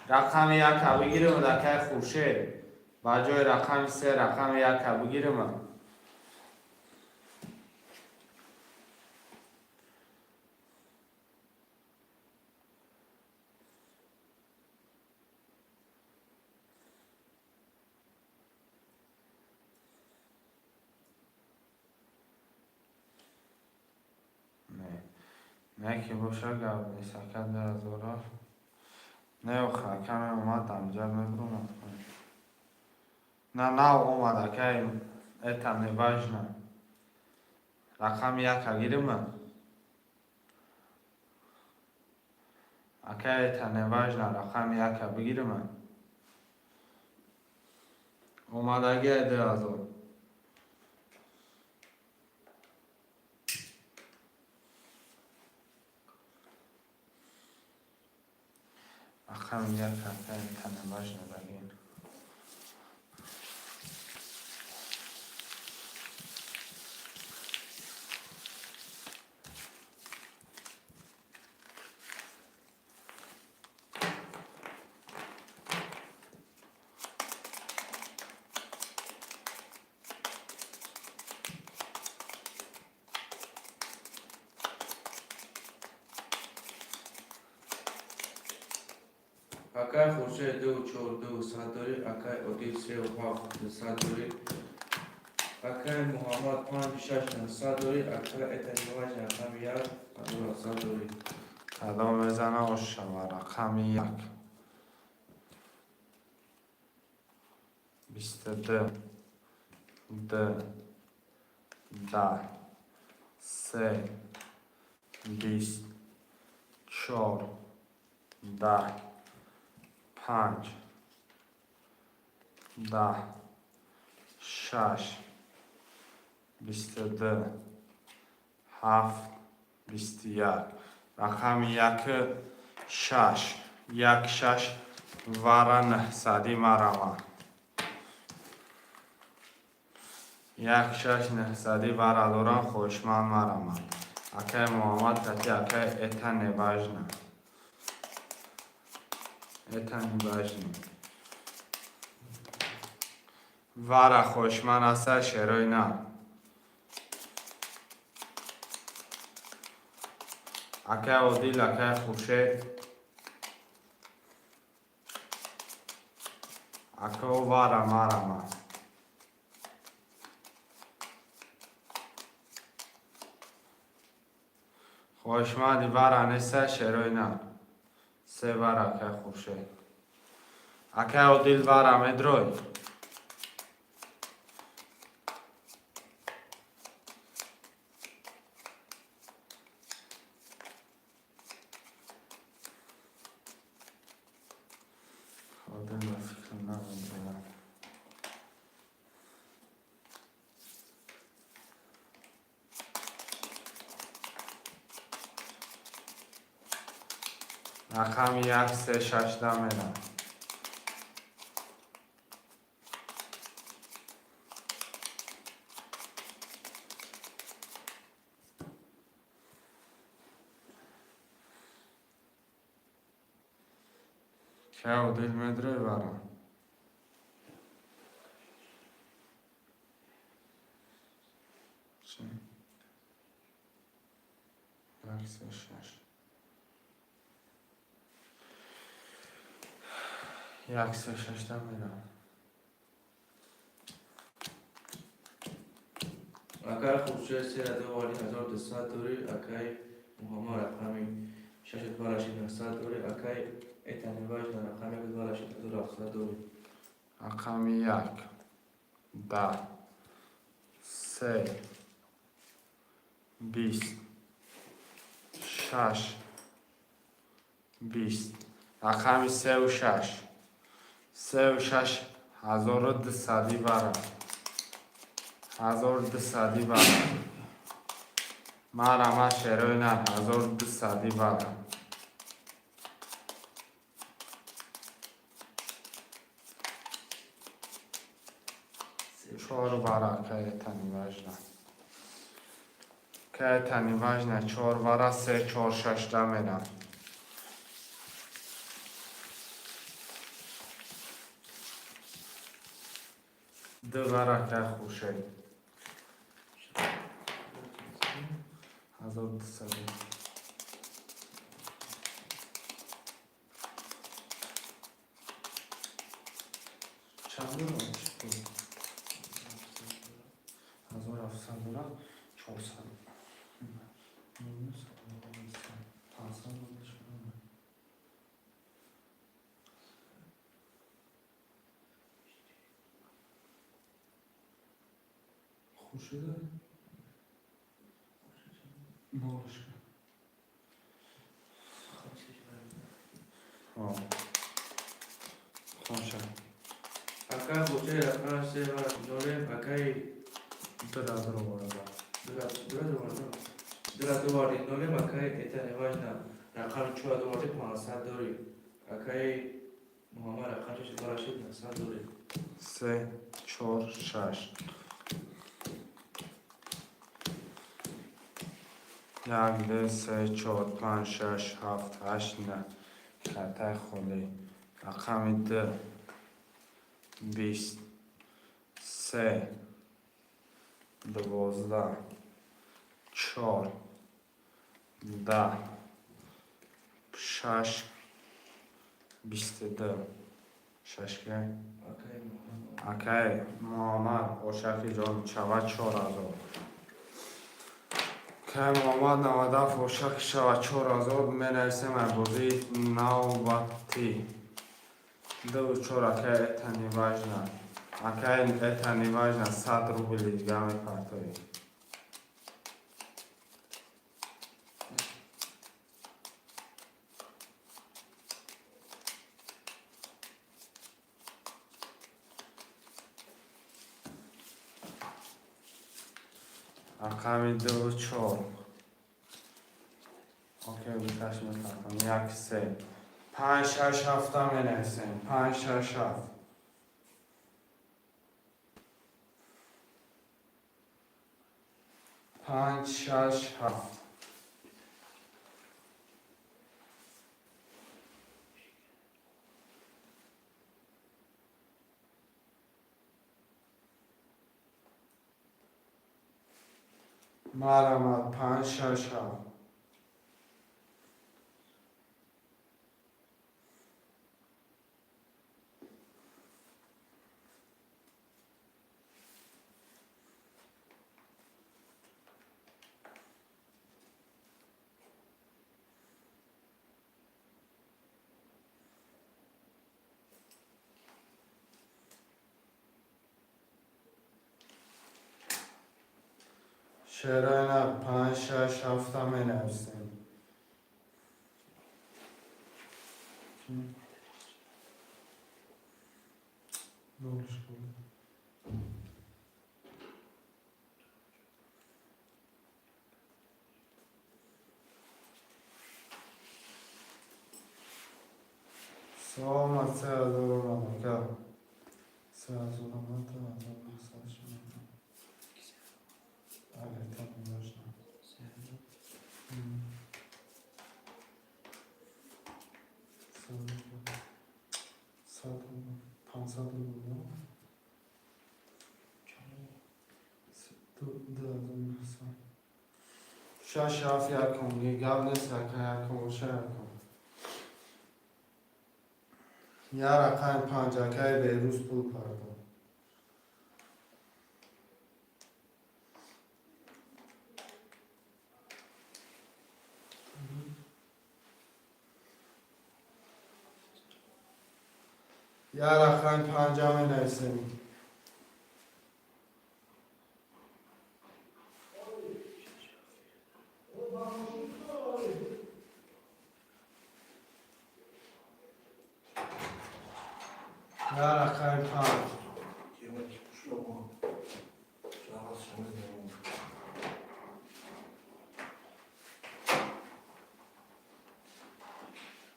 Рақами яка бигирам, акай Хуршед. Ба ҷои рақами се рақами яка бигирам. Не ки боша, гап нест, ака, 2000. Не, охи, ака, меомад, амҷа мебуромад. На, нав омад, акай, это не важно. Рақами яка гирим. Ака, это не важно, рақами яка бигирим. Омадаги 2000. Рақами як, ака, это не важно, дагин. Акай Хуршед, ду чор ду сад дорӣ. Акай Одил, сеу ҳафт дусад дорӣ. Акай Муҳаммад, панҷ шаш нӯҳсад дорӣ. Акай это не важно, рақами як, 1700 дорӣ. Кадом мезана, ошава? Рақами як. 22, д, 10, се, 20, чор, 10, панҷ, 10, шаш, 22, ҳафт, 21. Рақами як, шаш, як, шаш, вара нӯҳсадӣ марама. Як, шаш, нӯҳсадӣ вара дорам, хоҳишманд марама. Акай Муҳаммад кати, акай, это не важно. Это не важно. Вара хоҳишманд аста, шерои на. Акай Одил, акай Хуршед. Ако вара марама. Хоҳишманди вара неста, шерои на. Се вара, акай Хуршед. Акай Одил, вара медрой. Одил ба фикрам намедрояд. Рақами як, се, шаш, да мерам. Кай Одил медрой вара? Чи? Як, се, шаш. Як, се, шаш, да мерам. Акай Хуршед, сера ду вари 1200 дорӣ. Акай Муҳаммад рақами шаш барашид 900 дорӣ. Акаи это не важно, рақами як барашид 1700 дорӣ. Рақами як, 10, се, 20, шаш, 20. Рақами сеу шаш, сеу шаш, 1200 бара, 1200 бара. Марама, шерои нар, 1200 бара. Чор бара, это не важно, это не важно. Чор бара, се, чор, шашда мерам. Ду бара, кай Хуршед, 1200. Чанд дорам? 1700 дорам, 400 минус 500. Хуршеда нолышка. Хонша. Акаи Хуршед рақами се барашид нолем. Акаи 2000 оварда. 2000 оварди нолем. Акаи это не важно, рақами чор оварди 500 дорӣ. Акаи Муҳаммад рақами шаш барашид 900 дорӣ. Се, чор, шаш, як, ду, се, чор, панҷ, шаш, ҳафт, ҳашт, на. Картаи холӣ. Рақами ду, 20, се, 12, чор, 10, шаш, 22, шашка. Акаи Муҳаммад. Акай Муҳаммад, ошаки ҷон, шава 4000. Акай Муҳаммад, 97, ошаки шава 4000. Менависем ай бозии навбатӣ. Ду, чор. Акай это не важно, акай это не важно, 100 рубли дига мепартоӣ. Рақами ду, чор. Окей, биташ мепартам. Як, се, панҷ, шаш, ҳафта менависем. Панҷ, шаш, ҳафт. Панҷ, шаш, ҳафт. Марамад, панҷ, шаш, ҳафт. Шерои на, панҷ, шаш, ҳафта менависем. Ноль. Саломат, 3000 омад, ака. 3000 омад, 1900 шуд. Это не важно. 100 рубл. 100 рубл. 500 рубл, да? 2900. Шаш, ҳафт, якум. Гап нест, ака, якум боша, якум. Я рақами панҷ, акаи Берӯз пул пардохт. Як рақами панҷа менависем. Як рақами панҷ.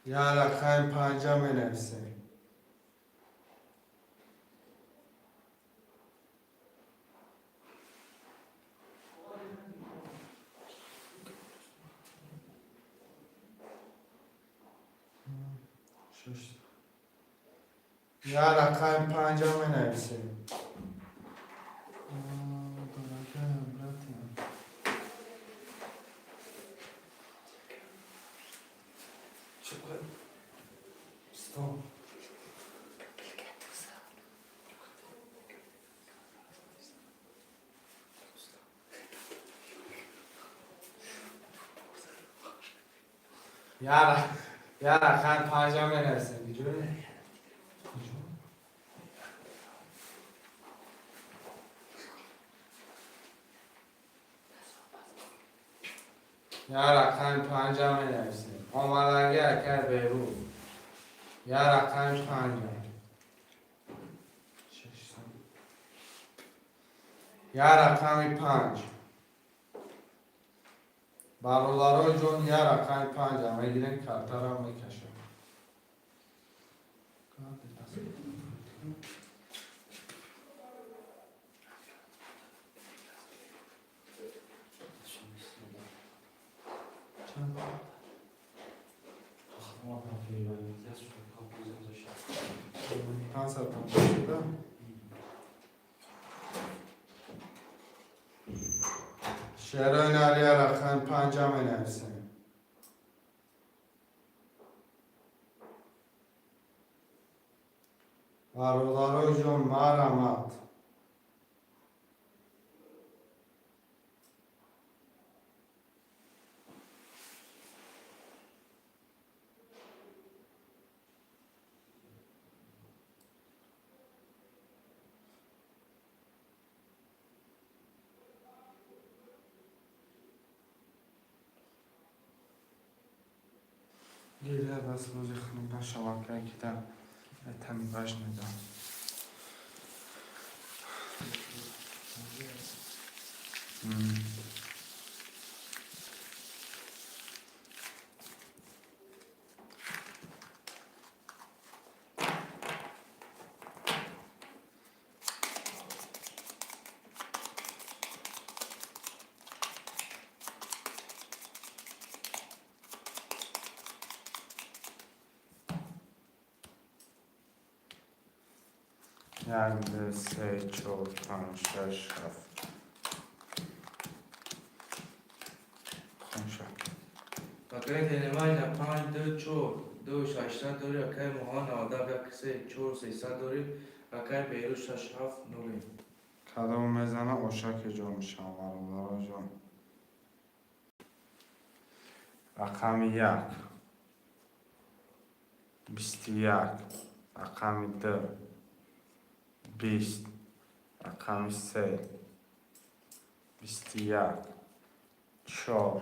Як рақами панҷа менависем. Як рақами панҷа менависем. Дорогая братья. Чӣ? Стоп. Як рақами панҷа менависем. Куҷо? Куҷо? Як рақами панҷа менависем. Омадаги акай Берӯз. Як рақами панҷа. Як рақами панҷ. Бародарои ҷон, як рақами панҷа мегирем, картаро мекашем. Чанд? 550 шуда. Шерои нар, як рақами панҷа менависем. Бародарои ҷон, марҳамат. Гиря даст рӯзи хунук нашавад, ки дар это не важно, да. Як, ду, се, чор, панҷ, шаш, ҳафт. Хунша. Акаи Телемайна панҷ ду чор ду шашсад дорӣ, акаи Муҳаммад 97 як се чор сесад дорӣ, акаи Беҳрӯз шаш ҳафт нуле. Кадом мезана, ошаки ҷон мешавам, бародаро ҷон. Рақами як. 21. Рақами ду. 20. Рақами се. 21. Чор.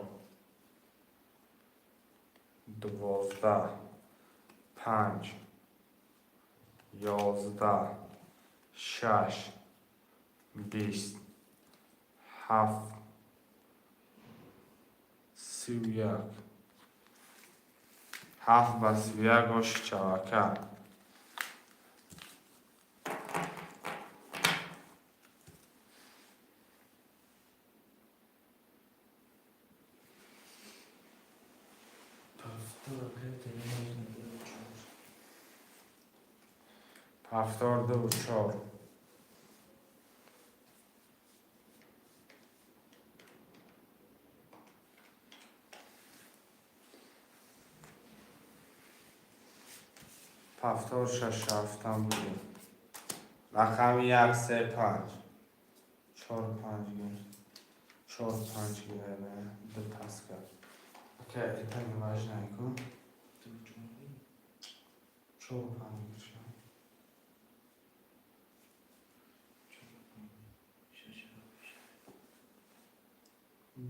12. Панҷ. 11. Шаш. 20. Ҳафт. 31. Ҳафт ба 31 оши чавака. Акаи Телемайна ду чор. 74. 76 ҳафтам будем. Рақами як, се, панҷ. Чор, панҷ гир. Чор, панҷ гир, ду пас кард. Окей, это не важно, ку? Ду чор. Чор, панҷ гир.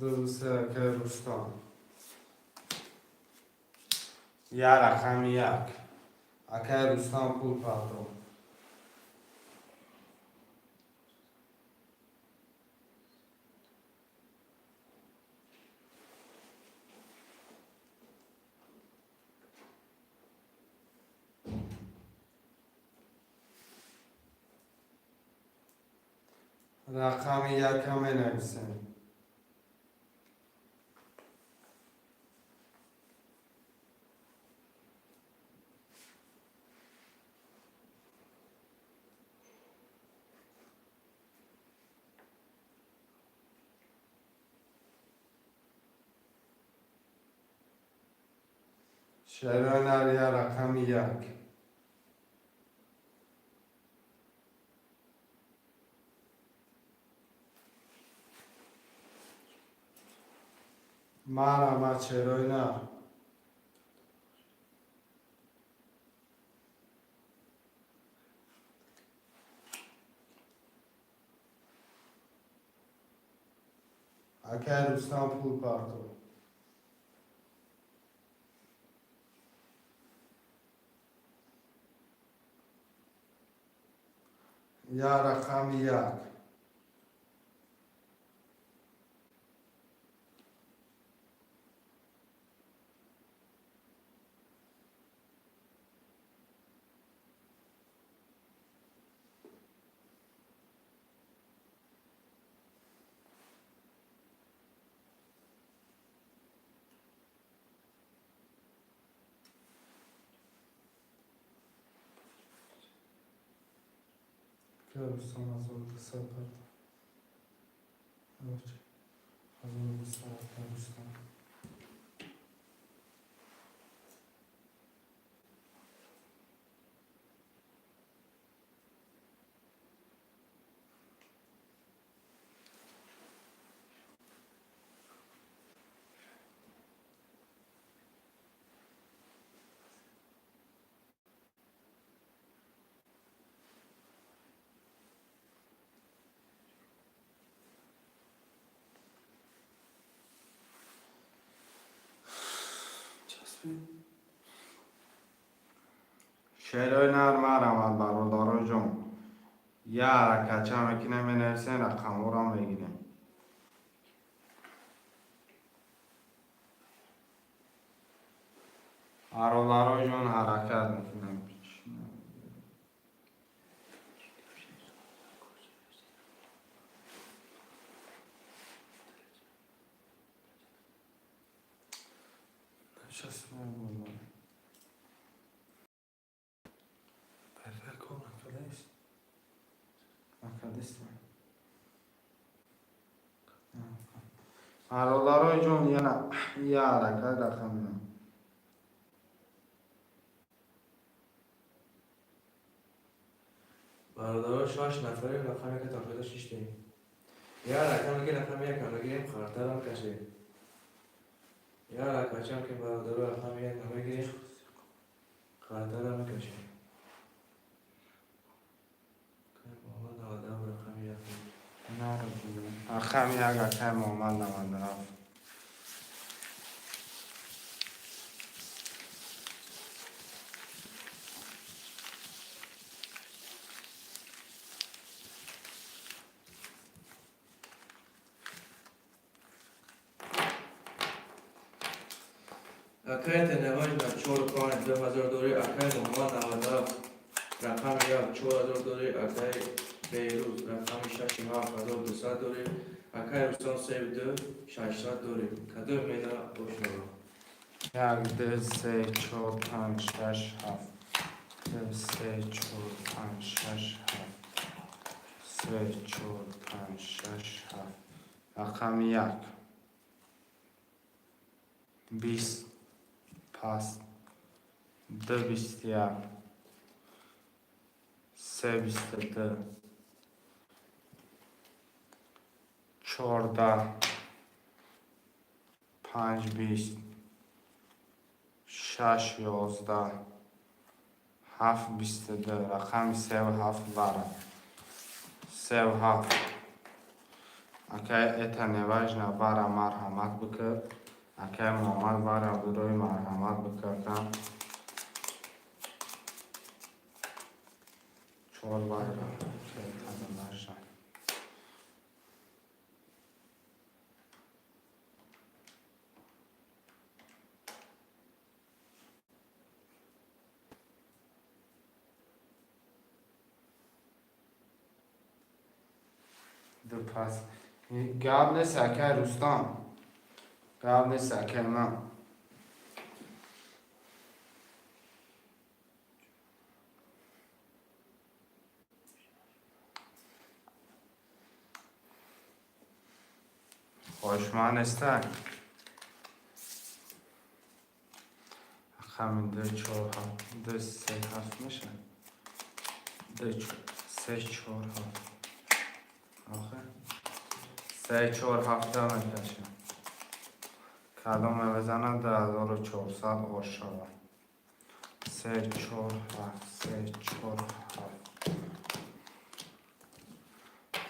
Ду, се, акай Рустам. Я рақами як. Акай Рустам, пул партов. Рақами якам менависем. Шерои нар, я рақами як. Марама, шерои нар. Акай Рустам, пул партов. Я рақами як. Рустам 1200 партов. 1200, акай Рустам. Шерои нар, марамад, бародаро ҷон. Я ҳаракатча мекунем, менависем, рақамҳоро мегирем. Бародаро ҷон, ҳаракат мекунем. Сейчас. Кор накардаист? Накардаист. Бародарои ҷон, я ҳаракат рақам. Бародаро, шаш нафарем, рақам яка тамошода шиштем. Я рақам ки рақами якам мегирем, хартарам кашем. Я рақачам ки, бародаро, рақами якам мегирем, хартарам мекашем. Муҳаммад 97, рақами як. Рақами як, акай Муҳаммад 97. Акай Теневаҷ на чор панҷ 2000 дорӣ, акай Муҳаммад 97, рақами як, 4000 дорӣ, акай Бейрӯз рақами шаши ҳафт 1200 дорӣ, акай Рустам сею ду 600 дорӣ. Кадом мена бошнава? Як, ду, се, чор, панҷ, шаш, ҳафт. Ду, се, чор, панҷ, шаш, ҳафт. Се, чор, панҷ, шаш, ҳафт. Рақами як. 20 паст. Ду 21. Се 22. 14. Панҷ 20. Шаш 11. Ҳафт 22. Рақами севу ҳафт бара. Севу ҳафт. Акай, это неважно, вара марҳамат бикӣ. Акай Муҳаммад, вара бирои, марҳамат бикӣ, ака. Чор вара. Это неважно. Ду пас. Гап нест, акай Рустам. Гап нест, акай ман. Хоҳишманд нестай? Ҳамин ду, чор, ҳафт, ду, се, ҳафт мешавад. Ду, се, чор, ҳафт. Охе. Се, чор, ҳафта мекашам. Кадоме бизанад, 2400 ош шавад. Се, чор, ҳафт, се, чор, ҳафт.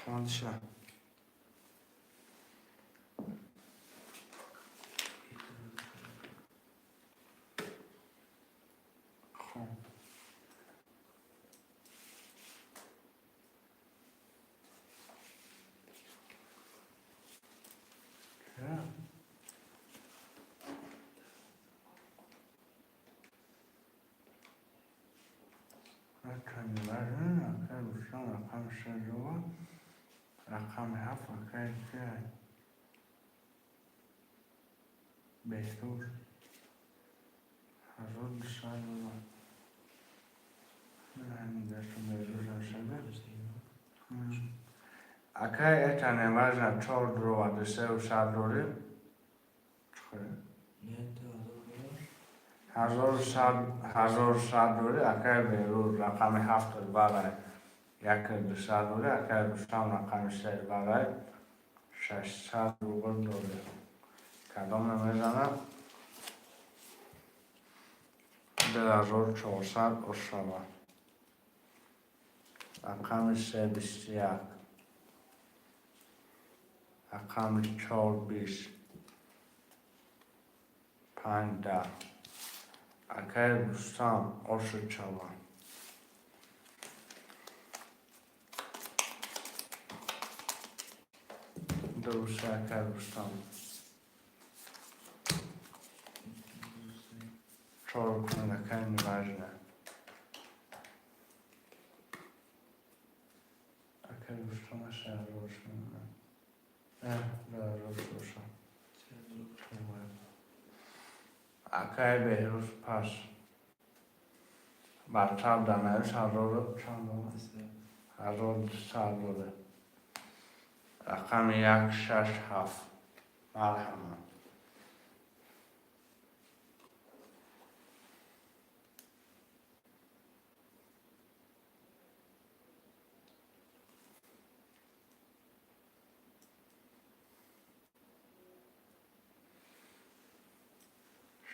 Хондиша. Хон. Ча? Акай неважно, акай Рустам рақами се дова, рақами ҳафт акай кия? Беҳруз. 1200 доллар. Ҳамин дасту Беҳруз ашада. Акай, это неважно, чор дрова, дусеу сад дорӣ. Чӣ? Не, 2000 доллар. 1100 дорӣ, акай Беҳруз рақами ҳафт барай. Яку дусад дорӣ, акай Рустам рақами се барай. 600 рубл дорӣ. Кадоме мезанад? 2400 ош шавад. Рақами се 21. Рақами чор 20. Панҷ 10. Акай Рустам ошуд шавад. Дуруст, акай Рустам. Чор кунад, акай, неважно. Акай Рустам аша ҳазор. 2400. Акай Беҳруз пас. Бар чап данавис ҳазору чанд доллар? 1200 доллар. Рақами як, шаш, ҳафт. Марҳамат.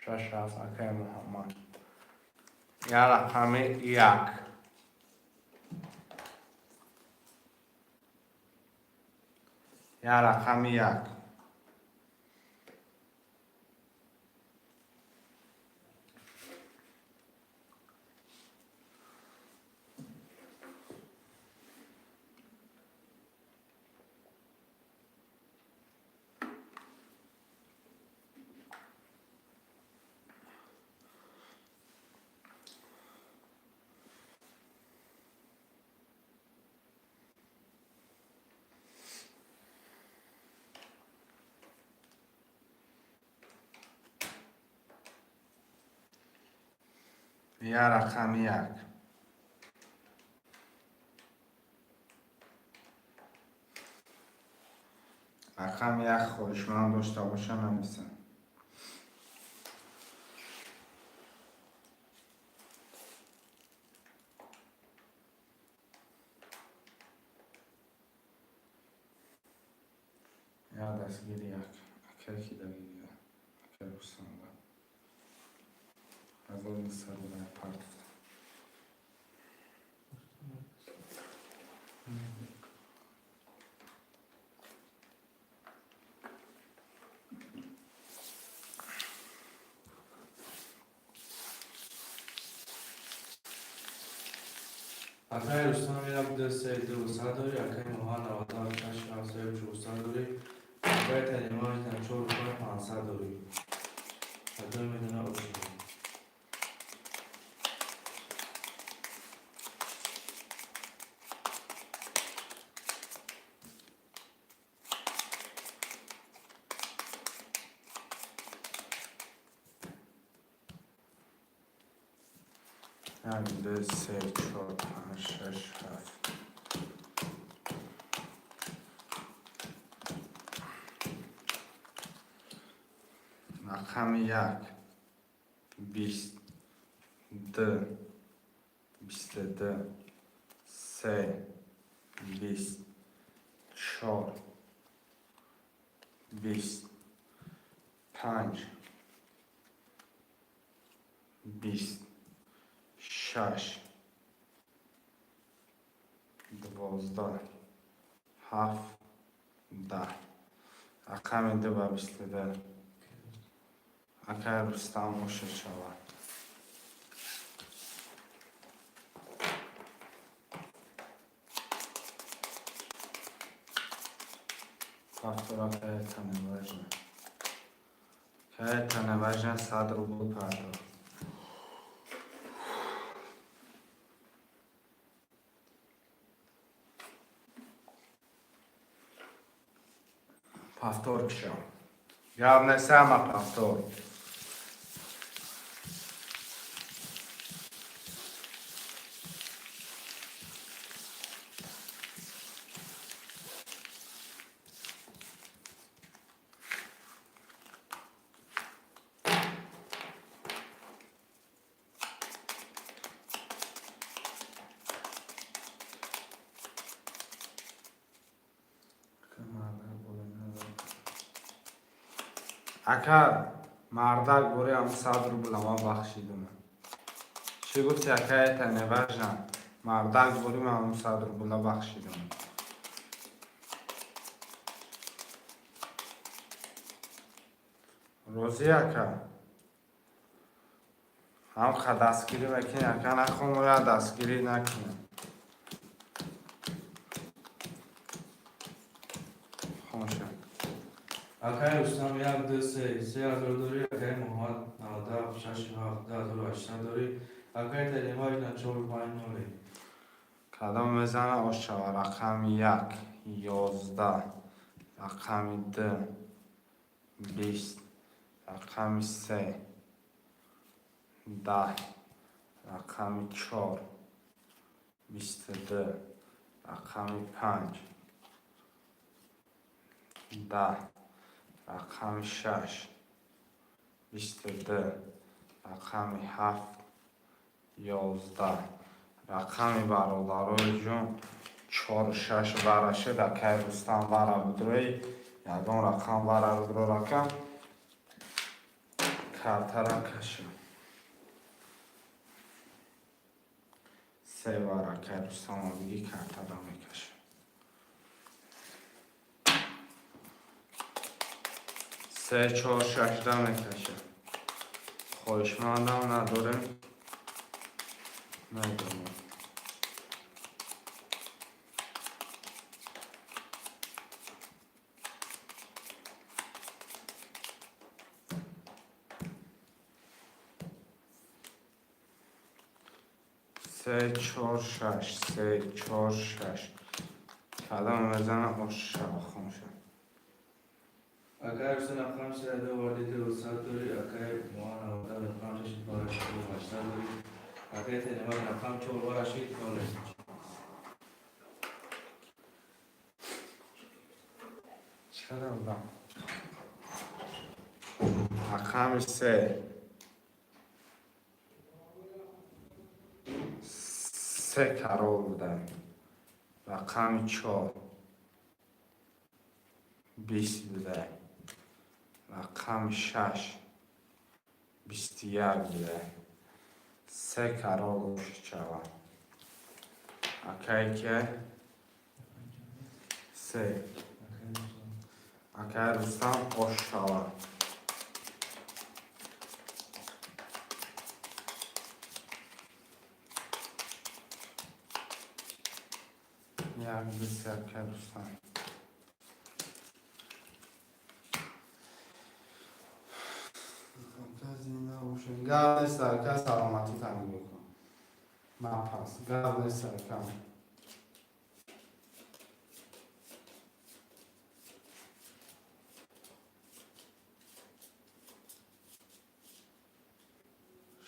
Шаш, ҳафт, акай Муҳаммад. Я рақами як. Я рақами як. Я рақами як. Рақами як хоҳишманд дошта боша, нависам. Я дастгири як. Акай ки дагири акай Рустам 1200 рубля партия. Акаи Рустам як, ду, се, дусад дорӣ. Акаи Муҳаммад 97, шаш, ҳафт, се, 400 дорӣ. Акаи Танимаҷ чор, панҷ, 500 дорӣ. Кадом медона ошиқӣ? Як, ду, се, чор, панҷ, шаш, ҳафт. Рақами як, 20, ду, 22, се, 20, чор, 20, панҷ, 20, шаш, 12, ҳафт, 10. Рақами ду ба 22. Акай Рустам, ошир шавад. Повтор, акай, это не важно. Это не важно, 100 рубл пардох. Повтор кишам. Гап несама, повтор. Ака, мардак бори ам 100 рубл ама бахшидум. Чӣ гуфти, ака? Это не важно. Мардак бори ман 100 рубла бахшидум. Розӣ, ака? Ҳам ха дастгирӣ мекунӣ, ака, нахом оя дастгирӣ накунем. Хомӯша. Акаи Рустам як, ду, се, 3000 дорӣ. Акаи Муҳаммад 97, шаш, ҳафт, 2800 дорӣ. Акаи Танимаҷ чор, панҷ, ноле. Кадом мезана, ошава? Рақами як, 11, рақами ду, 20, рақами се, 10, рақами чор, 22, рақами панҷ, 10, рақами шаш, 22, рақами ҳафт, 11. Рақами бародарои ҷон чору шаш вара шуд. Акай Рустам, вара будрои, ягон рақам вара будро, рақам картара кашам. Се вара, акай Рустама биги, картара мекашам. Се, чор, шашда мекашам. Хоҳишмандам надорем, медонам. Се, чор, шаш, се, чор, шаш. Кадом мезана, ошава, хомӯша. Акаи Рустам рақами се доварди, 200 дорӣ. Акаи Муҳаммад 97 рақам шаш вара 800 дорӣ. Акаи Танимаҷ рақам чор вара шид, ноле. Чӣ будам? Рақами се, се король буда, рақами чор, 20 буда, рақами шаш, 21 буда. Се король ошчава. Акай ке? Се. Акай Рустам, ошшава. Як, ду, се, ака Рустам. Гап нест, ака, саломатӣ нигоҳ кун. Ман пас. Гап нест, ака.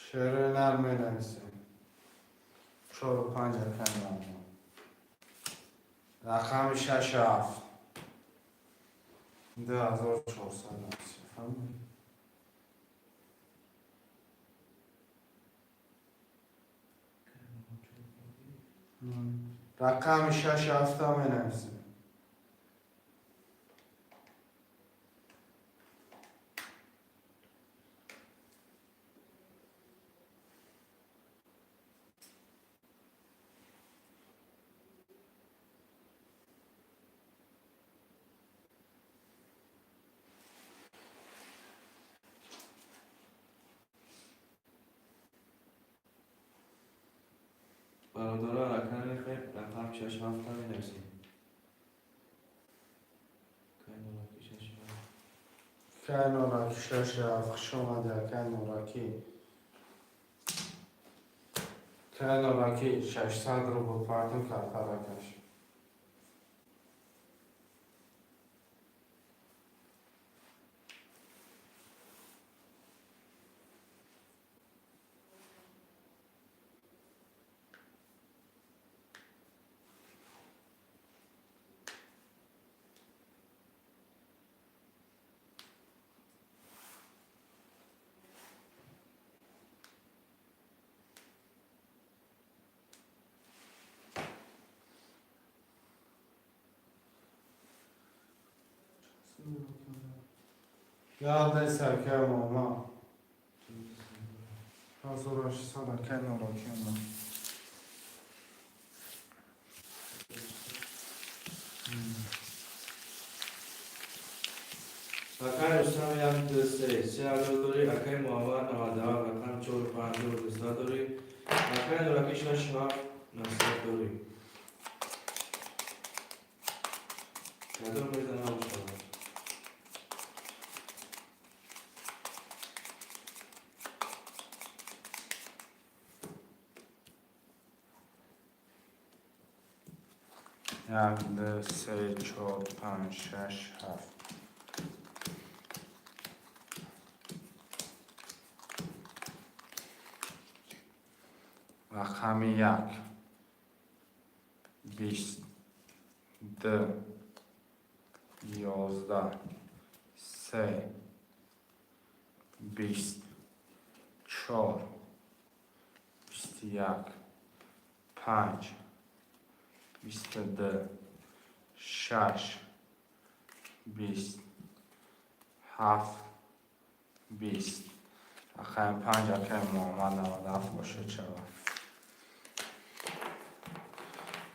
Шеъри нар менависем. Чору панҷ, ака Муҳаммад. Рақами шашу ҳафт. 2400 нависем. Фаҳмидӣ? Рақами шашу ҳафта менависем. Бародарон, рақам мехоҳем, рақам шаш ҳафта менависем. Кай нораки шаш ҳафт. Кай нораки шашу ҳафт, хуш омадӣ, акай Нораки. Кай Нораки, 600 рубл партум картаракаш. Гап нест, акай Муҳаммад. 1600, акай Нораки омад. Акай Рустам, як, ду, се, 3000 дорӣ. Акай Муҳаммад, 97, рақам чору панҷ, 200 дорӣ. Акай Нораки, шаш ҳафт, 900 дорӣ. Кадом мезанам шавад? Як, ду, се, чор, панҷ, шаш, ҳафт. Рақами як. 20. Ду. 11. Се. 20. Чор. 21. Панҷ. 22. Шаш. 20. Ҳафт. 20. Рақами панҷ, акай Муҳаммад, 97 бошад шавад.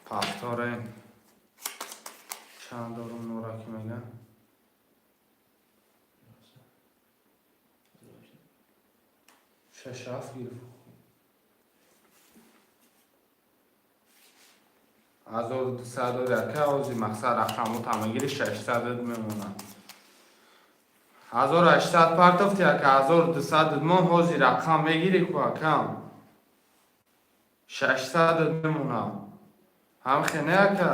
Повторем. Чанд дорум Нораки мегӯям? Шаш ҳафт гирифт. 1200 дори, ака, ози мақсад рақамота мегири, 600 мемонад. 1800 партофти, ака, 1200 мон. Ҳозир рақам мегири ку, акам, 600 мемонад. Ҳамхе не, ака?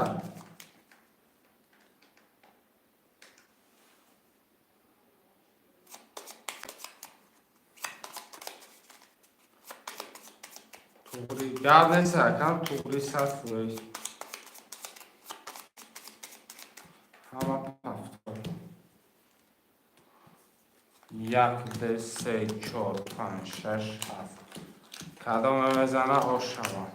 Туғри гап нест, акам, туғри 100%. Ҳама повтор. Як, ду, се, чор, панҷ, шаш, ҳафт. Кадоме мезана, ош шавад.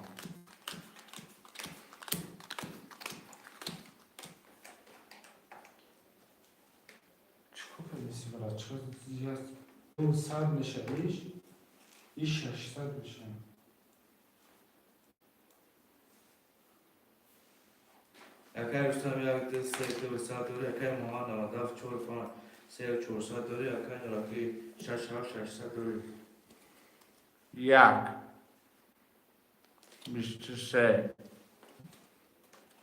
Чикор кардеси, брат? Чиқар 200 меша иш? Иш 600 меша. Акай Рустам, як, ду, се, 200 дорӣ. Акай Муҳаммад, 97, чору панҷ, сею 400 дорӣ. Акай Нораки, шаш ҳафт, 600 дорӣ. Як. 23.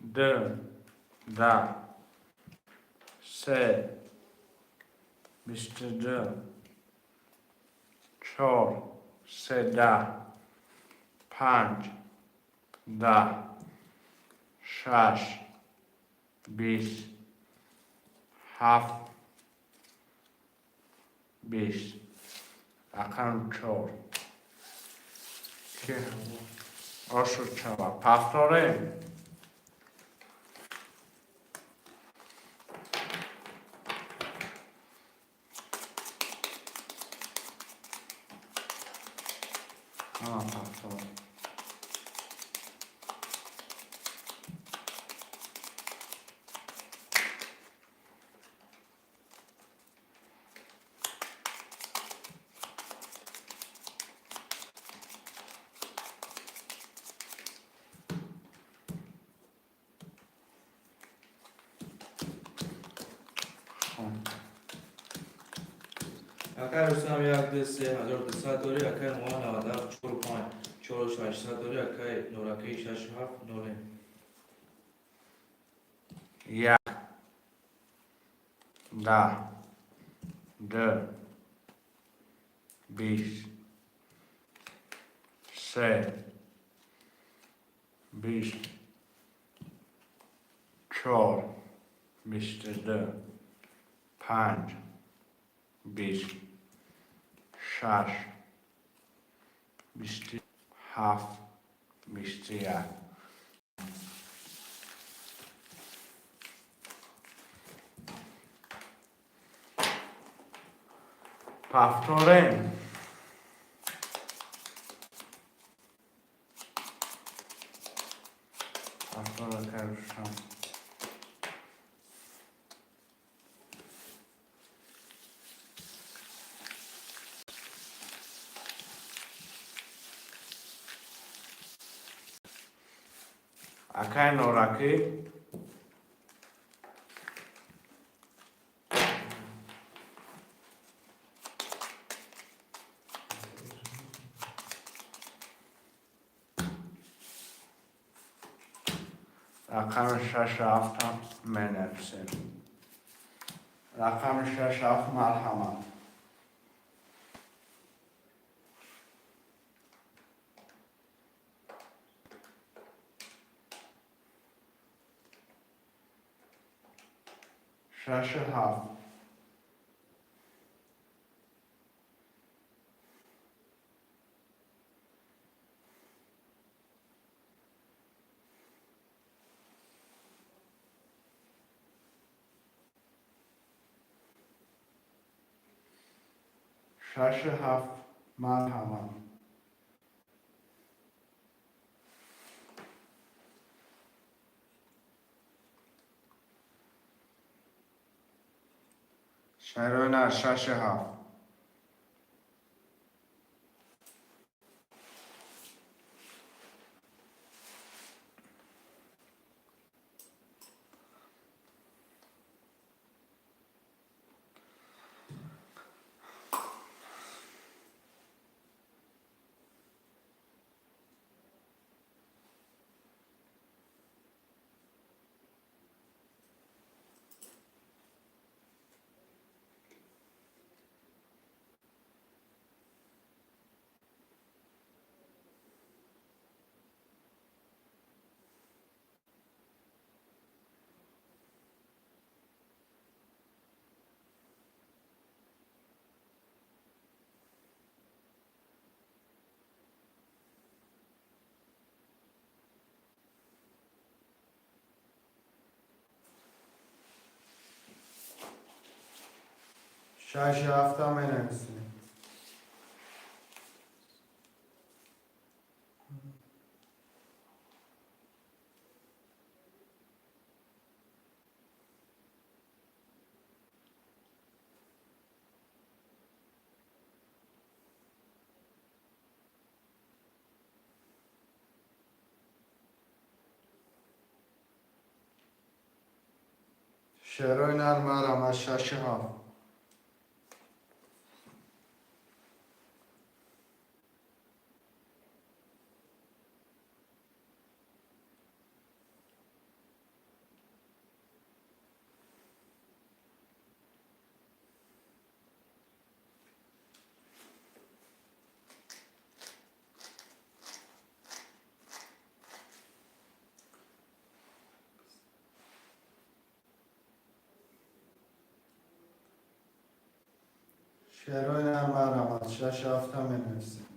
Ду, 10, се, 22, чор, се, 10, панҷ, 10, шаш, 20, ҳафт, 20. Рақами чор. Ки ошуд шавад. Повторим. Ҳама повтор. Хуб. Акай Рустам як, ду, се, 1200 дорӣ. Акай Муҳаммад 97, чору панҷ, чору шашсад дорӣ. Акай Норакӣ шашу ҳафт, нолем. Як, 10, ду, 20, се, 20, чор, 22, панҷ, 20, шаш, 27, 21. Повторим. Повтор хорошо. Акай Норакӣ, рақами шашу ҳафтам менависем. Рақами шашу ҳафт, марҳамат. Шашу ҳафт. Шашу ҳафт, марҳамат. Шайрона, шашу ҳафт. Шашу ҳафта менависем. Шерои нар, марҳамат, шашу ҳафт. Шерои нар, марҳамат, шаш ҳафта менависем.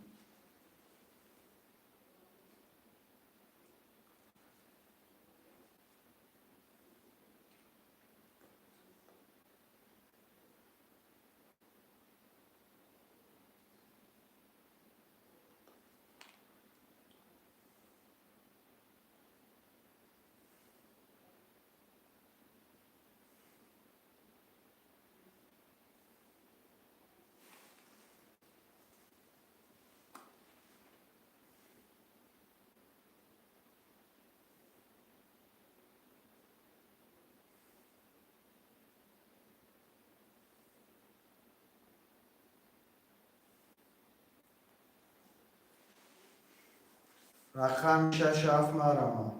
Рақами шаш ҳафт, марҳамат.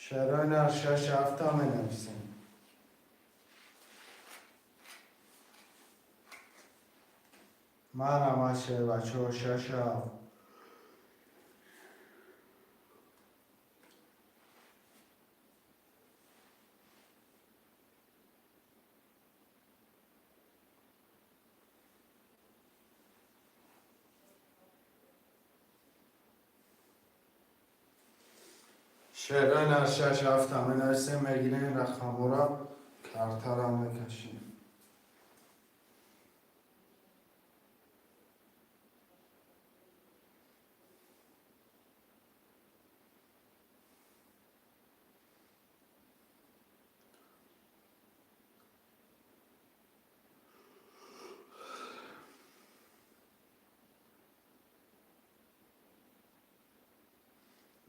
Шерои нар, шаш ҳафта менависем. Марҳамат, шербачаҳо, шаш ҳафт. Шерои нар, шаш ҳафта менависем, мегирем рақамҳоро, картаро мекашем.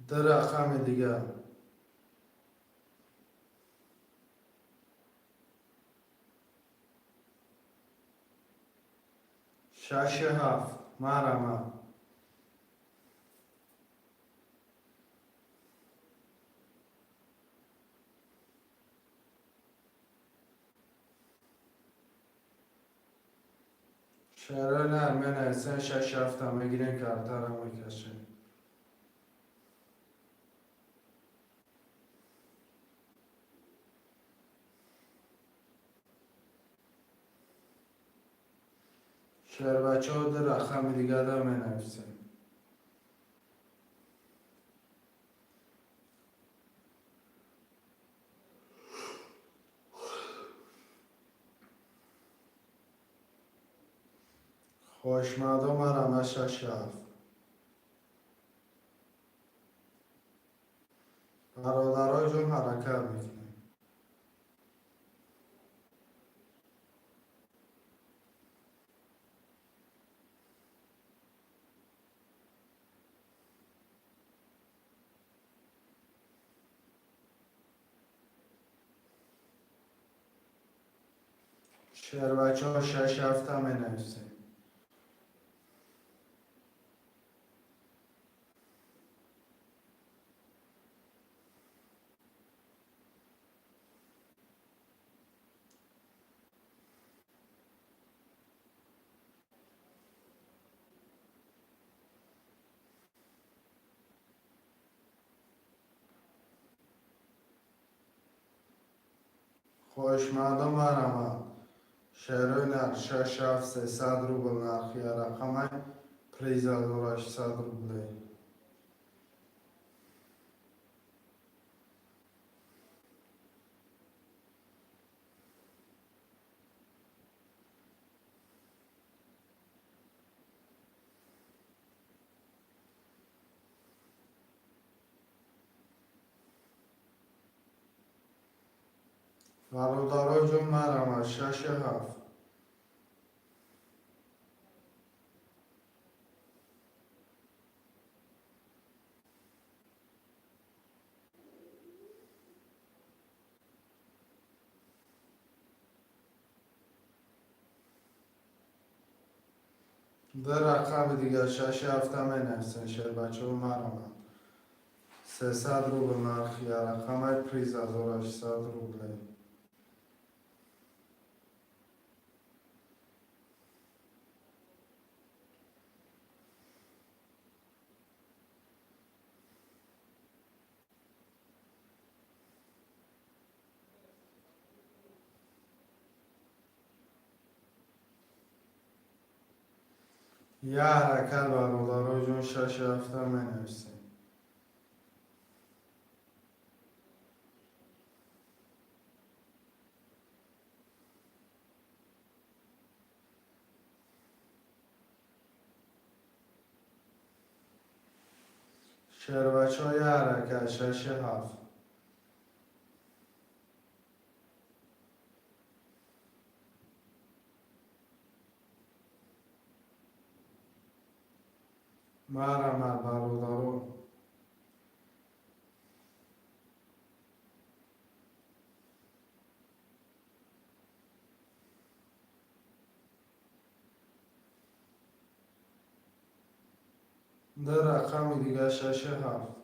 Ду рақами дигар. Шаши ҳафт, марҳамат. Шерои нар менависем, шаш ҳафта мегирем, картаро мекашем. Шербачаҳо, ду рақами дигарро менависем. Хоҳишмандо, марҳамат, шаш ҳафт. Бародарои ҷон, ҳаракат мекунем. Шербачаҳо, шаш ҳафта менависем. Хоҳишмандо, марҳамат. Шерои нар, шаш ҳафт, 300 рубл нархи рақамай, приз 1600 рублей. Бародарои ҷон, марҳамат, шаши ҳафт. Ду рақами дигар, шаши ҳафта менависем, шербачаҳо, марҳамат. 300 рубл нархи рақамай, приз 1800 рублей. Я ҳаракат, бародаро ҷон, шаш ҳафта менависем. Шербачо, я ҳаракат, шаши ҳафт. Марама, бародаро. Ду рақами дига, шаши ҳафт.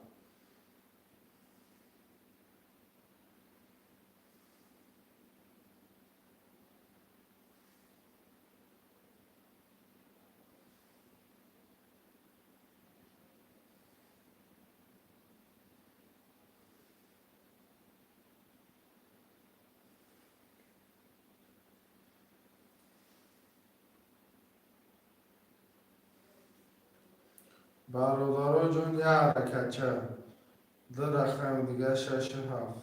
Бародаро ҷон, я ҳаракатча, ду рақами дига, шаши ҳафт.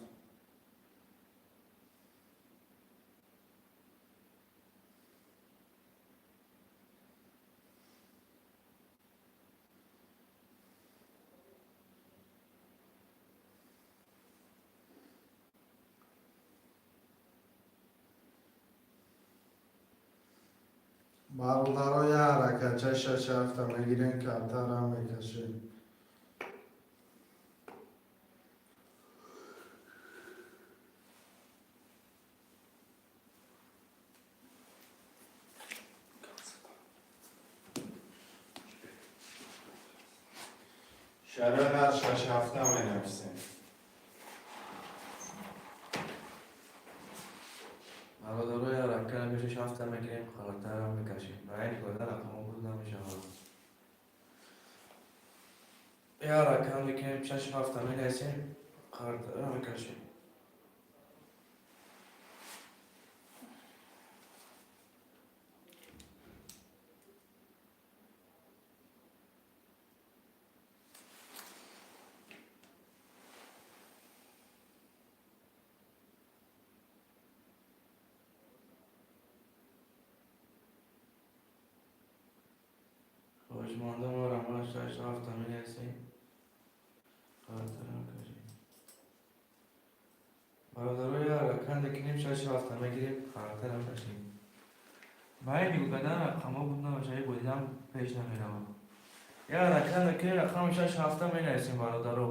Бародаро, я ҳаракатча, шаш ҳафта мегирем, картара мекашем. Шарои шаш ҳафта менависем. Бародаро, я раккара шаш ҳафта мегирем, халтара мекашем. Ба ин кода рақамҳо буд намешавад. Я ракам мекунем, шаш ҳафта менависем, халтара мекашем. Хоҳишмандон, мо шаш ҳафта менависем, халтара мекашем. Бародаро, я ракам мекунем, шаш ҳафта мегирем, халтара мекашем. Ба ин нигоҳ кардан рақамҳо буд намешавад, бодидам пеш намеравад. Я ракам мекунем, рақами шаш ҳафта менависем, бародаро.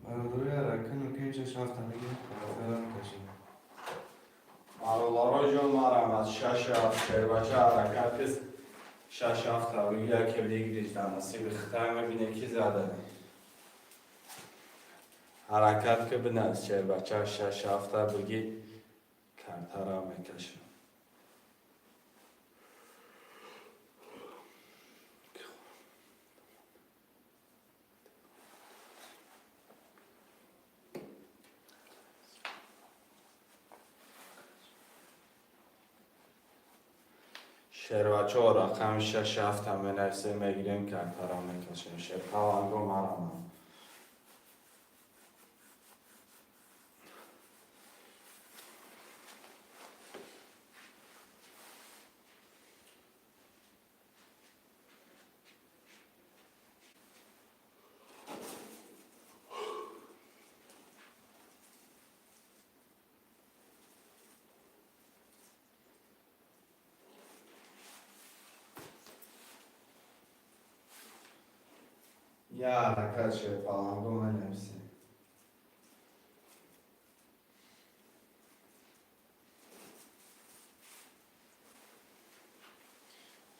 Бародаро, я ракам мекунем, шаш ҳафта мегирем, халтара мекашем. Бародаро ҷон, марҳамат, шаш ҳафт. Шербача, ҳаракат кис, шаш ҳафта яке выигрыш дар насиби хитай, мебинем, ки зада. Ҳаракат ки, бинавис, шербача, шаш ҳафта бигӣ, картара мекашам. Шербачаҳо, рақами шаш ҳафта менависем, мегирем, картара мекашем. Шерпаланго, марамам. Я ҳаракат, шерпаланго, менависем.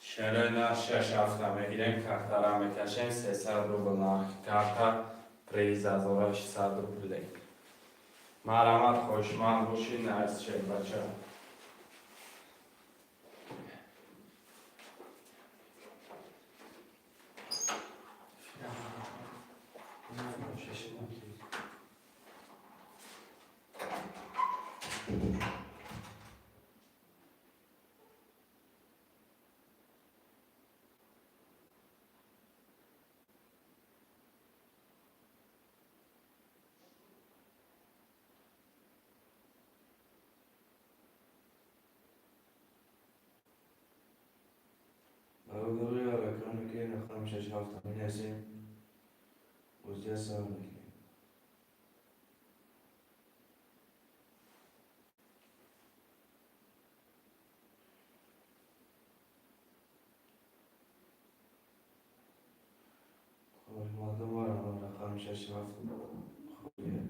Шерои нарх шаш ҳафта мегирем, картара мекашем, 300 рубл нархи карта, приз 1600 рубле. Марҳамат, хоҳишманд бошед, навис, шербача. Бародарои, ҳаракат мекунем, рақами шаш ҳафта менависем, бозия сар мекунем. Хоҳишмандон, марҳамат, рақами шаш ҳафт холия.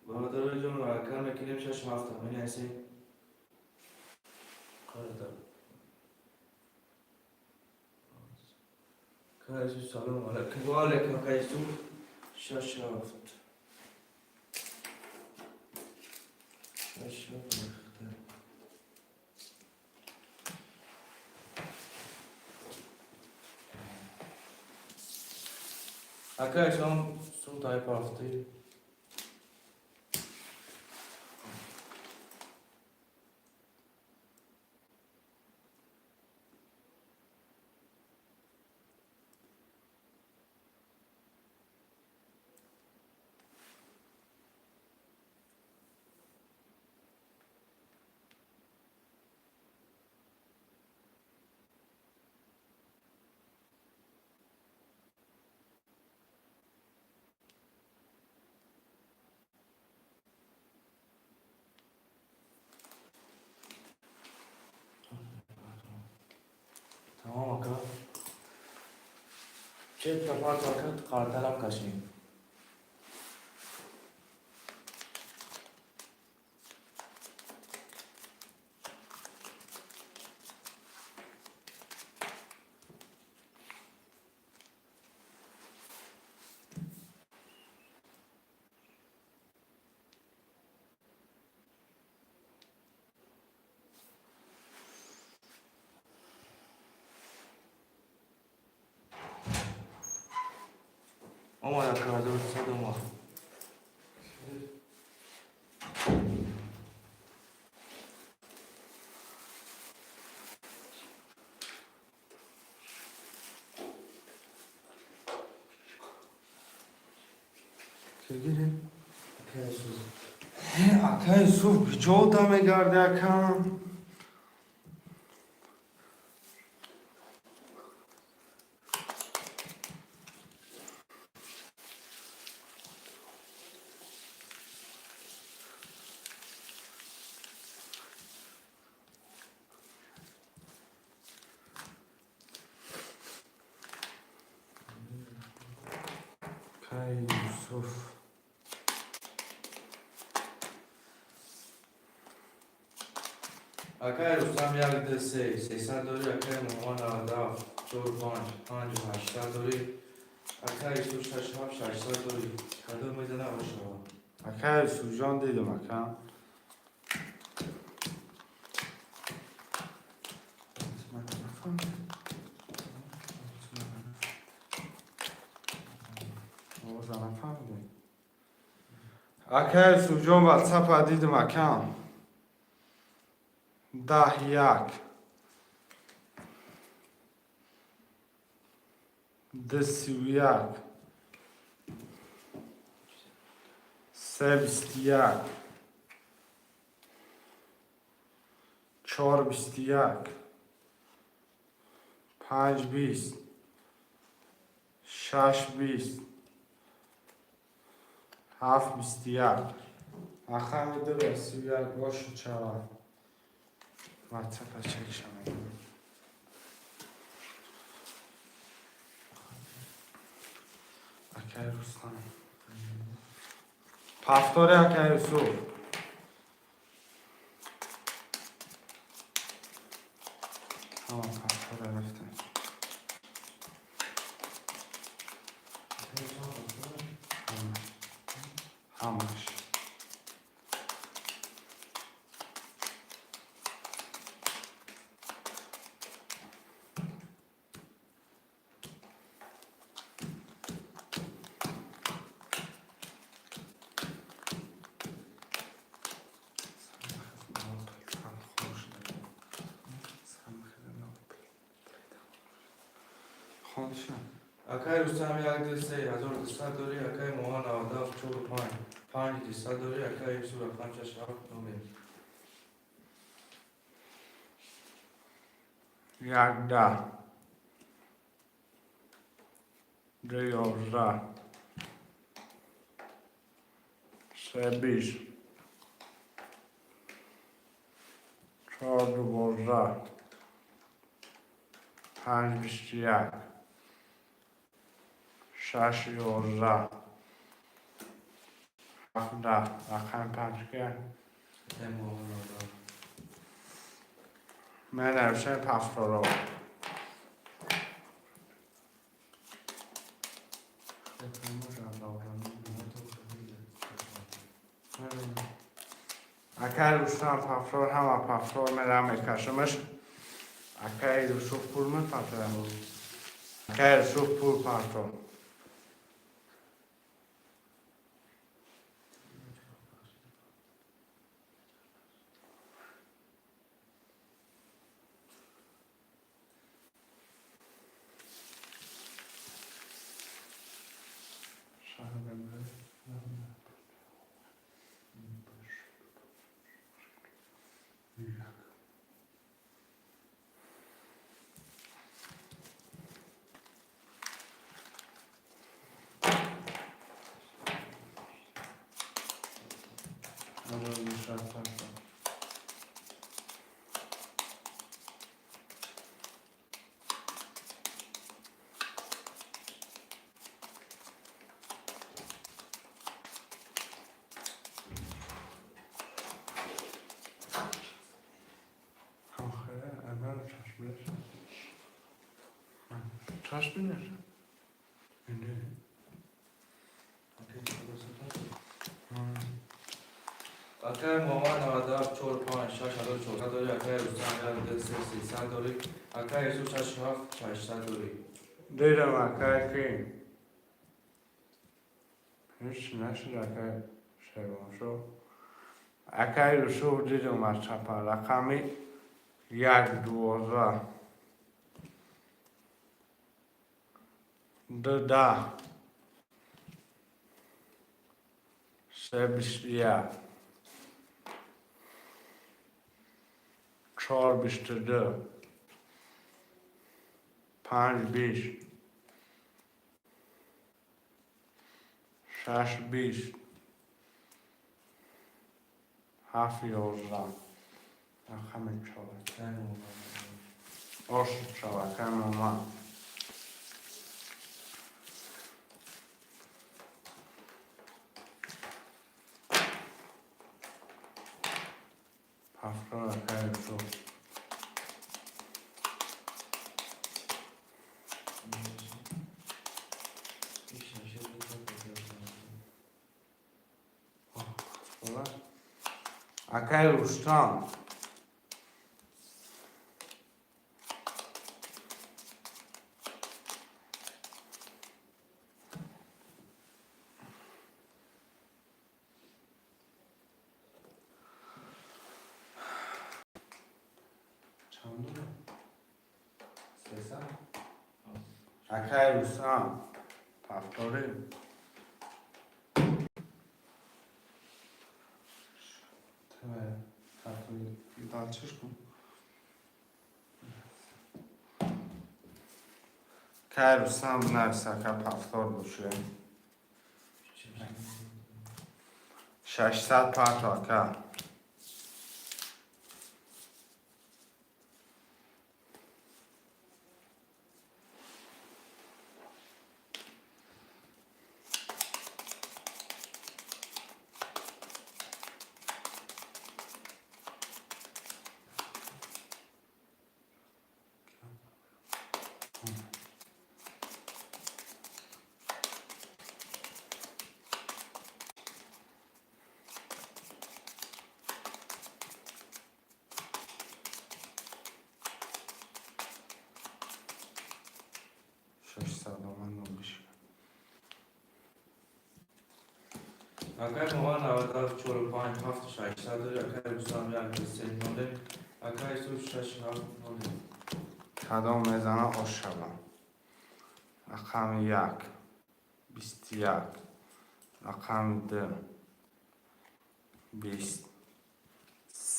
Бародарои ҷон, ҳаракат мекунем, шаш ҳафта менависем. Карта. Кайсу, салом алайкум. Ва алайкум, кайсу. Шаш ҳафт, шаш ҳафт. Ака ислом, сум тай пафти. Тамом, ака. Чет тапарт, ака, қартарам кашем. Омад, ака, 1300 омад. Гирем. Ака Юсуф. Ака Юсуф, куҷо да мегарди, ака? Акаи Юсуф. Акаи Рустам як ду се сесад дорӣ, акаи Муҳаммад 97 чор панҷ панҷу ҳаштсад дорӣ, акаи Юсуф шаш ҳафт 600 дорӣ. Кадом мезана, ошава. Акаи Юсуфҷон, дидум, ака. Овоза нафаҳмидем. Акаи Юсуфҷон, ватсапа дидум, акам. 10 1 2 31 3 21 4 21 5 20 6 20 7 21. Рақами 2 31 бошу чава. Ватсапа чекша мекунам. Акаи Рустам. Повтори, акаи Юсуф. Ҳама повтора рафтем. Ҳама. Ҳамаш. Акаи Рустам як ду се 1200 дорӣ, акаи Муҳаммад 97 чор панҷ панҷ 200 дорӣ, акаи Юсуф рақам шаш ҳафт номер. 1 10 2 11 3 20 4 12 5 21 6 11 7 10. Рақами панҷ ки? Акаи Муҳаммад 97. Менависем повторо. Акаи Рустам, повтор, ҳама повтор мерам, мекашамаш. Акаи Юсуф пул мепартоям. Акаи Юсуф, пул парто. Чашм бинеш. Ине. Акаи Муҳаммад 97 чор панҷ 6400 дорӣ, акаи Рустам як ду се 300 дорӣ, акаи Юсуф шаш ҳафт 600 дорӣ. Дидам, акай ки. Ҳеч нашуд, акай Шервоншо. Акай Юсуф, дидам аз чапа рақами 1 12 2 10 3 21 4 22 5 20 6 20 7 11. Рақами чор. Акаи Муҳаммад. Ошуд шав, акай Муҳаммад. Повтор, акай Юсуф. Акай Рустам. Чанд? 300? Акай Рустам. Повтори. Дальше кун. Акай Рустам, бинавис, ака, повтор бошем. 600 парто, ака. 600 омад нобишка. Акай Муҳаммад 97 4 5 7 600 дори. Акай Рустам 1 3 0. Акай Юсуф 6 7 0. Кадом мезана, ош шавам. Рақами 1, 21, рақами 2, 20,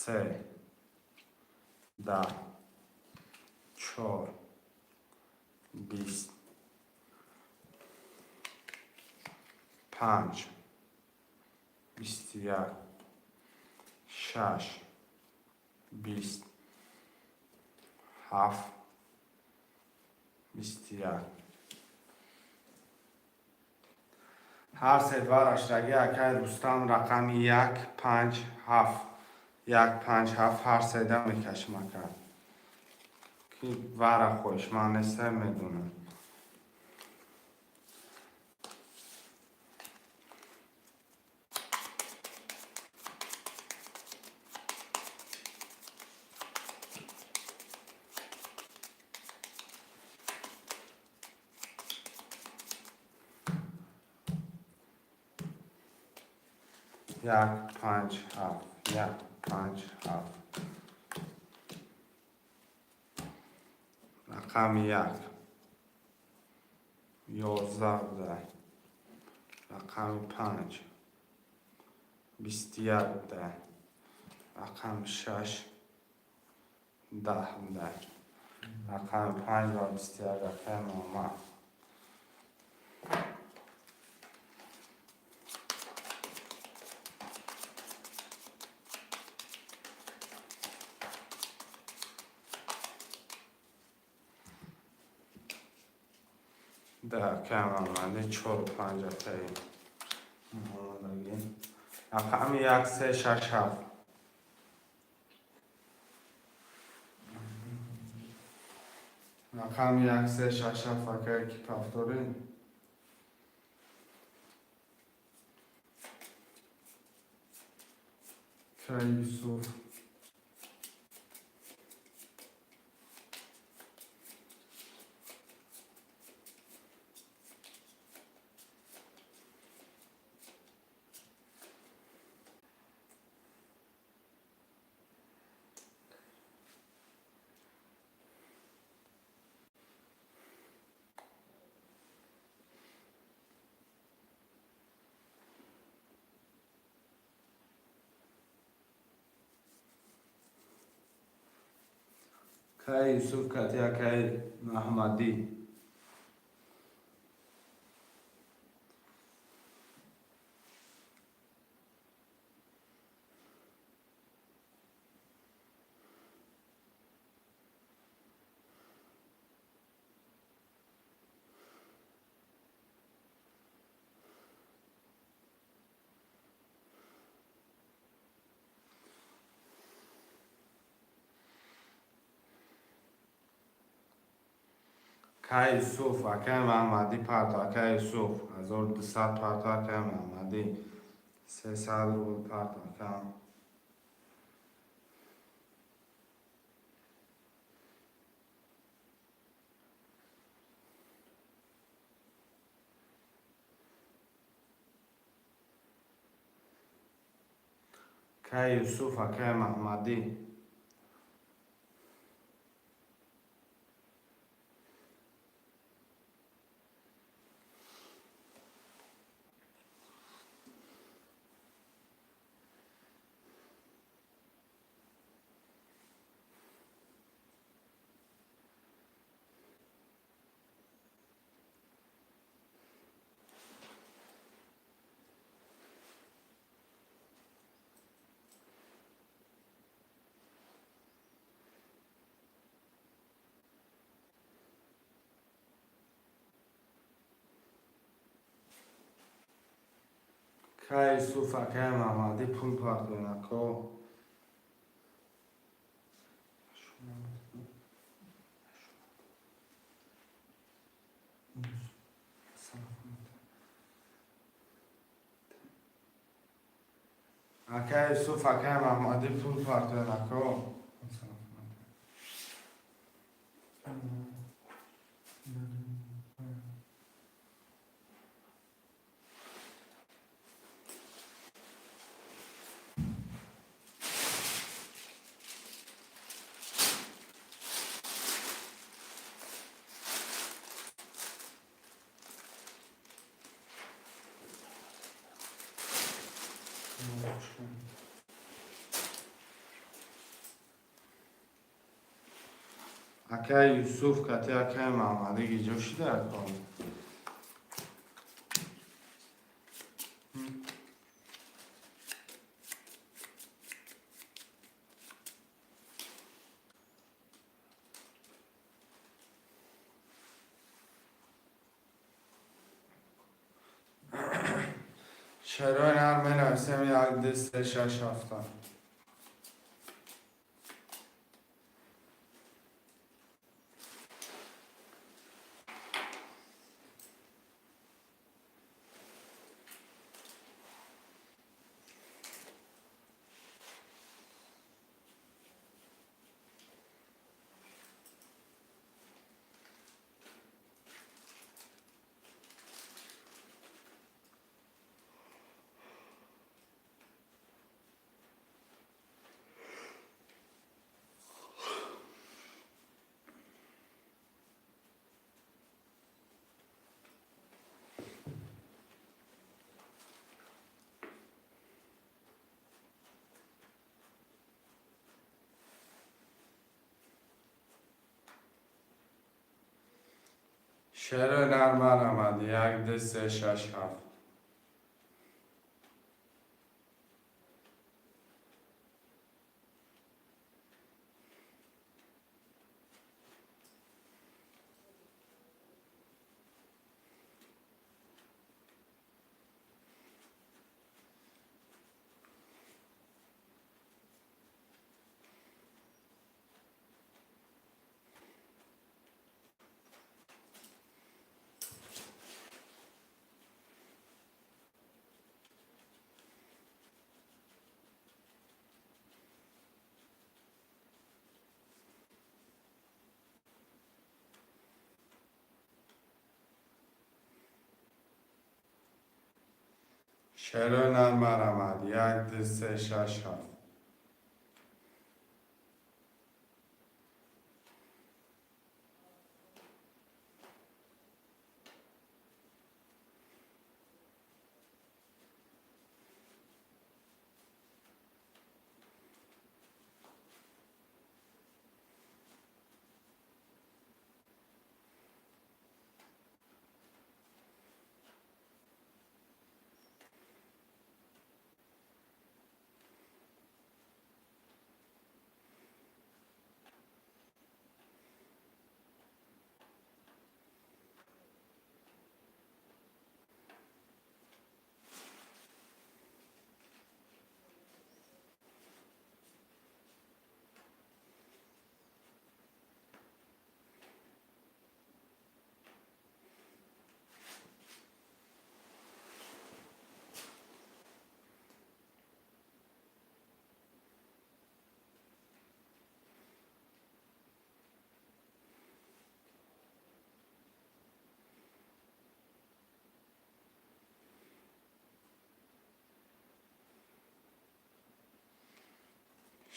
3, 10, 4, 20, 5, 21, 6, 20, 7, 21. Ҳар се вараштаги акай Рустам рақами 1, 5, 7, 1, 5, 7 ҳар седа мекашим, ака. Ки вара хоҳишманд неста, медонам. 1, 5, 7, 1, 5, 7. Рақами 1 11 буда, рақами 5 21 буда, рақами 6 10 буда. Рақами 5 ва 21, акай Муҳаммад. Да, акай Муҳаммади, чору панҷ, акаи Муҳаммадаги. Рақами 1, 3, 6, 7. Рақами 1, 3, 6, 7, акай, ки повторӣ. Акай Юсуф. Акай Юсуф кати акай Маҳмадӣ. Акай Юсуф, акай Маҳмадӣ парто, акай Юсуф 1200 парто, акай Маҳмадӣ 300 рубл парто, акам. Акай Юсуф, акай Маҳмадӣ. Акай Юсуф, акай Маҳмадӣ пул партоен, ако. Акай Юсуф, акай Маҳмадӣ пул партоен, ако. Акай Юсуф кати акай Маҳмадӣ гиҷо шида, ако? Чаро нар менависем як, ду, се, шаш, ҳафта. Шерои нар марамад як, ду, се, шаш, ҳафт. Шерои нар марамад як, ду, се, шаш, ҳафт.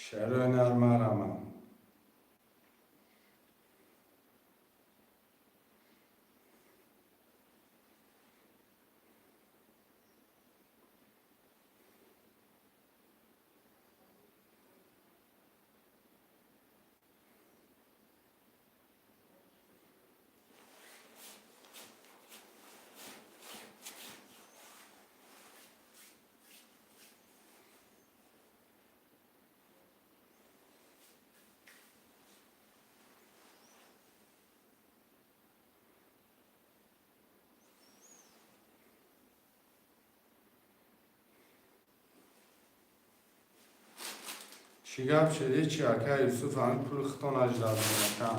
Шерои нар мараман. Чӣ гап шуд? Ҳечи, ака Юсуф, ҳамин пули худтон аждад ака.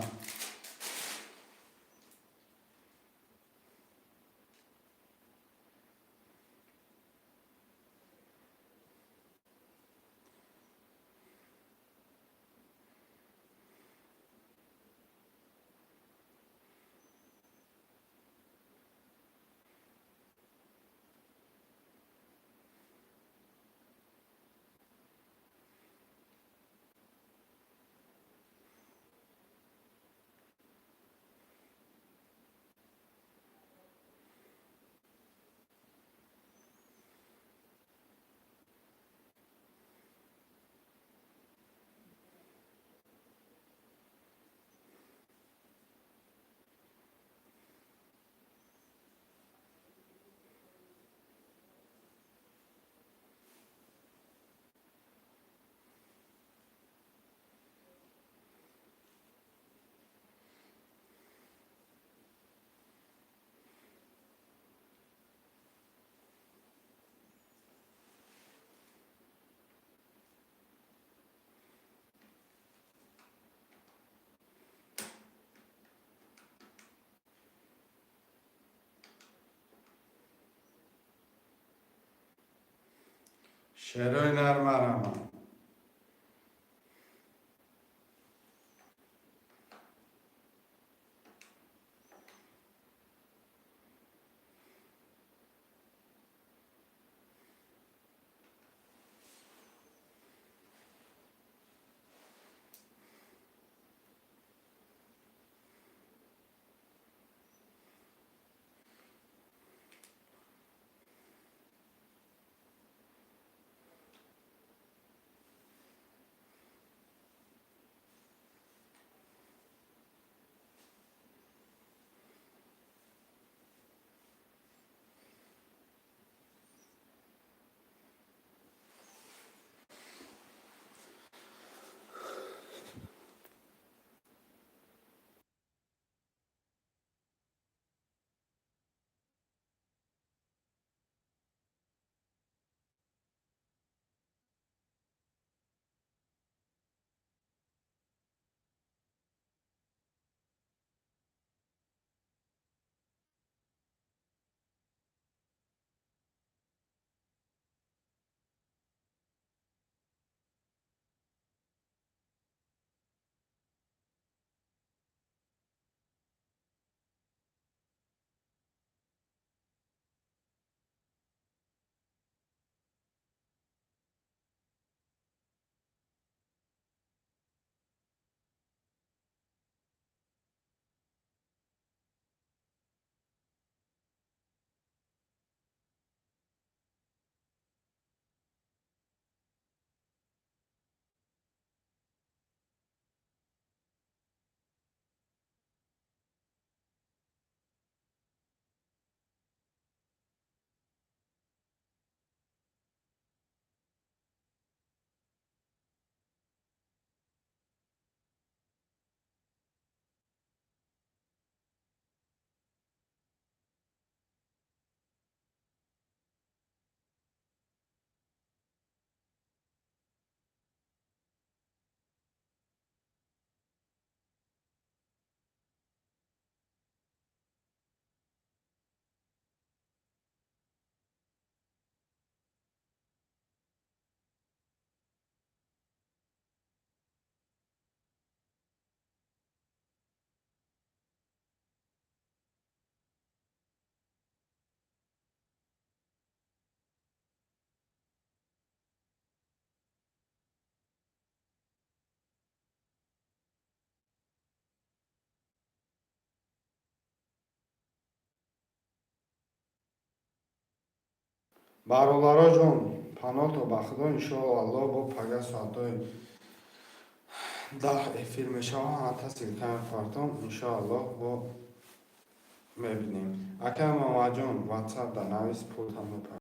Шерои нар мараман. Бародароҷон, паното ба Худо, иншоалло, бо пага соатҳои 10 эфир мешавам. Ҳата ссылка мепартом, иншоаллоҳ, бо мебинем. Акай Муҳаммадҷон, Ватсап да навис, пултам мепартом.